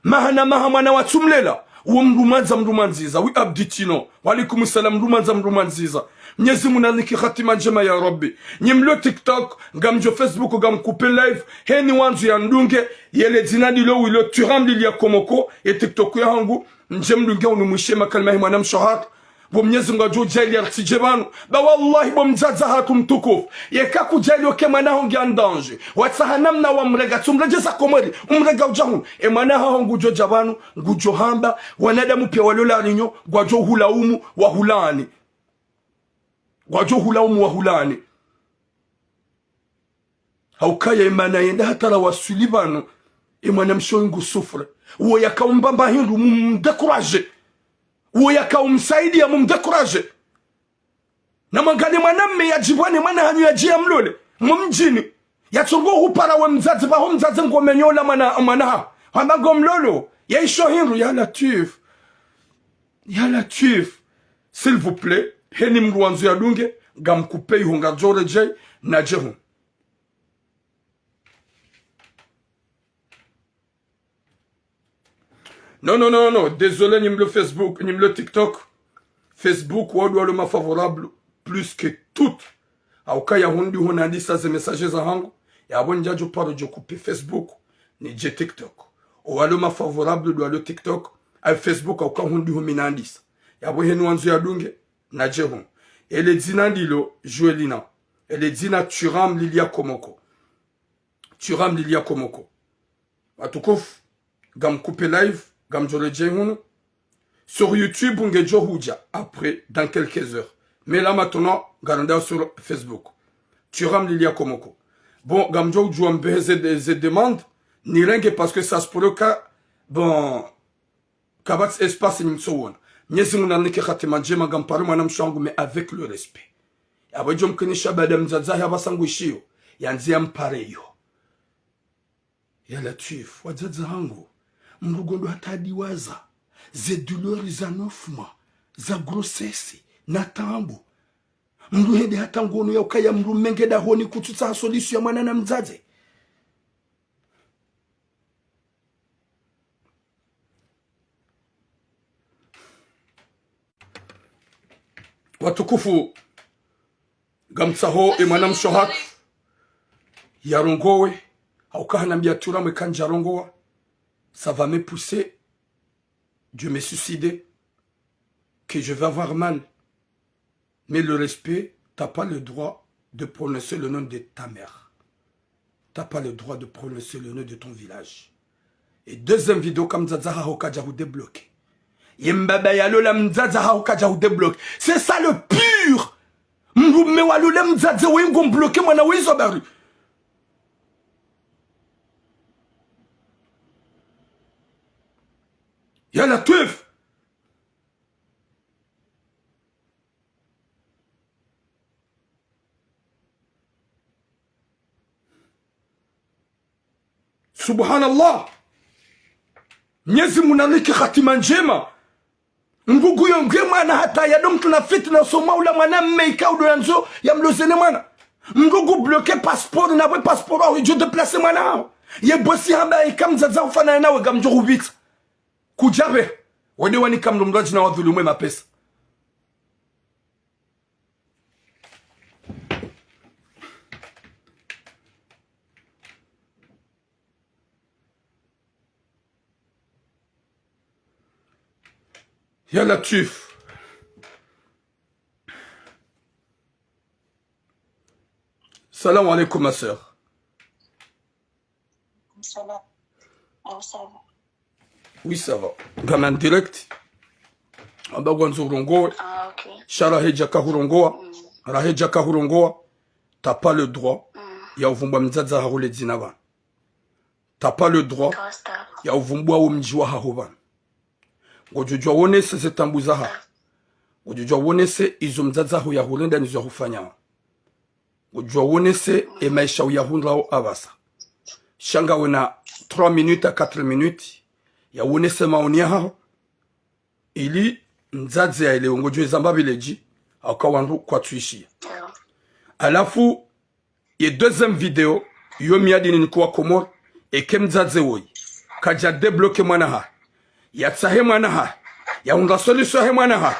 Maha na maha mwana watsu mlela. Wo mndru mwandza, mndru mwandziza. Oui, Abdi Tino. Wa alaikum salam, mndru mwandza, mndru mwandziza. Mnyezi Mungu nanike hatima ndjema ya Rabbi. Nyi mlo TikTok, ngamdjo Facebook, ngam coupe live. Heni wandzo yandunge, yele dzina ndilo wilo Thuram Lilia Komoko, ye TikTok yahangu, ndje mdunge unu mwishe makalima hi mwanamshe hatru. Bo Mnyezi Mungu adjo djaaliya ritsidje pvanu. Ba wallahi bo mdzadze hatru mtukufu, yeka kudjaaliya uke mwana haho nge en danger, watsaha namna wamrega, tsumredjeza Komori, umrega udja hunu. E mwana haho ngudjo dja pvanu, ngudjo hamba, wanadamu piya walo La Réunion, ngwadjo hulaumu, wahulaani. Ngwadjo hulaumu, wahulaani. Haukaya e mwana yende hata yawaswili pvanu, e mwanamshe oyu ngu souffre. Uwo yaka umbamba hindru, mumdécourager. Uwo yaka umsaidiya, mumdécourager. Na mwangalie mwanamme yadjipvwa ne mwana hanyu yadje yamlole, mumdjini. Yatsongo hupara we mdzadze, pvaho mdzadze ngomenyola mwana, mwana haho. Hamba ngomlolo, yaisho hindru, ya Latwif. Ya Latwif. S'il vous plaît, heni mndru wandzo yadunge, ngam coupe iho, ngardjo redjeyi, nadje hunu. Non, non, non, non. Désolé, nyi mlo Facebook, nyi mlo TikTok. Facebook, wao ndo walo ma favorable plus que tout. Haukaya hunu ndiho nandisa ze message zahangu. Yapvo ndjadjo paro djo coupe Facebook, nidje TikTok. O walo ma favorable ndo walo TikTok. Ayi Facebook, hauka hunu ndiho mi nandisa. Yapvo heni wandzo yadunge, nadje hunu. Ele dzina ndilo Joelina. Ele dzina Thuram Lilia Komoko. Thuram Lilia Komoko. Watukufu, ngam coupe live, ngamdjo redjeyi hunu. Sur YouTube, ngedjo hudja après, dans quelques heures. Mais là, maintenant, ngarandao sur Facebook. Thuram Lilia Komoko. Bon, ngamdjo udjuwa mbehe ze, ze demande, nirenge parce que ça se pourrait que, bon, kapvatsi espace nimtsoona. Mnyezi Mungu nanike hatima ndjema, ngampare mwanamshe wangu, mais avec le respect. Yapvo idjo mkinisha baada mdzadze hahe apvasa ngwishiyo, yandze yampare iyo. Ya Latwif, wadzadze hangu, mndru ngondo hata adiwaza ze douleur za neuf mois, za grossesse, na taabu. Mndru hende hata ngono yaukaya mndru menge dahoni kutsutsaha solution ya mwana na mdzadze. Watukufu, ngamtsaho e mwanamshe hatru yarongowe, hauka hanambiya Thuram eka ndjarongowa, ça va me pousser, je me suicider, que je vais avoir mal. Mais le respect, t'as pas le droit de prononcer le nom de ta mère. T'as pas le droit de prononcer le nom de ton village. Et deuxième vidéo, ka mdzadze haho kadja hudébloquer. Ye mbaba yalola mdzadze haho kadja hudébloquer. C'est ça le pire. Mndru mme walola mdzadze we ngombloquer mwana we izo bari. Ya Latwif. Subhanallah. Mnyezi Mungu nanike hatima ndjema. Mndru nguyo nge mwana hata yado mtru na fitna usoma ula mwana mme ika udo yandzo ya mlozene mwana. Mndru ngu bloqué passeport na we passeport waho idjo déplacé mwana haho. Ye bosi hamba ika mdzadze ufanana nawe ngamdjo hupvitsa. Kudjabe. Wende wanika mndru mndru adjina wadhulumu ye mapesa. Ya Latwif. Salam alaykum, ma sœur. Salam. Ah, ça va. Oui, ça va. Ngami en direct. Amba ngwandzo urongowe. Ah, ok. Sha raha djaka hurongowa. Mm. Raha djaka hurongowa. T'as pas le droit. Mm. Ya uvumbua mdzadze haho le dzina pvanu. T'as pas le droit. Costa. Ya uvumbua wo mdji wahaho pvanu. Ngodjo djuwa wonese ze taabu zahaho. Ngodjo djuwa wonese izo mdzadze haho ya hurenda nizo ya hufanya. Ngodjo djuwa wonese e maesha uyahundrao apvasa. Sha ngawe na trois minutes à quatre minutes. Ya wonese maoni yahaho. Ili mdzadze ya elewe ngodjo eza mbapvi ledji. Hauka wandru kwatsu ishiya. Halafu, ye deuxième vidéo, yo mi yadi ninike wa Komori, eke mdzadze woyi kadja débloqué mwana hahe, yatsahe mwana hahe, yahundra solution yahe mwana hahe,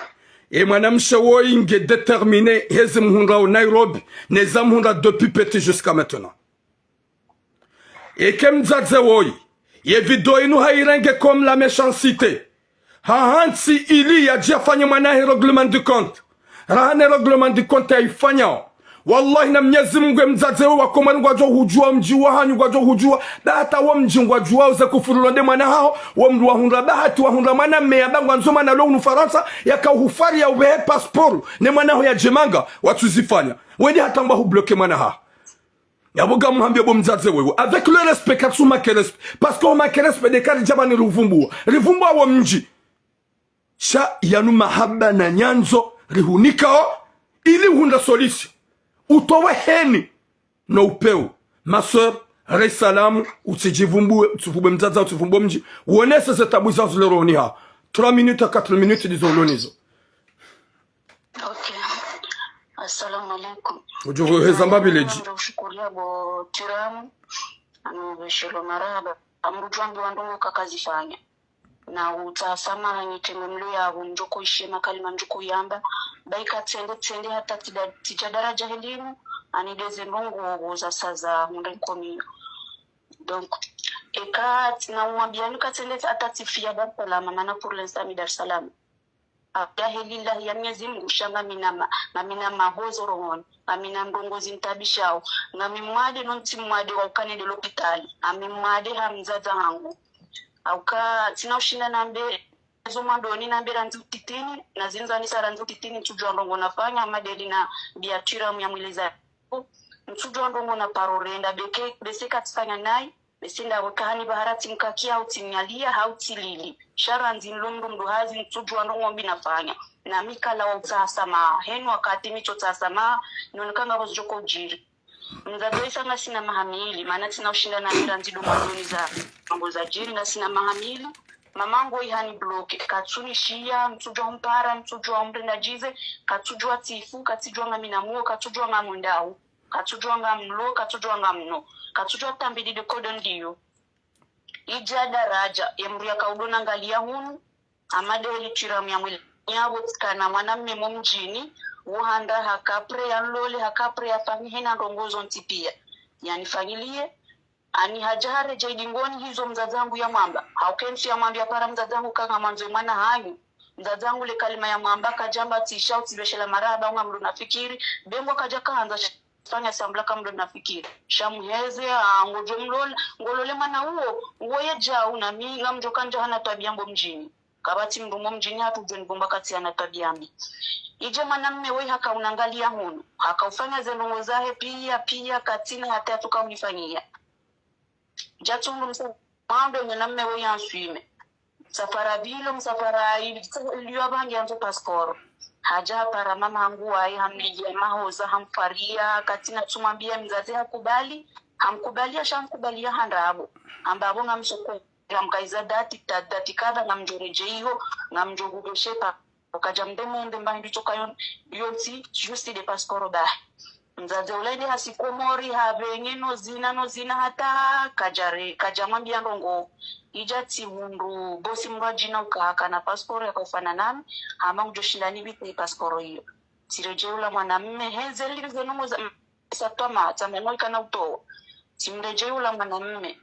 e mwanamshe woyi nge déterminé hezi mhundrao Nairobi, neza mhundra depuis petit jusqu'à maintenant. Eke mdzadze woyi, ye vidéo inu hayirenge comme la méchanceté. Hahantsi ili yadje yafanye mwana hahe règlement de compte. Raha ne règlement de compte yayifanyao. Wallahi na Mnyezi Mungu, e mdzadze woyi wa Komori ngwadjo hudjuwa mdji wahanyu, ngwadjo hudjuwa. Ba hata wo mdji ngwadjuwao ze kufuru londe mwana haho, wo mndru wahundra bahati, wahundra mwana mme yamba ngwandzo mwana lo hunu Farantsa, yaka uhufari ya upvehe passeport, ne mwana haho yadje manga, watsuzifanya. Wendi hata ngwa hubloqué mwana haho. Yapvo ngamuhambia bo mdzadze wewe. Avec le respect, katsu manqué respect. Parce que o manqué respect de kari djaba ni rivumbua. Rivumbua wo mdji. Sha yanu mahaba na nyandzo rihunikao. Ili uhundra solution. Utowe heni. No upeu. Ma sœur, rei salamu, utsidjivumbue, utsivumbue mdzadze, utsivumbue mdji. Wonese ze taabu zaho zile rohoni haho. Trois minutes à quatre minutes ndizo ulo nizo. Ok. Assalamu alaikum. Udjo heza mbapvi ledji. Ngamdjo ushukuria bo Tiramu, anu beshelo marahaba. Amrudjwambi wa ndrongo kakazifanya. Na utsaha samaha nyi teme mlo ya undjoko ishe makalima ndjoko yamba. Bayi katsende tsende hata tida-, tidja daraja helimu, ani deze ndrongo wo zasaza hundre nkomiyo. Donc, eka tsina umwambia ni katsende hata tsifiya Dar es Salaam, mana pour l'instant mi Dar es Salaam. Audahelillahi ya Mnyezi Mungu, sha ngamina ma-, ngamina mahozo rohoni, ngamina ndrongo zintabishao, ngami mwade no ntsi mwade wa ukana nende lopitali, ngami mwade ha mdzadze hangu. Hauka, tsina ushinda nambe, zo mwandoni nambe randzi utitini, na zindzani sa randzi utitini, ntsudjuwa ndrongo nafanya, madeli na biatura mya mwileza. Ntsudjuwa ndrongo na paro renda, beke, bese katsifanya nayi, bese ndapvo kahani bahara tsimkakia, hau tsimnyalia, hau tsilili. Sha randzi nlo mndru mndru hazi, ntsudjuwa ndrongo mbi nafanya. Na mi kala wa utsaha samaha. Heni wakati mi tso tsaha samaha, noni kanga pvo zidjoko udjiri. Mdzadze isa ngasina maha mili, mana tsina ushinda na mira ndzido mwandoni za, mambo zadjiri ngasina maha mili. Mamangu ihani bloqué, katsunishiya, ntsudjuwa umpara, ntsudjuwa umrenda djize, katsudjuwa tsifu, katsudjuwa ngamina muo, katsudjuwa ngamwendao. Katsudjuwa ngamlo, katsudjuwa ngamno. Katsudjuwa tambidi de kodo ndiyo. Idja daraja, emdru yaka udo nangalia hunu, amade heli tiramu ya mwili. Nyapvo tsikana mwanamme mo mdjini, uhanda haka prêt ya nlole, haka prêt ya fanyi hena ndrongo zontsi pia. Yanifanyiliye, ani hadja haredjei dingoni hizo mdzadze hangu ya mwamba. Hauka ntsi ya mwambia para mdzadze hangu kanga mwandzo mwana hanyu. Mdzadze hangu le kalima ya mwamba kadjamba tsi sha utsibeshela marahaba, ngamlo nafikiri. Be ngo kadja kahandza sh-, fanya sambla kamlo nafikiri. Sha muheze, ah, ngodjo mlole, ngolole mwana uwo, ngoye djau na mi, ngamdjo kandja hana twabia mbo mdjini. Kapvatsi mndru mbo mdjini hatru djoni bomba katsi hana twabia mbi. Idje mwanamme woyi haka unangalia hunu. Haka ufanya ze ndrongo zahe pia, pia, katsina hata yatsuka unifanyia. Djatsungu msa, mwando mwanamme woyi answime. Msafara pvilo, msafara ili, iliyo apvange yandzo pasporo. Hadja hapara mama hangu waye, hamlilia mahoza, hamfaria, katsina tsumwambia mdzadze hakubali, hamkubalia, sha hamkubalia ha ndrabo. Hamba apvo ngamsoko, ngamkaiza dati, ta-, dati kadha, ngamdjoredjei iho, ngamdjokupveshepa. Kadja mbe mwende mba hindru tsoka yon-, yontsi, juste de pasporo bahi. Mdzadze ula ende hasi Komori, hapvenge no zina, no zina hata kadjare-, kadjamwambia ndrongo. Idja tsi hundru, bosi mndru adjina uka hakana pasporo yakaufana nami, hamba ngudjoshinda nipvite pasporo iyo. Tsiredjei ula mwanamme, heze lili ze ndrongo za, m-, sa twama, tsamba no ikana utowa. Tsimredjei ula mwanamme.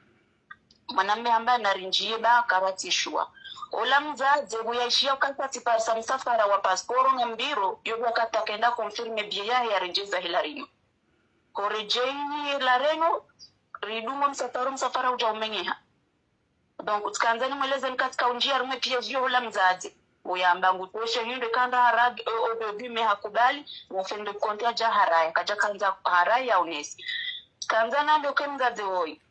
Mwanamme hamba narindjie ba kapvatsi shuwa. Ola mdzadze pvo yaishia ukaya tsiparisa msafara wa pasporo na mbiro, yo pvo wakati akenda confirmer billet yahe yaredjeza he La Réunion. Horedjei he La Réunion, ridungo msafara, msafara udja umenyeha. Donc, tsikandza nimweleze nikatsika undjia harumwa piège yo ola mdzadze. Uyamba ngutoshe hindru kanda haraya, au début, mais hakubali, na fin de compte yadja haraya, kadja kandza haraya ya unesi. Tsikandza nambe uke mdzadze woyi.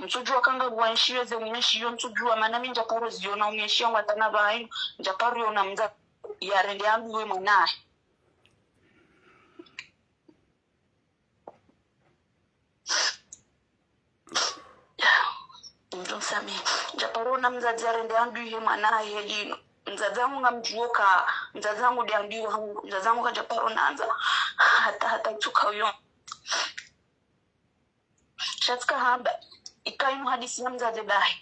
Ntsudjua kanga ngwanshiyo ze unyeshiyo, ntsudjua mana mi ndjaparo ziona unyeshiyo ngwatana pvayi, ndjaparo yona mdza yarende ambiwe mwanahe. Mdjo msamihi. Ndjaparo ona mdzadze yarende ambiwe mwanahe lino. Mdzadze hangu ngamdjuo ka, mdzadze hangu de ambiwe hangu, mdzadze hangu kadjaparo nandza, hata, hata tsuka uyo. Sha tsika hamba, ika inu hadisi ya mdzadze bahi.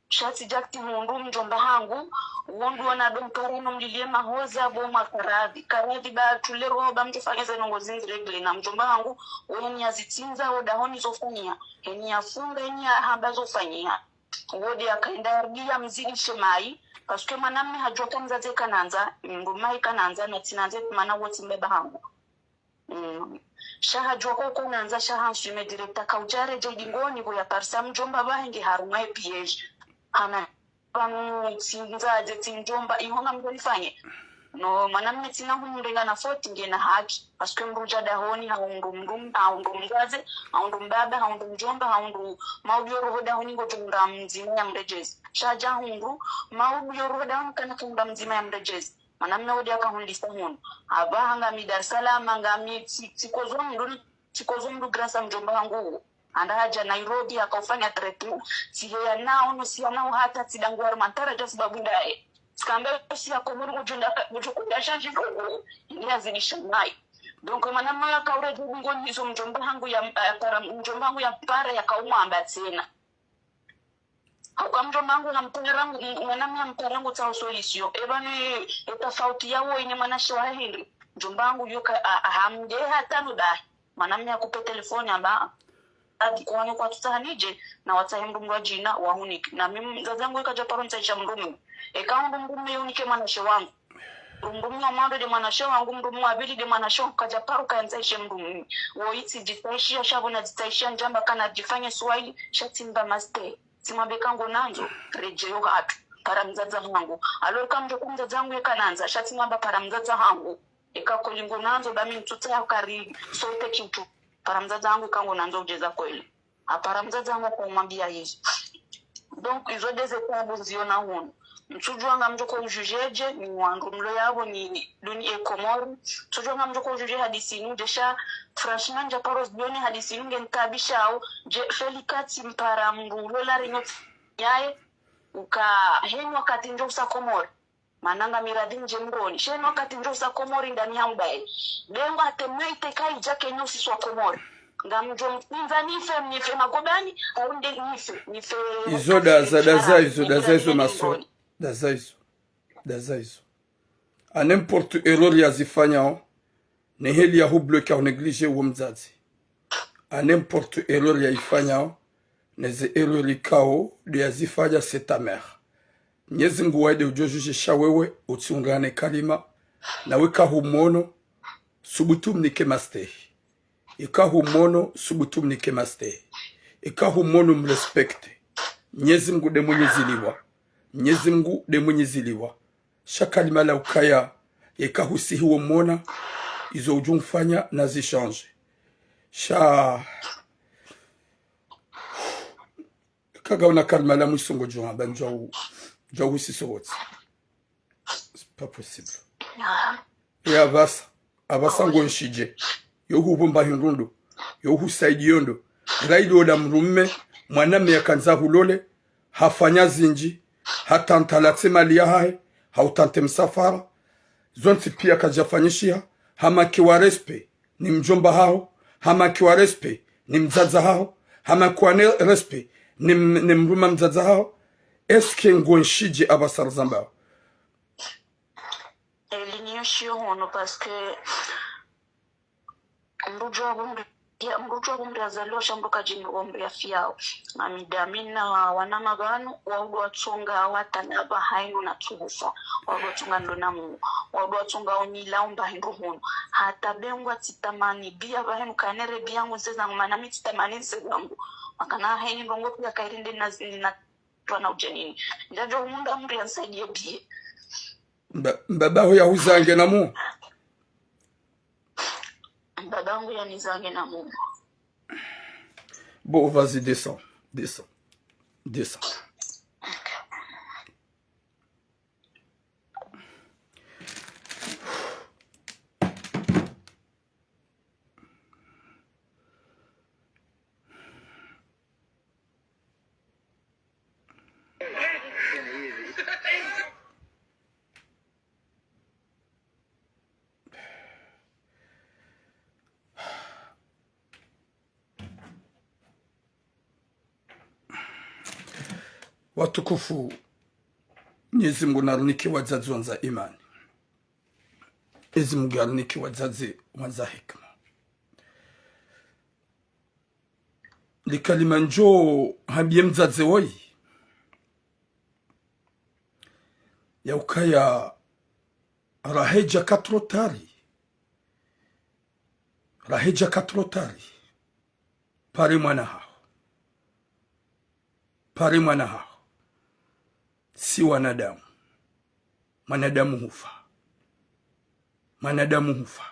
Sha tsi djakti hundru mdjomba hangu, wondru wana do mpara no mlilie mahoza bo mwa karadhi. Karadhi ba tule roho ba mdjofanya ze ndrongo zindji régler na mdjomba hangu, wo heni yazitsindza, wo dahoni zofanyiha. Heni yafunga, heni yahamba zofanyiha. Wo de yakaenda yarudi yamzidishe mayi, parce que mwanamme hadjua ka mdzadze kanandza, mdru mayi kanandza, na tsinandze mana wo tsi mbaba hangu. Mm. Sha hadjua ko uko nandza sha hansume direct akaudja redjei dingoni pvo yaparisa mdjomba pvahe nge harumwa ye piège. Hana pvanu tsi mdzadze tsi mdjomba iho ngamdjo nifanye. No, mwanamme tsina humrenga na faute ngena haki. Parce que mdru udja dahoni, hahundru mdru, hahundru mdzadze, hahundru mbaba, hahundru mdjomba, hahundru maudjo roho dahoni ngodjo hundra mdzima yamredjeze. Sha hadja hundru, maudjo roho dahoni kana kahundra mdzima yamredjeze. Mwanamme wo de yakahundrisa hunu. Apvaha ngami Dar es Salaam, ngami tsi-, tsikozo mdru, tsikozo mdru grâce à mdjomba hangu uwo. Handa hadja Nairobi, hakaufanya traitement. Tsiheya nao, no siya nao hata tsidangwara mantara dja sababu ndaye. Tsikamba yo siya Komori kudjunda ka-, kudjukunda shanji ndrongo. Ili yazidisha mayi. Donc, mwanamme yakauredjei dingoni izo mdjomba hangu ya, ya para, mdjomba hangu yampara yakaumwamba tsena. Hauka mdjomba hangu na mpara hangu, m-, mwanamme ya mpara hangu tsaho solution. Eba ni, e tafauti yawo ine mwanashe wa hindri. Mdjomba hangu yoka, a, a, hamde hata no dahi. Mwanamme yakupe telefoni amba, adi kwani kwatsutsaha nidje, na watsahe mdru mdru adjina, wahunike. Na mi mdzadze hangu ika djaparo ntsahisha mdru mume. Eka hundru mdru mume yunike mwanashe wangu. Mdru mume wa mwando de mwanashe wangu, mdru mume wa pvili de mwanashe wangu, kadjaparo kaya ntsahishe mdru mume. Wo itsi djitsahishiya, sha pvo nadjitsahishiya ndjamba kana djifanye swahili, sha tsimba mastehi. Tsimwambe ka ngonandzo, redjeyo hatru. Para mdzadze hangu. Alors ka mdjo ka mdzadze hangu yeka nandza, sha tsimwamba para mdzadze hangu. Eka kweli ngonandzo, ba mi ntsutsaha kari, sote kintru. Para mdzadze hangu eka ngonandzo udjeza kweli. Apara mdzadze hangu akamwambia izo. Donc, izo de ze tabu nziona hunu. Ntsudjua ngamdjo ko ujuger dje, ni wandru mlo yapvo ni duni e Komori. Ntsudjua ngamdjo ko ujuger hadisi inu, dje sha, franchement, ndjaparo zioni hadisi inu ngentabishao, dje feli kati mpara mdru ulo La Réunion yaye, uka heni wakati ndjo usa Komori. Mana ngami radhi ndje mroni. Sha heni wakati ndjo usa Komori ndani ya mbaye. Be ngwate mwe ite kaidja kenyo usiswa Komori. Ngamdjo mtsindza nife, nife magobani, hau nde nife, nife. Izo da za, da za izo, da za izo maso. Da za izo. Da za izo. À n'importe erreur yazifanyao, ne heli ya hubloquer au négliger uwo mdzadze. À n'importe erreur yaifanyao, ne ze erreur ikao de yazifanya, c'est ta mère. Mnyezi Mngu waye de udjo juger sha wewe, utsiungane kalima, na weka humono, subutu mnike mastehi. Ika humono, subutu mnike mastehi. Ika humono, mrespecte. Mnyezi Mngu de mwenye ziliwa. Mnyezi Mngu de mwenye ziliwa. Sha kalima la ukaya, ika husihi wo mona, izo udjo mfanya na zi changer. Sha, kaga una kalima la mwiso ngodjo hamba ndjau, Djau husisa wontsi. C'est pas possible. Ya pvasa, apvasa ngonshidje. Yo hupvumba hindru ndo. Yo husaidiyo ndo. Raidi ola mdrume, mwanamme yakandza hulole, hafanya zindji, hatanta latse mali yahahe, hautante msafara. Zontsi piya kadjafanyishiha, hamankiwa respect ni mdjomba haho, hamankiwa respect ni mdzadze haho, hamankiwa ne respect ni m-, ni mdrume mdzadze haho. Est-ce que ngonshidje apvasa rizambao? Eli niyoshiyo hono, parce que mdru djuwa pvo mdru, ya, mdru djuwa pvo mdru yazalwa sha mdru kadjini pvo mdru yafiyao. Mami Damina, wana mabanu, waudu watsonga watana pvahanu na tsuhufa. Waudu watsonga ndo na Mungu. Waudu watsonga onila umba hindru hunu. Hata be ngwatsitamani biya pvahanu kanere biya ngu nse zangu, mana mi tsitamani nse zangu. Makana heni ndrongo piya kairi nde na zini na twana udjenini. Ndjadjo hundra mdru yanisaidiye biye. Mba-, mbaba ho yahuzange na mu? Mbaba ngu yanizange na mu. Bon, vas-y, descends, descends, descends. Watukufu, Mnyezi Mungu narinike wadzadze wandza imani. Mnyezi Mungu yarinike wadzadze wandza hikima. Likalima ndjo hambiye mdzadze woyi, ya ukaya raha idjaka trop tard. Raha idjaka trop tard. Pare mwana haho. Pare mwana haho. Si wanadamu. Mwanadamu hufa. Mwanadamu hufa.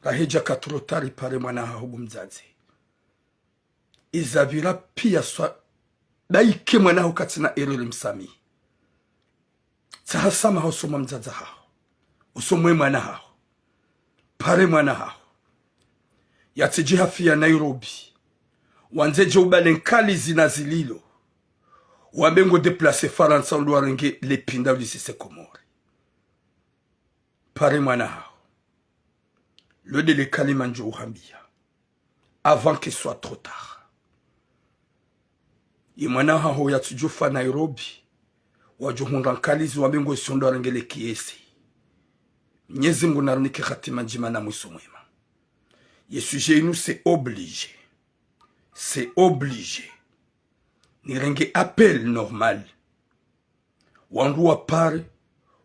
Raha idjaka trop tard, pare mwana haho bo mdzadze. Iza pvira piya swa, bayike mwana haho katsina erreur, msamihi. Tsaha swamaha usoni mwa mdzadze haho. Usoni mwe mwana haho. Pare mwana haho. Yatsidji hafiya Nairobi. Wandze dje ubale nkali zina zililo. Wambe ngo déplacer Farantsa ndo warenge lepinda ulisise Komori. Pare mwana haho. Lo nde le kalima ndjo uhambiya. Avant que soit trop tard. Ye mwana haho yatsudjofa Nairobi, wadjo hundra nkali zi wambe ngo iso ndo warenge le kiesi. Mnyezi Mungu narinike hatima ndjema na mwiso mwema. Ye sujet inu c'est obligé. C'est obligé. Nirenge appel normal. Wandru wapare,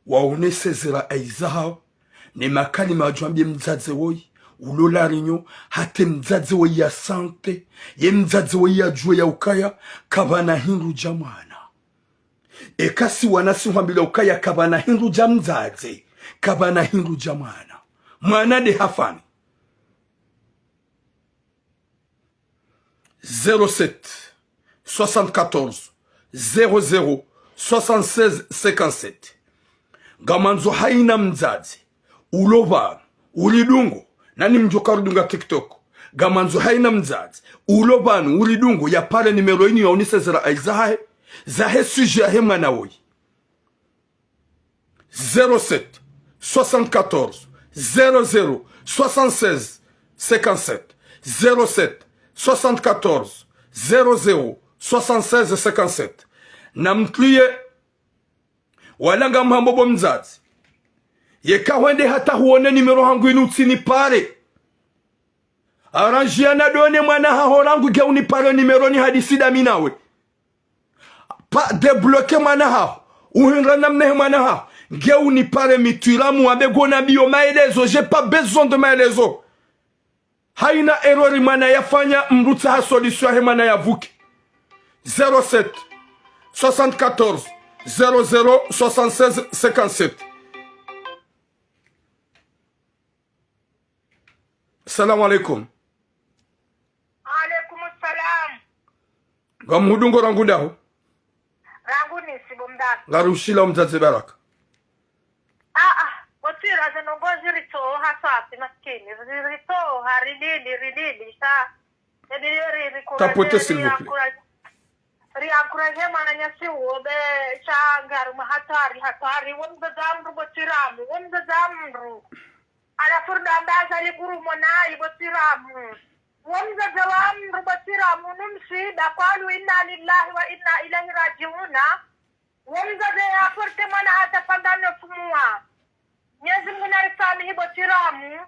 waonese ze rayi zahao, ne makalima wadjo wambiye mdzadze woyi, ulo La Réunion, hata mdzadze woyi ya sente, ye mdzadze woyi yadjuwe ya ukaya, kapvana hindru dja mwana. Eka si wana si hwambilwa ukaya, kapvana hindru dja mdzadze, kapvana hindru dja mwana. Mwana nde hafa ni. Zéro sept, soixante-quatorze, zéro zéro, soixante-seize, cinquante-sept. Ngamandzo hayina mdzadze, ulo pvanu, uridungo, nani mdjoka ridunga TikTok. Ngamandzo hayina mdzadze, ulo pvanu, uridungo, yapare numéro inu yaonese ze rayi zahahe, zahe sujet yahe mwana woyi. Zéro sept, soixante-quatorze, zéro zéro, soixante-seize, cinquante-sept. Zéro sept, soixante-quatorze, zéro zéro, soixante-seize, cinquante-sept. Namtruye, wala ngamhambo bo mdzadze. Yeka hwende hata huone numéro hangu inu utsinipare. Arrange ya na donner mwana haho rangu nge unipare numéro nihadisi dami nawe. Pa débloquer mwana haho. Uhindra namna he mwana haho. Nge unipare mitwiramu wambe ngo nambiyo maelezo. J'ai pas besoin de maelezo. Hayina erreur mwana yafanya mdru tsaha solution yahe mwana yapvuke. Zéro sept, soixante-quatorze, zéro zéro, soixante-seize, cinquante-sept. Salamu alaikum. Alaikum salam. Ngamhudungo rangu ndahu? Rangu Nice. Ngari ushila umdzadze baraka. Ah, ah, bo Tsira, ze ndrongoo ziritoha swafi, maskini. Ziritoha, rilili, rilili, sha. Ebidi yo ri, ri encourager, s'il vous plaît. Ri encourager mwananyasi uwo be, sha ngari mwa hatwari, hatwari. Wo mdzadze wa mndru bo Tsira mu, wo mdzadze wa mndru. Ala furda amba azali guru mona yi bo Tsira mu. Wo mdzadze wa mndru bo Tsira mu, nu mshiba, قالوا إنا لله وإنا إليه راجعون. Wo mdzadze ya porte mwana hata pendant neuf mois. Mnyezi Mungu narisamihi bo Tsira mu.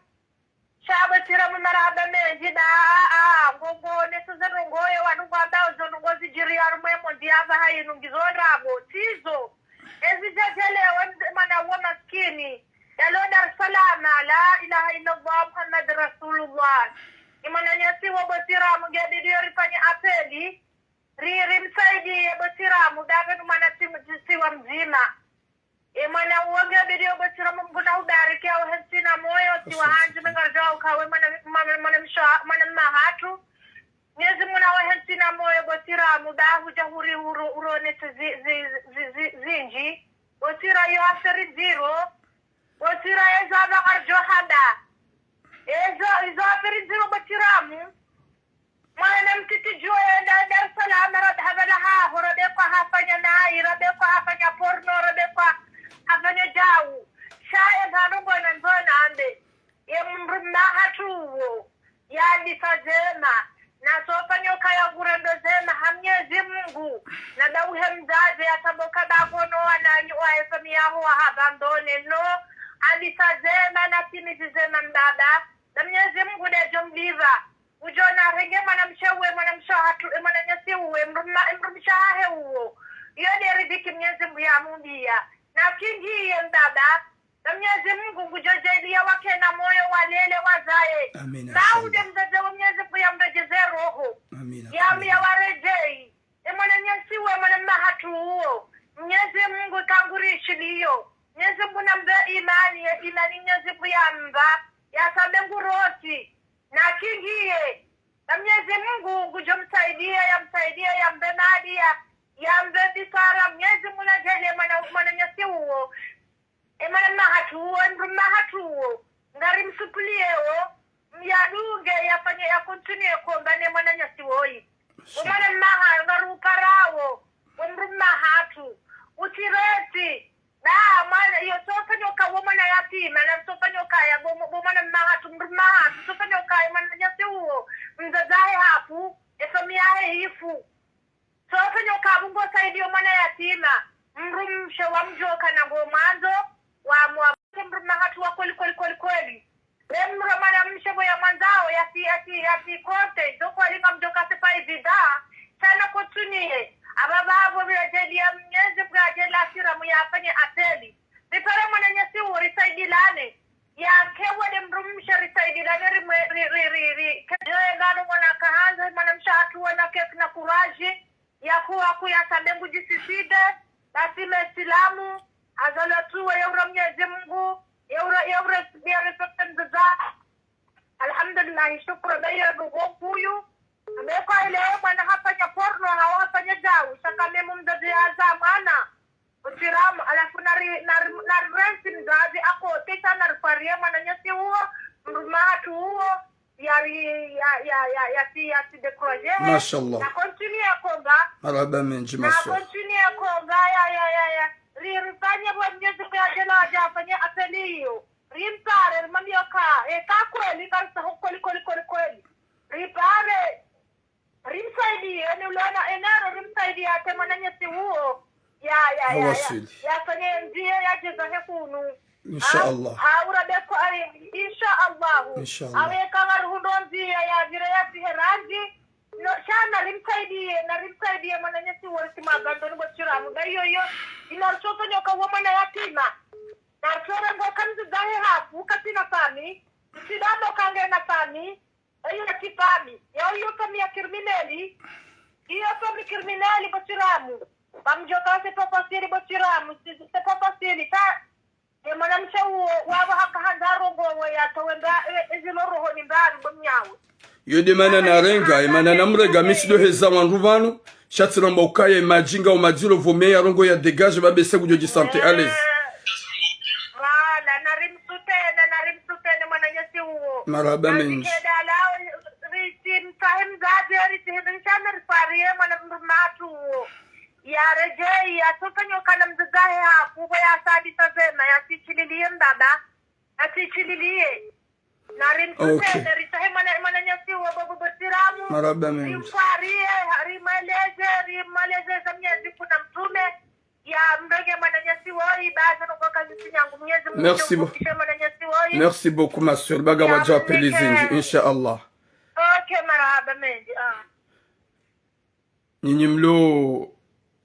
Sha bo Tsira mu marahaba mendji da, ah, ah, ngo, ngo, neso ze ndrongoo ye wanu ngwambao zo ndrongoo zidjiri harumwa ye monde ya pvahanu ngizo ndrabo, tsizo. Ezi djadjelewa mze mwana uwo maskini. Yalo Dar es Salaam, لا إله إلا الله محمد رسول الله. Ye mwananyasi uwo bo Tsira mu ngebidi yo rifanye appel. Ri, rimsaidiye bo Tsira mu, dave nu mwana tsi, tsi, tsi wa mdzima. Ye mwana uwo ngebidi yo bo Tsira mu, Mngu nahubariki, awe hentsi na moyo, tsi wa handji, mengarja ukawe mwana, mwana, mwana msha, mwana mma hatru. Mnyezi Mungu nawe hentsi na moyo bo Tsira mu, da hudja huri uro, uronese zi, zi, zi, zi, zindji. Bo Tsira yo affaire ndziro. Bo Tsira ezo amba ngarjo handa. Ezo, izo affaire ndziro bo Tsira mu. Mwana mtiti djuwa yenda Dar es Salaam, rad-, havala haho, rabekwa hafanya nayi, rabekwa hafanya porno, rabekwa hafanya djau. Sha ye pvanu ngona ndzona ambe. Ye mdrume hatru uwo, yandisa zema. Na sofanya ukaya ngurendo zema ha Mnyezi Mungu. Na dauhe mdzadze ya saboka bagono wananyi wa efamiya yaho wa habandone no. Andisa zema na timizi zema mbaba. Na Mnyezi Mungu ndejo mbiva. Udjo narenge mwanamshe uwe, mwanamshe hatru, e mwananyasi uwe, mdrume, e mdrumshe hahe uwo. Iyo nde ridhiki Mnyezi Mungu yamumbiya. Na kingi ye mbaba. Na Mnyezi Mungu ngudjo djaliya wake na moyo walele wazaye. Amina, inshallah. Maude mdzadze wa Mnyezi Mungu yamredjeze roho. Amina. Yamu ya waredjeyi. E mwananyasi uwe, mwana mma hatru uwo. Mnyezi Mungu kangurishiliyo. Mnyezi Mungu nambe imani, ye imani Mnyezi Mungu yamba. Yasambe ngurosi. Na kingiye. Na Mnyezi Mungu ngudjo msaidiya, yamsaidiye, yambe mali, ya, yambe bisara. Mnyezi Mungu nadjaliye mwana, mwananyasi uwo. E mwana mma hatru uwo, e mdrume hatru uwo. Ngari msupuliyewo, myadunge, yafanye, ya continue komba ne mwananyasi woyi. Wo mwana mma ha, ngari uparawo, wo mdrume hatru. Utsireti, da, mwana, iyo sofanya uka wo mwana yatima, na sofanya ukaya, bo, bo mwana mma hatru, mdrume hatru, sofanya ukaya, mwananyasi uwo, mdzadze hahe hafu, efamiya yahe hifu. Sofanya uka bu ngosaidiyo mwana yatima, mdrumshe wamdjoka na ngomwandzo, wa mwa, mdrume hatru wa kweli, kweli, kweli, kweli. Be mdru mwanamshe bo yamwandzao, yasi, yasi, yasi konte, doko alinga mdjoka c'est pas évident, sha na continue. Aba babo biradjaliya Mnyezi Mungu yadjaliya sira mu yafanye appel. Ripare mwananyasi uwo risaidilane. Yake wale mdrumshe risaidilane rimwe, ri, ri, ri, ri. Ke, yo, engano mwana kahandza, mwanamshe hatru wana ke na courage. Yakuwa kuya sambe ngudjisiside, basi me silamu, azala tuwe yaura Mnyezi Mungu, yaura, yaura sibiya respecte mdzadze. Alhamdulillah, shukuru, be yo ndugu kuyu. Ambe kwa ile mwana hafanya porno, hau hafanya djau, sha ka memu mdzadze yaza mwana. Utsiramu, alafu nari, nari, nari rentsi mdzadze, ako, tesa nari fariye mwananyasi uwo, mdrume hatru uwo. Yari, ya, ya, ya, yasi, yasi décourager. Mashallah. Na continue komba. Marahaba mendji, ma sœur. Na continue komba, ya, ya, ya, ya. Ri, rifanye bo Mnyezi Mungu yadjaliya wadje wafanye appel iyo. Rimpare, rimwambiye ka, e, ka kweli, ka risa ho kweli, kweli, kweli, kweli. Ripare, rimsaidiye, ni ulona enero, rimsaidiye ate mwananyasi uwo. Ya, ya, ya, ya. Hawaswili. Yafanye ndziya yadjeza he kunu. Insha Allah. Ha, ha, ura beko, ai, insha Allah. Insha Allah. Awe kama ruhundo ndziya ya vire ya siheranzi. No, sha na rimsaidiye, na rimsaidiye mwananyasi uwo risi mwabandoni bo Tsiramu. Ba iyo, iyo, ina rutsoto nyoka uwo mwana yatima. Na rutore ngo kamzi zahe hafu, katsina fami. Tsidamo kange na fami. Iyo ya kifami. Ya iyo fami ya criminel. Iyo fami criminel bo Tsiramu. Bamdjoka c'est pas facile bo Tsiramu. C'est, c'est pas facile. Ta, e mwanamshe uwo, wabo haka handza rongowe yatowe mba, e, ezilo rohoni mba, bo mnyawe. Yo de mana narenga, e mana namrenga, mi sido heza wandru pvanu, Sha tsi lamba ukaya madjinga umadzilo vomea rongo ya dégage babese kudjo dji sentir à l'aise. Voilà, nari msutene, nari msutene mwananyasi uwo. Marahaba mendji. Kazikeda lao, riti msahe mzazi, riti hini nshame rifariye mwana mrumatu uwo. Ya redjei, ya soka nyoka na mzazahe hafu, bo ya sadi sazema, ya sichililiye mbaba, ya sichililiye. Nari msutene, okay, ritahe mwana, mwananyasi uwo, bo, bo, bo, siramu. Marahaba mendji. Rimfariye, rimweleze, rimweleze za Mnyezi Mngu na mtrume. Ya mrenge mwananyasi woyi, baza no kwa kazi sinyangu Mnyezi Mngu. Merci beau-, mwananyasi woyi. Merci beaucoup, ma sœur. Baga wadja appel zindji, inshallah. Okay, marahaba mendji. Ah. Nyinyi mlo,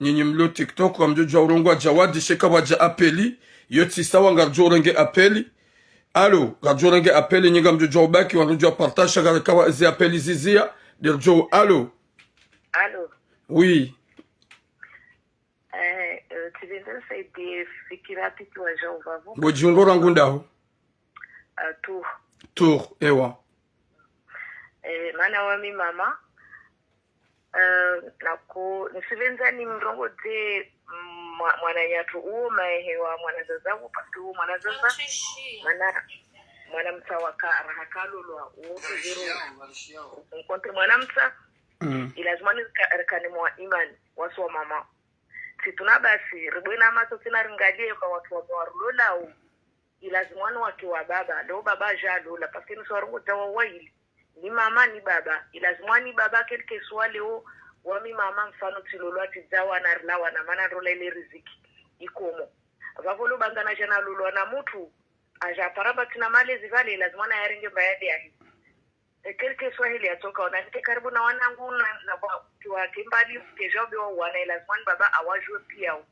nyinyi mlo TikTok, ngamdjo djuwa urongowa Jawadi, sha eka wadja appel, yo tsi sawa, ngaridjo urenge appel. Allô, ngaridjo urenge appel, nyi ngamdjo djuwa ubaki, wandru djuwa partage, sha eka wa-, ze appel ziziya, nde ridjo, allô. Allô. Oui. Eh, eh, tsi pvendza nisaidie fikira piti wadja uvavo. Bo djihundro rangu ndaho? Ah, Tour. Tour, ewa. Eh, mana wami mama, eh, nako, ntsipvendza nimrongodze, mm, mwa-, mwananyatru uwo mahewa mwanazazangu, parce que uwo mwanazaza, mana, mwana mtsa waka, raha kalolwa, uwo tuzero, nkontre mwana mtsa, mm, ilazima nirika-, rikane mwa imani, wasi wa mama. Tsi tuna basi, ribwe na matso tsina ringaliye kwa wandru wame warulolao. Ilazima wanu wake wa baba, leo baba aja alola, parce que nusu warongowa wa waili. Ni mama, ni baba. Ilazima ni baba, quel que soit leo, wami mama mfano tsilolwa tsidzawa na rilawana, mana ndola ile riziki. Ikomo. Vavo leo bangana jana lolwa na mutru, aja paramba tsina malezi vale, ilazima na yarenge mbayade yahe. Eh, quel que soit heli yatsoka, ona nike karibu na wanangu na, na wa-, wake mbali, ke jaube wa wana, ilazima ni baba awajue pia o.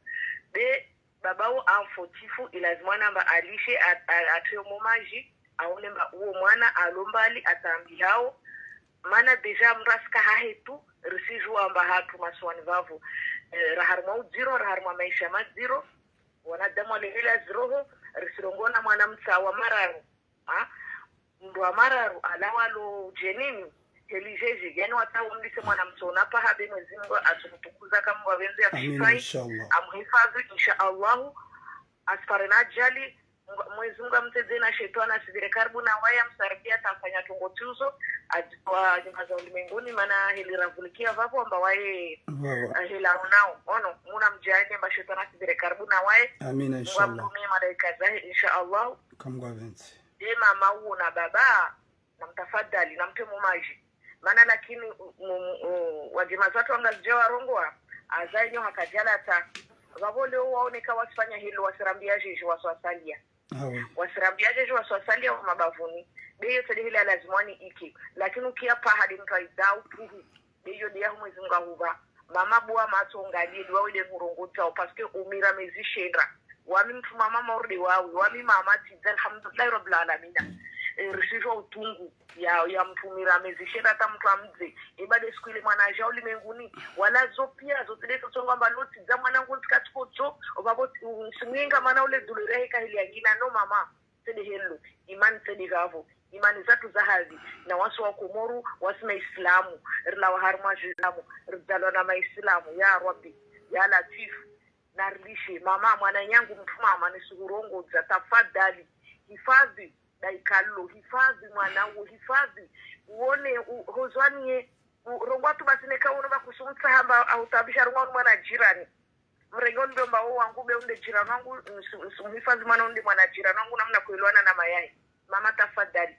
Be, baba o amfotifu, ilazima namba alishe, a-, a-, atowe mo maji, aone mba uwo mwana, alo mbali, atsambihe o. Mana déjà mrasika hahe tu, risijua mba hatru masiwani vavo. Eh, raha harimwa udziro, raha harimwa maesha madziro, wanadamu walehela ziroho, risirongowa na mwana mtsa wa mararu. Ha? Mndru wa mararu, alawa lo djenini, heli jeje, yani wata umlise mwana mtsa ona paha be Mwezi Mngu atsumutukuza ka Mngu apvendze ya kushifai, inshallah, amuhifadhi, insha Allahu, asipare na ajali, Mngu-, Mwezi Mngu amtedze na shetwani asipvire karibu na waye, amsaribiya tafanya trongo tuzo, adzitwa nyumba za ulimenguni, mana heli ravulikia vavo amba waye, vavo, ahela unao, ono, muna mjane mba shetwani asipvire karibu na waye, amina, Mngu inshallah, amtumie malaika zahe, insha Allahu. Ka Mngu apvendze. Ye mama uwo na baba, namtafadhali, namtwe mo maji. Mana lakini, mm, mm, wadjima zatru wangazidja warongowa, aza inyo hakadjalata. Vavo leo waoneka wasifanya hilo, wasirambiya jeje, wasiwasaliya. Awe. Wasirambiya jeje, wasiwasaliya wa mabavuni. Be iyo tsede hilo ya lazima ni ike. Lakini ukia paha de mtru aidza upuhu. Be iyo de yaho Mwezi Mngu ahupva. Mama buwa matso ngaliye duwa wede hurongodzao, parce que umira mezi shenda. Wami mtru mama mauri de wawi, wami mama tsidza, alhamdulillahi rabbil alamina. Eh, risijua utungu ya, ya mtru umira mezi shenda ata mtru amdze. Eba de siku ile mwana aja ulimenguni, wala zo pia, zo tsede tsonga amba lo tsidza mwanangu ntsika tsiko tso, ovavo, mm, simwinga mana ule dzulu rehe kahili yangina, no mama. Tsede helo, imani tsede vavo, imani zatru za havi, na wasi wa Komoro, wasi maislamu, rilawa harimwa jislamu, ridzalwa na maislamu, ya Rabbi, ya Latif, narilishe, mama, mwananyangu, mtru mama, nisuhurongodza, tafadhali, hifadhi, daikalo, hifadhi, mwana uwo, hifadhi, uone, u-, hozwaniye, u-, rongowa tu basi neka uono ba kusumtsaha mba, ahutabisha rongowa unu mwana jirani. Mrenge unu be mba wo wangu be unde jirani wangu, nsu-, nsumuhifadhi mwana unde mwana jirani wangu namna kuelewana na mayayi. Mama tafadhali.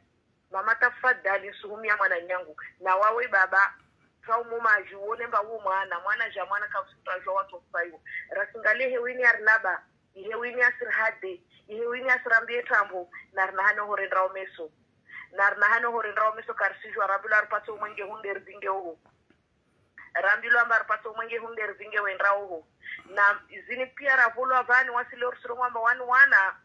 Mama tafadhali nsuhumia mwananyangu. Na wawe baba, tsa umo maji, uone mba uwo mwana, mwana ja mwana kavusutajwa watu wa kufayiwa. Rasingaliye hewini arilaba, ihewini asirihade, ihewini asirambiye tambo, narinahane oho rendrao meso. Narinahane oho rendrao meso karisijua rambilwa aripatse umwenge hunde rivinge oho. Rambilwa amba aripatse umwenge hunde rivinge wendra oho. Na zini pia ravolwa vani wasi leo risirongowa amba wani wana.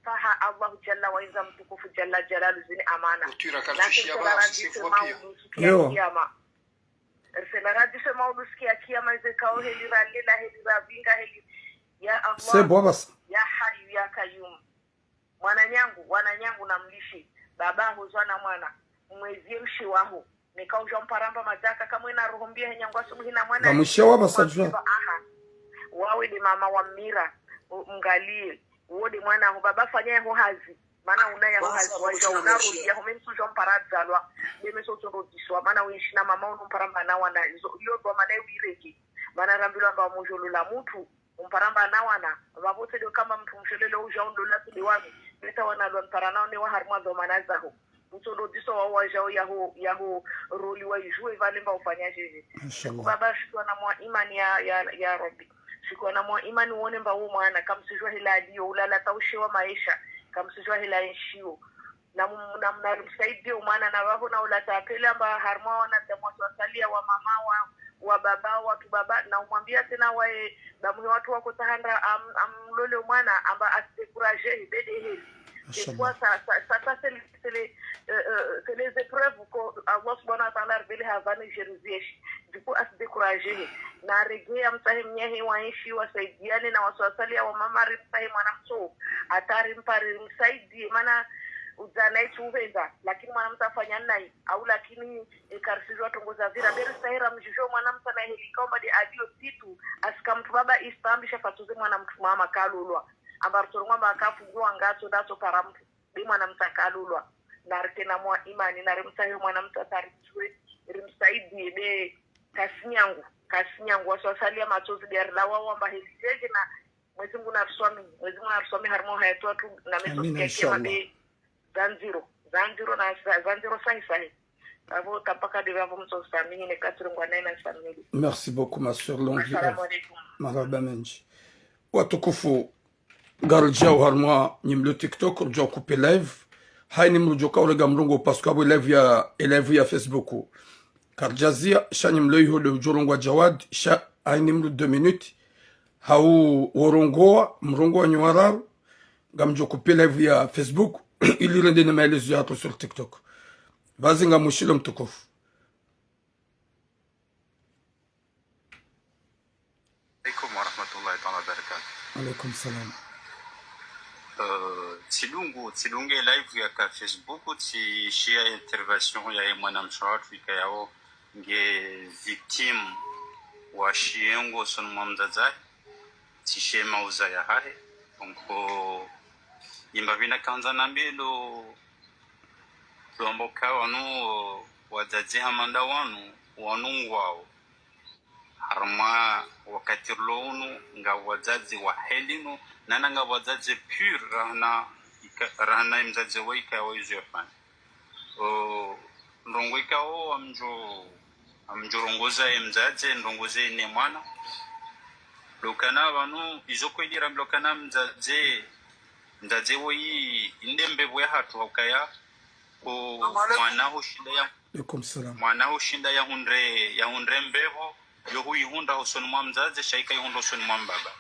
Faha Allahu Jalla wa Izza mtukufu Jalla Jalalu zini amana. Utwira kartushiya ba sisi vopia. Yo. Risela radise maudu siku ya kiyama ize kao heli ralela, heli ravinga, heli. Ya Allah. C'est bon, basi. Ya Hayyu, ya Kayyum. Mwananyangu, wananyangu namlishe. Baba hozwa na mwana. Mwezie mshe waho. Neka udja umpara mba madzaka kamwe na roho mbi ya he nyangu asubuhi na mwana. Ngamwishiwa pvasa djwa. Aha. Wawe nde mama wa mira, u-, mngaliye. Uwo nde mwana aho baba fanya yaho hazi. Mana una yaho hazi, wadja una rudi yaho, même si udja umpara adzalwa. Nde meso utsondro diswa, mana uenshi na mama unu umpara mba na wana. Izo, iyo ndo mana uireke. Mana rambilwa mba mujolo la mutru. Umpara mba na wana, pvapvo tsi ndo kamba mutru mshelele udja undo la tsi nde wami, beta wana lwa mpara nao ne wa harimwa dhwamana zaho. Utsondro diswa wao wadjao yaho, yaho roli wa ijue pvale mba ufanya jeje. Mashallah. Baba, shikiwa na mwa imani ya, ya, ya Rabbi. Shikiwa na mwa imani wone mba wo mwana, kamsijua hela aliyo, ulala taushe wa maesha, kamsijua hela enshiyo. Na mu-, na, na rimsaidie umwana na pvapvo na ulata apele amba harimwa wanadamu waswasalia wa mama wa, wa baba, watu baba, na umwambia tsena waye, bamuhe watu wako tahandra, am-, amlole umwana, amba asidécourager, hibede heli. Des fois, ça, ça, ça, ça, c'est le, c'est les, euh, euh, c'est les épreuves que Allah subhanahu wa ta'ala arivele havani jerizieshi. Du coup, asidécourager. Na regea mtsahe mnyahe waenshi, wasaidiane na waswasalia wa mama, rimtsahe mwana mtso. Ata rimpare, rimsaidie, mana udzana itsu upvendza. Lakini mwana mtsa fanya nayi. Au lakini, e, karisijua trongo za vira. Beri sahira mjijo mwana mtsa na heli kaumba de adio titu. Asika mutru baba istambisha fatuze mwana mutru mama kalolwa. Amba rutorongo amba akafu ngiwa ngatso datso kara mutru. Be mwana mtsa kalolwa. Na rike na mwa imani, na rimtsahe mwana mtsa tariswe, rimsaidie be kasi nyangu, kasi nyangu, waswasalia matsozi de arilawa wamba heli jeje na Mwezi Mungu na riswami, Mwezi Mungu na riswami harimwa hayati watru na meso. Amina, sikia kema inshallah. Be zandziro, zandziro na za-, zandziro sahi sahi. Pvapvo tampaka de pvapvo mtso samini ne katiri ngwa nayi na samini. Merci beaucoup, ma sœur, longue vie à vous. Assalamu alaikum. Marahaba mendji. Watukufu, ngaridjao harimwa nyimlo TikTok, ridjao couper live. Hayini mdru djoka urega mrongoo parce que apvo live ya, e live ya Facebook. Karidjazia, sha nyimlo iho de udjorongoa Jawad, sha hayini mdru deux minutes. Hau worongoa, mrongoo wanyu wararu, ngamdjo couper live ya Facebook, ili rende na maelezo yatru sur TikTok. Pvazi ngamwishilo mtukufu. Alaikum wa rahmatullahi ta'ala wa barakatuh. Alaikum salam. Euh, tsidungu, tsidunge live yaka Facebook, tsishia intervention ya ye mwanamshe watru ikayao nge victime wa shiyengo usoni mwa mdzadze wahe, tsishia mauza yahahe. Donc, euh, imba pvina kandza nambe lo, lo amba uka wanu, euh, wadzadze hama nda wanu, wanu ngwao. Harimwa wakati rilo unu, nga wadzadze wa heli nu, nana nga wadzadze pur rahana ika-, rahana ye mdzadze wo ikao izo yafanya. O, ndrongoo ikao amdjo, amdjo rongoza ye mdzadze, ndrongoze ne mwana. Lokana pvanu, izo kweli rambi lokana mdzadze, mdzadze wo yi, inde mbepvo yahatru haukaya, ko mwana hushinda ya Alaikum salam. Mwana hushinda yahundre, yahundre mbepvo, yo huyihundra hosoni mwa mdzadze, sha ika yihundra hosoni mwa mbaba.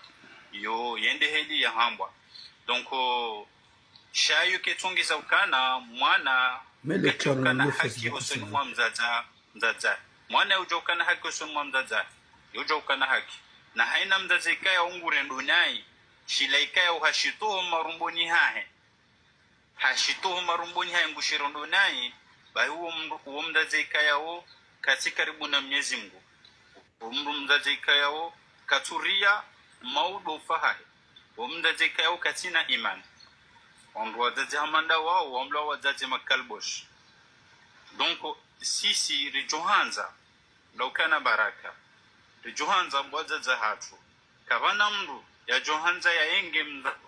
Yo yende heli yahambwa. Donc, euh, sha yo ketsongeza ukana, mwana, mele ketsi ukana haki hosoni mwa mdzadze, mdzadze. Mwana yodjo ukana haki hosoni mwa mdzadze, yodjo ukana haki. Na hayina mdzadze ikaya ungure ndo nayi, shila ikaya uhashitoho marumboni hahe. Hashitoho marumboni hahe ngushiro ndo nayi, bahi uwo mdru, uwo mdzadze ikayao katsi karibu na Mnyezi Mungu. Uwo mdru mdzadze ikayao katsuria maudo ufa hahe. Uwo mdzadze ikayao katsina imani. Wandru wadzadze hama nda wao, wamlwa wadzadze makalbosh. Donc, sisi ridjohandza, ndo ukana baraka. Ridjohandza mbwa wadzadze hatru. Kapvana mdru yadjohandza yayenge mdzadze.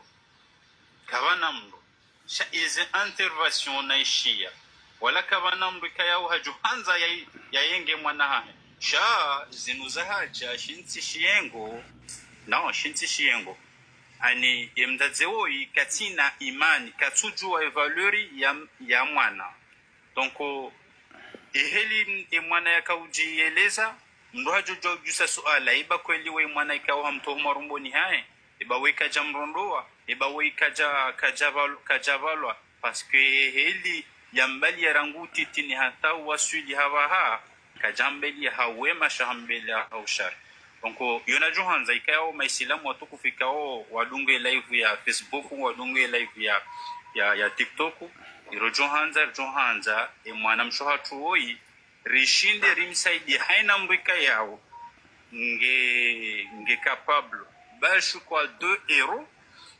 Kapvana mdru. Sha ize intervention naishiya. Wala kapvana mdru ikayao hadjohandza ya, yayenge mwana hahe. Sha zinu zahadja shintsi shiyengo. Non, shintsi shiyengo. Ani ye mdzadze woyi katsina imani, katsudjuwa ye valeur ya, ya mwana. Donc, euh, eheli e mwana yakaudjieleza, mdru hadjodja udjusa suala, iba kweli we mwana ikao hamtoho marumboni hahe, iba we kadja mrondowa, iba we kadja, kadja val-, kadja valwa, parce que eheli yambali ya rangu utiti ni hata uwaswili hapvaha, kadja mbeli ya hawema sha hambeli ya haushari. Donc, yo nadjohandza ikayao maisilamu watukufu ikao wadunge live ya Facebook, wadunge live ya, ya, ya TikTok. Irodjohandza, ridjohandza, e mwanamshe hatru woyi, rishinde rimsaidie haina mdru ikayao nge nge capable, bashu kwa deux euros,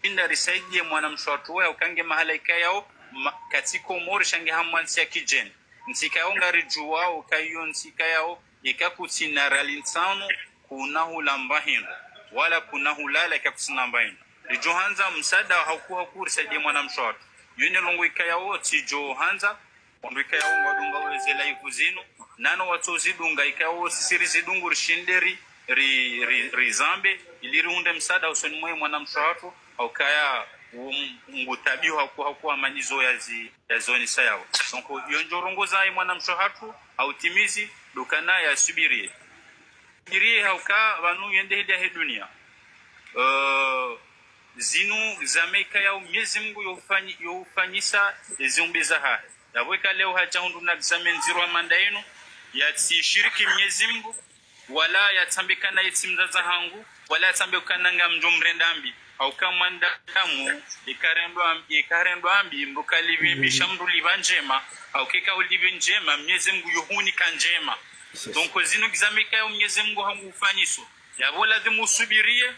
shinda risaidie mwanamshe watru woyi hauka nge mahala ikayao ma, katsi Komori sha nge harumwa ntsi ya kidjeni. Ntsi ikayao ngaridjuwao ka iyo ntsi ikayao ika kutsina riali ntsanu kuna hulamba hindru, wala kuna hulala ika kutsina mba hindru. Ridjo handza msaada hauka hauka risaidie mwanamshe watru. Iyo nde ndrongoo ikayao tsidjo handza, wandru ikayao ngwadungao eze live zinu, nano watso zidunga ikayao sisi rizidungu rishinde ri, ri, ri, rizambe, ili rihundre msaada usoni mwe mwanamshe watru, haukaya um, ngutabiho hauka hauka amanizo yazi, yazonesa yao. Donc, iyo ndjo rongoza ye mwanamshe hatru, hautimizi, ndo ukana yasubirie. Subirie hauka pvanu yende hidja he dunia. Eh, zinu zame ikayao Mnyezi Mngu yofanyi, yofanyisa eziumbe zahahe. Yapvo ika leo hadja hundru na kizame ndziro amanda inu, yatsishiriki Mnyezi Mngu, wala yatsambe kana yetsi mdzadze hangu, wala yatsambe kana ngamdjo mrenda mbi. Hauka mwanadamu, ikarendwa mbi, ikarendwa mbi, mdru kalipve mbi, sha mdru lipva ndjema, hauka ika ulipve ndjema, Mnyezi Mngu yohunika ndjema. Donc, zinu kizame ikayao Mnyezi Mngu hangu ufanyiso. Yapvo lazimu usubirie,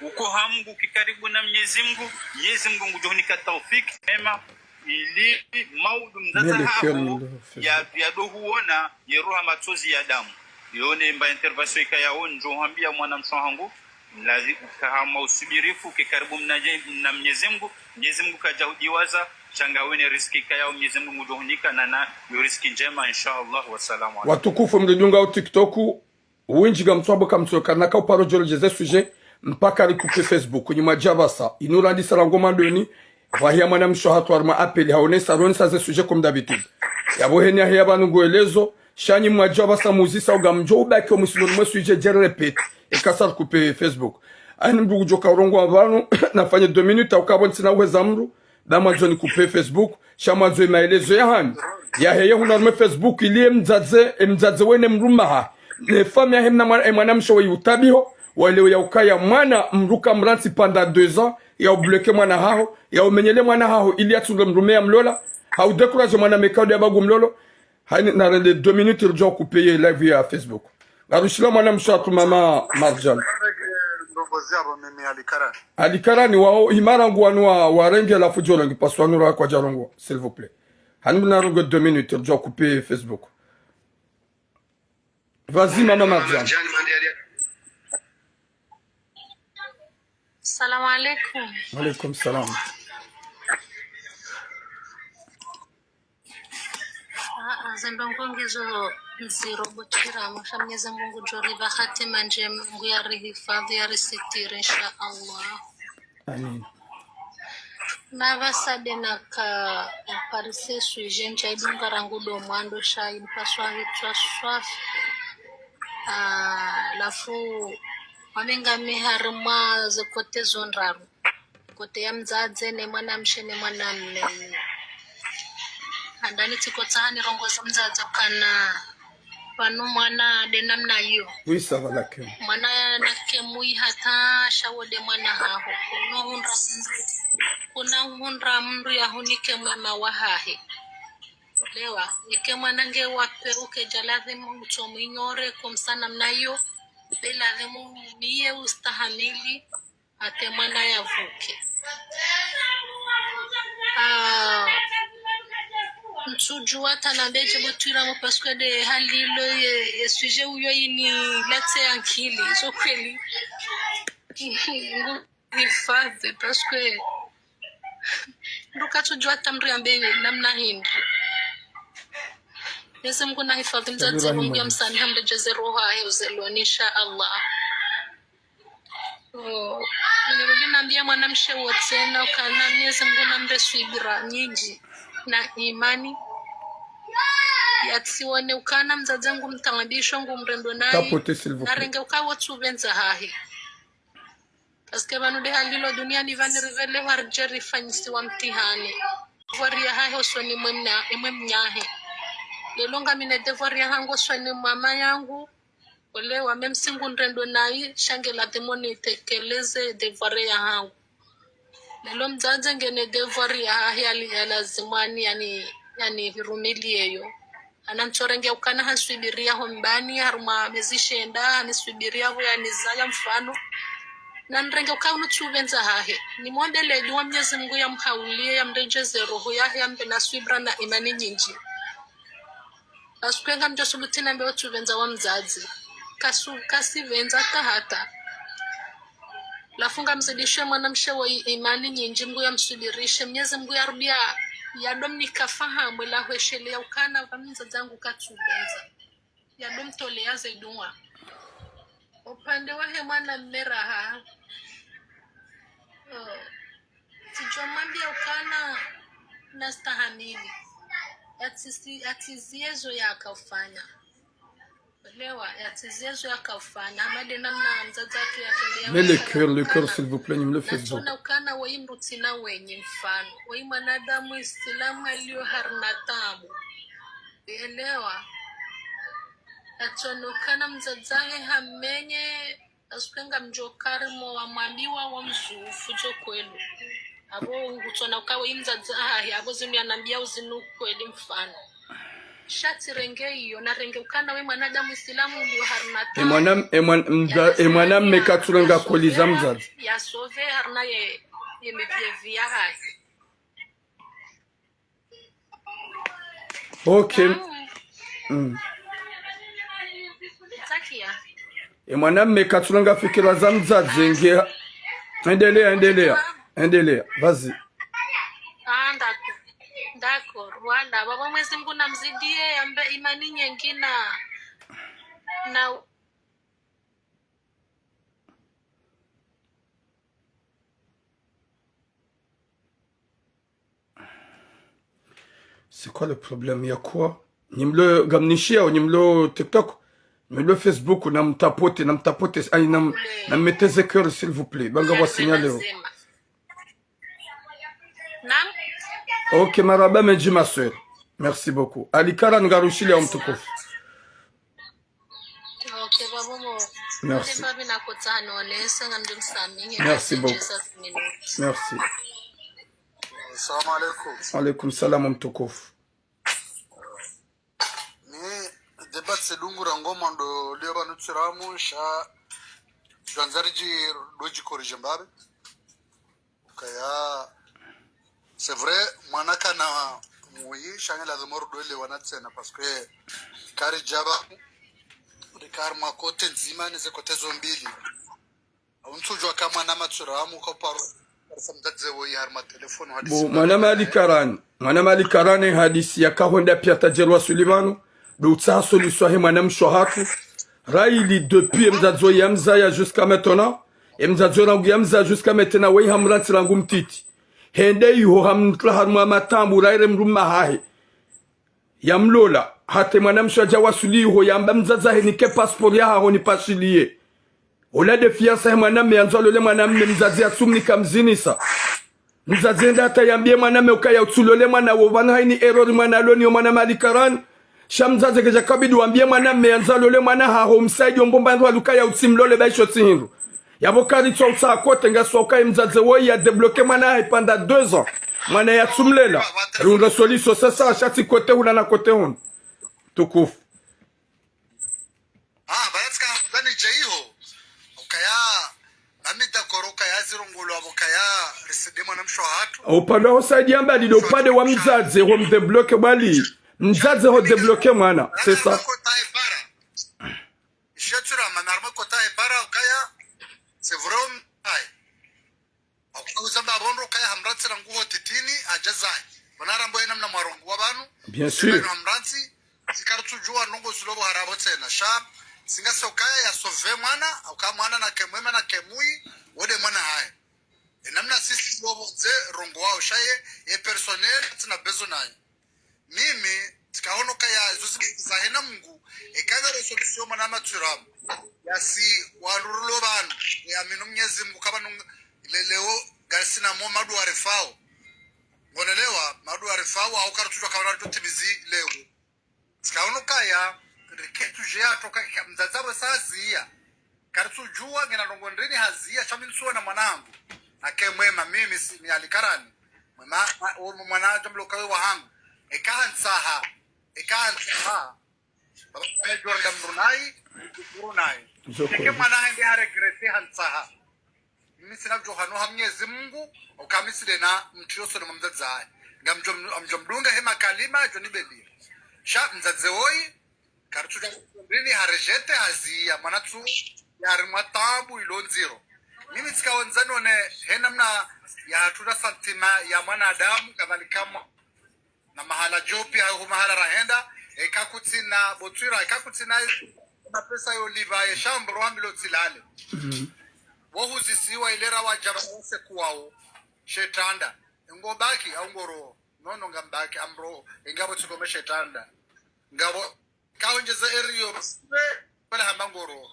uko ha Mngu, uke karibu na Mnyezi Mngu, Mnyezi Mngu ngudjo hunika taufiki, ema, ili maudu mdzadze haho ya, ya ndo huona, ye roha matsozi ya damu. Iyo nde mba intervention ikayao ndjo hambia mwanamshe hangu, lazi, uka harumwa usubirifu, uke karibu mna, na Mnyezi Mngu, Mnyezi Mngu kadja hudiwaza, sha ngawe ne riziki ikayao Mnyezi Mngu ngudjo hunika, na, na, yo riziki ndjema, insha Allah, wassalamu alaikum. Watukufu mridungao TikTok, windji ngamtswabo kamtsoka naka uparo djolodje ze sujet, mpaka rikupe Facebook, nyi mwadja pvasa, inu randisa rangu mwandoni, pvwahiya mwanamshe hatru harumwa appel, haonesa, ronesa ze sujet comme d'habitude. Yapvo heni ahiya pvanu ngoelezo, sha nyi mwadja pvasa muzisa uka ngamdjo ubaki omwisoni mwe sujet djeri répéter, eka sa rikupe Facebook. Ani mdru kudjoka urongoa pvanu, nafanye deux minutes, hauka pvo ntsina uheza mdru, ba mwandzo nikupe Facebook, sha mwandzo ye maelezo yahanyu. Yaheye hunu harumwa Facebook, ili ye mdzadze, ye mdzadze wene mdrume hahe, ne famiyi yahe mna mwa, ye mwanamshe woyi utabiho, walewe ya ukaya mwana mdru kamrantsi pendant deux ans, ya ubloquer mwana haho, ya umenyele mwana haho, ili yatsundre mdrume ya mlola, ha udécourager mwana meka ude ya bagu mlolo, Haini, narende deux minutes, ridjo couper ye live ya Facebook. Ngarushila mwanamshe hatru mama Marjan. Ndrongoo ziyapvo mimi Ali Karani. Ali Karani wao, hima rangu wanu wa, warenge halafu djolo ngipaswa nura kwadjarongoa, s'il vous plaît. Haini mnarongoa deux minutes, ridjo couper Facebook. Vas-y, mama Marjan. Salamu alaikum. Wa alaikum salam. Aa, zendrongoo ngizo ndziro butira, msha Mnyezi Mngu ngudjo ripva hatima ndjema, Mngu yarihifadhwi, yarisitiri, insha Allah. Amin. Na pvasa de naka uparise sujet ndjaidunga rangu do mwando sha inipaswa hitswa swafi. Aa, halafu wamenga mi harumwa ze côté zo ndraru. Côté ya mdzadze ne mwanamshe ne mwanamme. Handani tsiko tsaha nirongoze mdzadze ukana pvanu mwana de namna iyo. Oui, ça va, la Kem. Mwana nake mwi hata sha wo de mwana haho. Kuno hundra mndru, kuna hundra mndru yahunike mwema wahahe. Lewa, ike mwana nge wa peu kedja lazimu utso mwinyore comme ça namna iyo. Be lazimu umiye ustahamili. Hata mwana yavuke. Ah, ntsudjuwa hata nambedje butwira mo parce que de hali ilo ye, ye sujet uyo ini latse ya nkili. So kweli. Ngu hifadhwi parce que nduka tsudjuwa hata mdru yambe namna hindri. Mnyezi Mngu nahifadhwi mdzadze wangu ya msani hamredjeze roho yahe uzeloni, insha Allah. Oh, nirudi nambie mwanamshe wotsena ukana Mnyezi Mngu nambe swibira nyindji na imani. Yatsiwone ukana mdzadze ngu mtaabisho ngu mrendo nayi. Tapoter, s'il vous plaît. Narenge uka wotsu pvendza hahe. Parce que pvanu de hali ilo duniani pvani ripvelewa ridje rifanyisiwa mtihani. Devoir yahahe usoni mwe mna, mwe mnyahe. Lelo ngami ne devoir yahangu usoni mwa mama yangu. Olewa, même si ngu mrendo nayi, sha nge lazimu nitekeleze devoir yahangu. Lelo mdzadze ngena devoir yahahe ya, ya lazimu ani, yani, yani hirumilie yo. Hanantsorenge ukana hanswubiriya ho mbani, harumwa mezi shenda, haniswubiriya pvo yanizaya mfano. Na nirenge uka unu tsi upvendza hahe. Nimwombele dua Mnyezi Mungu yamhauliye, yamredjeze roho yahe, yambe na swubira na imani nyindji. Parce que ngamdjo subuti nambe wo tsi upvendza wa mdzadze. Kasu-, kasipvendza hata hata. Halafu ngamzidishe mwanamshe woyi imani nyindji, Mngu yamswubirishe, Mnyezi Mngu yarubia, yadomnika fahamu, ela hwesheleya ukana pvanu mdzadze hangu katsubenza. Yadomtoleya ze dua. Upande wahe mwanamme raha. Oh. Tsidjomwambia ukana nastahamili. Yatsi-, yatsiziye zo yakaufanya. Elewa, yatsiziye zo yakaufanya. Hama de namna mdzadze hatru yatrendea. Mais le cœur, le cœur, s'il vous plaît, nimle Facebook. Natsona ukana woyi mdru tsina wenyi mfano. Woyi mwanadamu Islamu yaliyo harina taabu. Elewa. Natsona ukana mdzadze hahe hamenye, parce que ngamdjo kari mo wamwambiwa wamzufu djo kweli. Apvo ngutsona uka woyi mdzadze hahe, apvo zinu yanambia uzinu kweli mfano. Sha tsirenge iyo, narenge ukana woyi mwanadamu Islamu uliyo harina taabu. E mwana, e mwana, mdza-, e mwanamme katsurenga koliza mdzadze. Yasove harina ye, ye mipyevi yahahe. Ok. Mm. Zakia. E mwanamme katsurenga fikira za mdzadze nge. Endelea, endelea. Endelea. Vas-y. Ah, d'accord. D'accord. Voilà. Baba Mwenyezi Mungu namzidie, yambe imani nyingi na, na C'est quoi le problème? Il y a quoi? Nimlo Gamnishia ou nimlo TikTok? Nimlo Facebook, namtapote, namtapote, aïe, nam, nammettez cœur, s'il vous plaît. Banga wa signalé. Naam. Ok, marahaba mendji, ma sœur. Merci beaucoup. Ali Karan, ngarushiliya mtukufu. Ok, baba mo. Merci. Merci beaucoup. Merci. Salam alaikum. Alaikum salam, mtukufu. Ni débat tsi dungu rangu mwando leo pvanu tsiramu sha djwandzari dji doji corriger mbapvi. Ukaya, c'est vrai, mwana kana muyi, sha nge lazima rudwelewana tsena, parce que karidja pvanu, rika harumwa côté ndzima, neze côté zo mbili. Au ntsudjuwa ka mwana matsura amu ka paro, sa mdzadze woyi harumwa téléphone, hadisi. Bo, mwana mali karani, mwana mali karani hadisi yakahwenda piya tadjerwa Sulimanu, do utsaha solution he mwanamshe hatru. Raili depuis e mdzadze woyi yamzaya jusqu'à maintenant. E mdzadze woyi rangu yamzaya jusqu'à maintenant, woyi hamrantsi rangu mtiti. Hende iho hamtra harumwa matambu, raire mdrume hahe. Yamlola, hata e mwanamshe hadja wasuli iho, yamba mdzadze hahe nike passeport yahaho nipashiliye. Ola de fiança he mwanamme yandzo alole mwanamme, mdzadze yatsumnika mzinisa. Mdzadze hende hata yambiye mwanamme ukaya utsulole mwana wo, pvanu hayini erreur mwana aloni yo mwana mali karani. Sha mdzadze kedja kabidi wambiye mwanamme yandzo alole mwana haho, msaidi ombo mba ndrwa lukaya utsimlole ba isho tsi hindru. Yapvo karitso utsaha côté, ngaswa ukaya mdzadze woyi ya débloquer mwana hahe pendant deux ans. Mwana yatsumlela. Rundro solution sasa, sha tsi côté hula na côté hunu. Tukufu. Ah, bayatsika zani dje iho. Ukaya, nami d'accord ukaya zirongolwa ukaya riside mwanamshe hatru. Upande wa usaidi yamba lido upande wa mdzadze ho mdébloquer bali. Mdzadze ho débloquer mwana. C'est ça. Ishe tsura manarma kota e bara ukaya, c'est vrai, aïe. Au-, au zamba pvo ndro kaya hamrantsi rangu ho titini, hadja zayi. Pvanu rambo yena mna mwarongowa pvanu. Bien sûr. Sipvenu hamrantsi, si karitsudjuwa ndrongo zilo pvo harapvo tsena. Sha, si ngasi ukaya ya sauver mwana, au ka mwana nake mwema nake muyi, wo de mwana hahe. E namna sisi lo pvo ze rongowawo sha ye, ye personnel, tsina besoin naye. Mimi, tsikaono kaya izo zi-, zahena Mungu, eka nge resolution mwana matsuramu. Yasi, warurulo pvanu, yamino Mnyezi Mungu kapvanu leleo, ngarisina mo madua rifao. Ngonelewa, madua rifao, au karitsudjuwa kapvanu totimizi leo. Tsikaono kaya, rike tsudje yatoka kika mdzadze we saziya. Karitsudjuwa ngena ndrongo ndrini haziya, sha mi ntsuwona mwana hangu. Nake mwema, mimi si, mi Ali Karani. Mwema, ma-, wo mwana hadja mloka we wahangu. Eka hantsaha. Eka hantsaha, baba, kudjorenda mdru nayi, mdru nayi. Eke mwana hende haregrete hantsaha. Mimi tsina udjo hano ha Mnyezi Mungu, uka mi tsi ndena mdru yotsi no mdzadze wahe. Ngamdjo, ngamdjo mdunga he makalima, djo nibeli. Sha mdzadze woyi, karitsudja mbili harejete haziya, mwana tsu, yari mwa tabu ilo ndziro. Mimi tsika wandza none, he namna ya hatru na santima ya mwanadamu, kadhalika mwa na mahala djo pia, hayo mahala rahenda, eka kutsina botwira, eka kutsina mapesa yo liva ye shambro wambilo tsilale. Wo huzisiwa ilera wadjaba wose kuwawo. Shetanda. Ngo baki, au ngoro. Nono ngambaki, amro. Ngapvo tsikome shetanda. Ngapvo, kaonjeza eriyo. Pala hamba ngoro.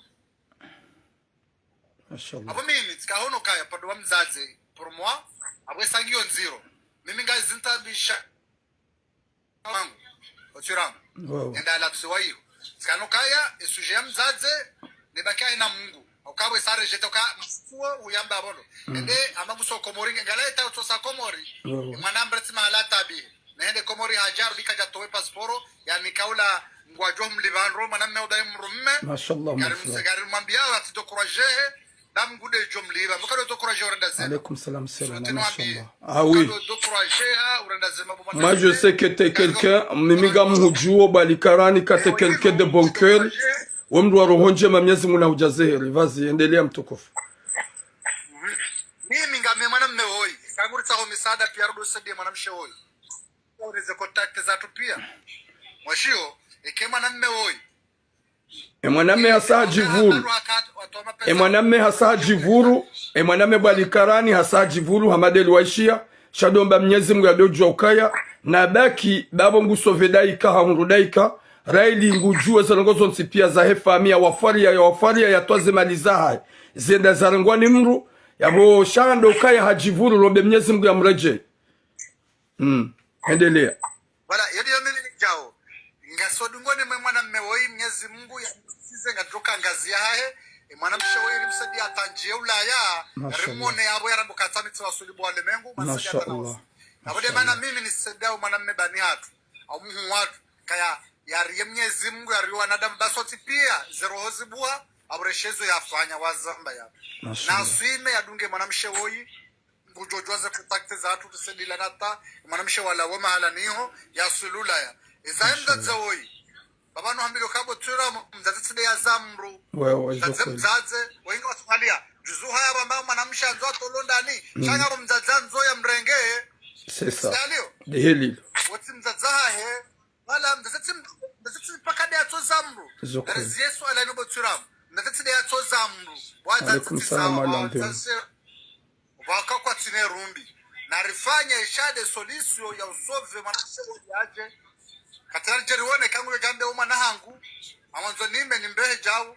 Mashallah. Apvo mimi, tsika hono kaya, pvandru wa mdzadze, pour moi, apvo esa ngiyo ndziro. Mimi ngayi zintabisha wangu, otsiramu. Wow. Enda lapsi wa iyo. Tsika no kaya, e sujet ya mdzadze, ne baki aina Mungu. Uka apvo esa rejete, uka mfuo, uyamba abono. Ende, ama nguso Komori, ngala eta utsosa Komori. Wow. E mwana mdru tsi mahala tabi. Nehende Komori hadja, rudi kadja towe pasiporo, yani kaula ngwadjo mlipva ndro, mwana mme udaye mdru mme. Mashallah, mon frère. Ngari mwambia, ati décourager, na Mungu nde djo mlipva. Mbuka ndo décourager urenda zema. Alaikum salam, salam, mashallah. Ah oui. Mbuka ndo décourager, ha, urenda zema, bo mwana mme. Moi, je sais que t'es quelqu'un, mimi ngamhudjuo, bali karani, ka t'es quelqu'un de bon cœur. We mdru wa roho ndjema, Mnyezi Mungu nahudjaze heri. Vas-y, endelea mtukufu. Mimi ngami mwana mme woyi. Kanguritsaho misaada pia rudo saidia mwanamshe woyi. Ureze contact zatru pia. Mwashiyo, eke mwana mme woyi. E mwana mme hasa hadjivuru. E mwana mme hasa hadjivuru. E mwana mme bwali karani hasa hadjivuru, Hamada El Waishiya. Sha ndo mba Mnyezi Mungu yadodjua ukaya. Na baki, bapvo ngu sauver daika, hahundru daika. Raili ngudjuwe ze ndrongo zontsi pia zahe famiyi, ya wafariya, ya wafariya, yatwaze mali zahahe. Zenda zarengwa ni mdru. Yapvo sha ndo ukaya hadjivuru, rombe Mnyezi Mungu yamredjei. Mm. Endelea. Voilà, iyo ndiyo mimi nidjao. Ngasodungoni mwe mwana mme woyi Mnyezi Mungu ya msize ngadjoka ngazi yahahe. E mwanamshe woyi rimsaidia atandjiye Ulaya. Mashallah. Rimwone yapvo yarambo katsamitsi wasuli bo walemengu. Masaidia atana. Mashallah. Apvo nde mana mimi nisaidao mwana mme bani hatru. Au muhu watru. Kaya yariye Mnyezi Mungu yariye wanadamu basotsi pia. Ze roho zibuwa. Apvo reshezo yafanya wazamba yapvo. Mashallah. Naswime yadunge mwanamshe woyi. Ngudjodjuwa ze contact zatru tusedila nata, mwanamshe wala wo mahala niho, ya sulula ya. Eza mdzadze woyi. Baba no hambilo kabo tsura mdzadze tsi nde ya zamru. Wewe, mdzadze, mdzadze, woyi nga wa Somalia. Juzu haya bamba mwanamshe andzo atolondani. Sha nga bo mdzadze andzo ya mrenge. C'est ça. Stalio. Nde helilo. Wotsi mdzadze hahe. Wala mdzadze tsi, mdzadze tsi paka nde yatso zamru. Zokwe. Rezi Yesu ala ino bo tsura. Mdzadze tsi nde yatso zamru. Alaikum salam, wa mdzadze. Waka kwatsina rumbi. Na rifanye isha nde solution ya usauver mwanamshe woyi yadje. Katira ndjeri wone kangu yo djambe wo mwana hangu. Amwandzo nime nimbehe djau.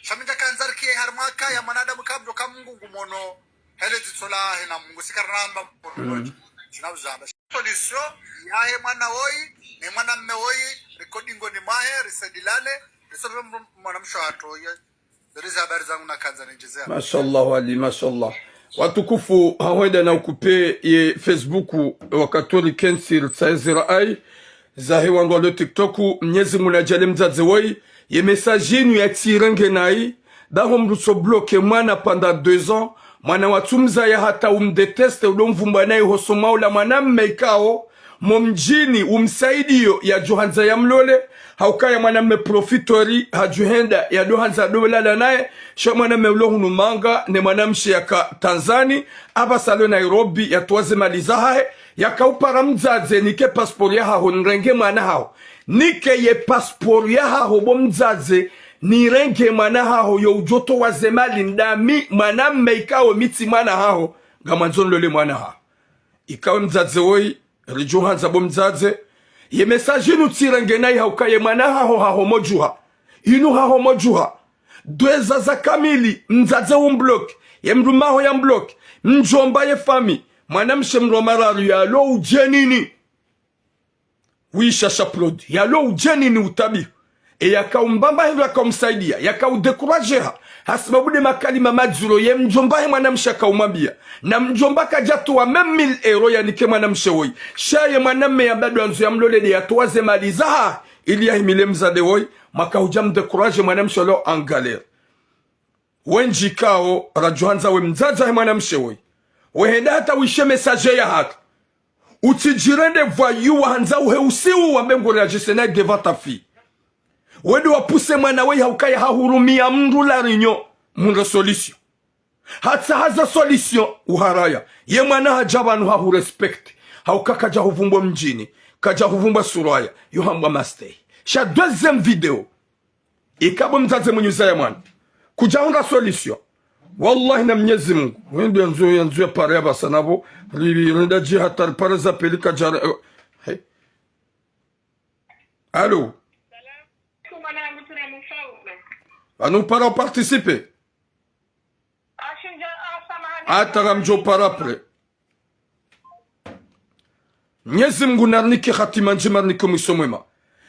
Sha mi ndjakandza rikiye harimwa kaya mwanadamu kamdjo ka Mungu ngumono. Hele dzitso lahe na Mungu sikaramba mkono. Tsina uzamba. Solution yahe mwana woyi, ne mwana mme woyi, rikodingoni mwahe, risedilane, risauver mwanamshe hatru ye. Zerize habari zangu nakandza nidjezea. Mashallah, Ali, mashallah. Watukufu, hahwenda na ukupe ye Facebook, wakati ori kentsi ritsahe ze rayi zahe wandru walo TikTok, Mnyezi Mungu nadjaanlie mdzadze woyi, ye message inu yatsirenge nayi, baho mdru tso bloquer mwana pendant deux ans, mwana watsu mzaya hata umdéteste, udo mvumbwa nayi ho soma ula mwana mme ikao, mo mdjini umsaidiyo yadjo handza yamlole, haukaya mwana mme profiteur, hadjo henda, yado handza ado lala naye, sha mwana mme ulo hunu manga, ne mwanamshe yaka Tanzani, apvasa lo Nairobi, yatwaze mali zahahe, yaka upara mdzadze, nike passeport yahaho, nirenge mwana haho. Nike ye passeport yahaho bo mdzadze, nirenge mwana haho, yo udjo towa ze mali ndami, mwana mme ikao mi tsi mwana haho, ngamwandzo nilole mwana haho. Ikawe mdzadze woyi, ridjo handza bo mdzadze. Ye message inu tsirenge nayi hauka ye mwana haho haho modjuha. Inu haho modjuha. Dweza za kamili, mdzadze umbloquer. Ye mdrumme haho yambloquer. Mdjomba ye famille. Mwanamshe mdru wa mararu yalo udjenini. Wisha shaplod. Yalo udjenini utabihu. E yakaumbamba hindru, yakaumsaidia, yakaudécourager ha. Hasibabu nde makalima madziro ye mdjomba he mwanamshe akaumwambia. Na mdjomba kadjatowa même mille euros yanike mwanamshe woyi. Sha ye mwanamme yamba ndo andzo yamlole nde yatowa ze mali zahahe, ili yahimile mdzadze woyi, mwaka hudja mdécourager mwanamshe leo en galère. Wendji kao radjo handza we mdzadze he mwanamshe woyi, wehenda hata wishe message yahatru. Utsidjirende voyou wahandza uhe usiu wambe ngo réagir nayi devant ta fille. Wende wapuse mwana woyi haukaya hahurumia mndru la réunion, mundre solution. Hatsaha za solution uharaya. Ye mwana hadja pvanu hahurespecter. Hauka kadja huvumbwa mdjini, kadja huvumbwa suraya, yo hambwa mastehi. Sha deuxième vidéo. Ikao bo mdzadze mwenyi uzaya mwana, kudjahundra solution. Wallahi na Mnyezi Mungu. Wende yandzo, yandzo ya pare ya pvasa napvo. Ri, ri, rinda dji hata ripare za pvili kadjara, eh, hey. Allô? Pvanu para participer. Hata ngamdjo para après. Mnyezi Mungu narinike hatima ndjema, rinike mwiso mwema.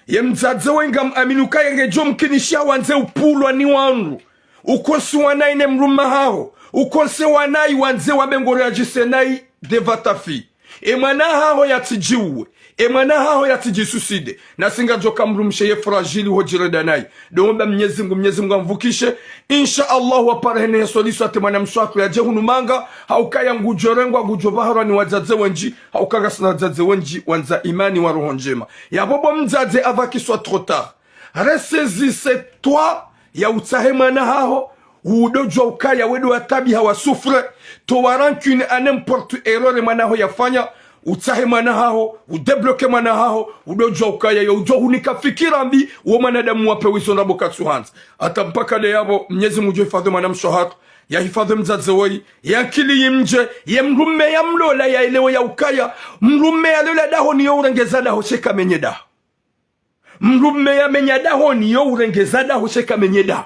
Ye mdzadze woyi ngam amini ukaya ngedjo mkinishiha wandze upvulwa ni wandru. Ukontsi wanayi ne mdrume haho. Ukontsi wanayi wandze wambe ngo réagir nayi devant ta fille. E mwana haho yatsidjiuwe. E mwana haho yatsidjisuicide. Nasi ngadjoka mdrumshe ye fragile ho djirenda nayi. Ndo womba Mnyezi Mungu, Mnyezi Mungu amvukishe. Insha Allah, wapare hene he solution hata mwanamshe wahatru yadje hunu manga. Haukaya ngudjorengwa, ngudjopvaharwa ni wadzadze wendji. Hauka ngasina wadzadze wendji wandza imani wa roho ndjema. Yapvo bo mdzadze, avant qu'il soit trop tard. Ressaisissez-toi, ya utsahe mwana haho, udodjwa ukaya wendo watabiha wa souffre, towa rancune à n'importe erreur mwana haho yafanya, utsahe mwana haho, udébloquer mwana haho, udodjwa ukaya yo udjo hunika fikira mbi, wo mwanadamu wa pewu izo ndrabo katsuhandza. Hata mpaka nde yapvo, Mnyezi Mungu udjo hifadhwi mwanamshe wahatru, yahifadhwi mdzadze woyi, ye akili yimdje, ye mdrume yamlola yaelewe ya ukaya, mdrume yalola dahoni yo urengeza daho sheka menye daho. Mdrume yamenya dahoni yo urengeza daho sheka menye daho.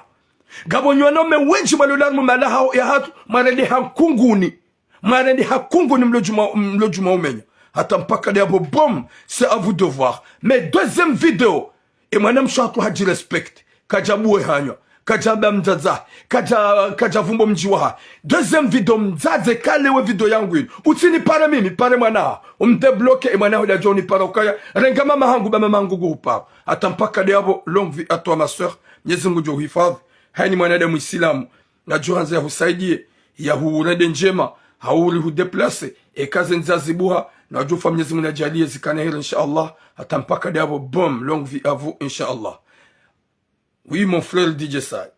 Ngapvo nyi wanaume wendji mwalola harumwa mahala haho yahatru, mwarendeha nkunguni. Mwarendeha nkunguni mlodjuma, mlodjuma umenya. Hata mpaka nde yapvo, boum, c'est à vous de voir. Mais deuxième vidéo, e mwanamshe wahatru hadjirespecter. Kadjabuwe hanywa. Kadjamba mdzadze. Kadja, kadjavumbwa mdji wahahe. Deuxième vidéo mdzadze kalewe vidéo yangu inu. Utsinipare mimi, pare mwana haho. Umdébloquer e mwana haho ndadjo unipara ukaya. Renga mama hangu, ba mama hangu nguhupara. Hata mpaka nde yapvo, longue vie à toi ma sœur. Mnyezi Mungu ngudjo uhifadhwi. Hayina mwanadamu Isilamu. Ngadjo handza yahusaidie. Yahurende ndjema. Hau uri hudéplacer. Eka ze ndzia zibuha. Ngadjo fa Mnyezi Mungu nadjaliye zikane heri insha Allah. Hata mpaka nde yapvo, boum, longue vie à vous insha Allah. Oui, mon frère D J Sai.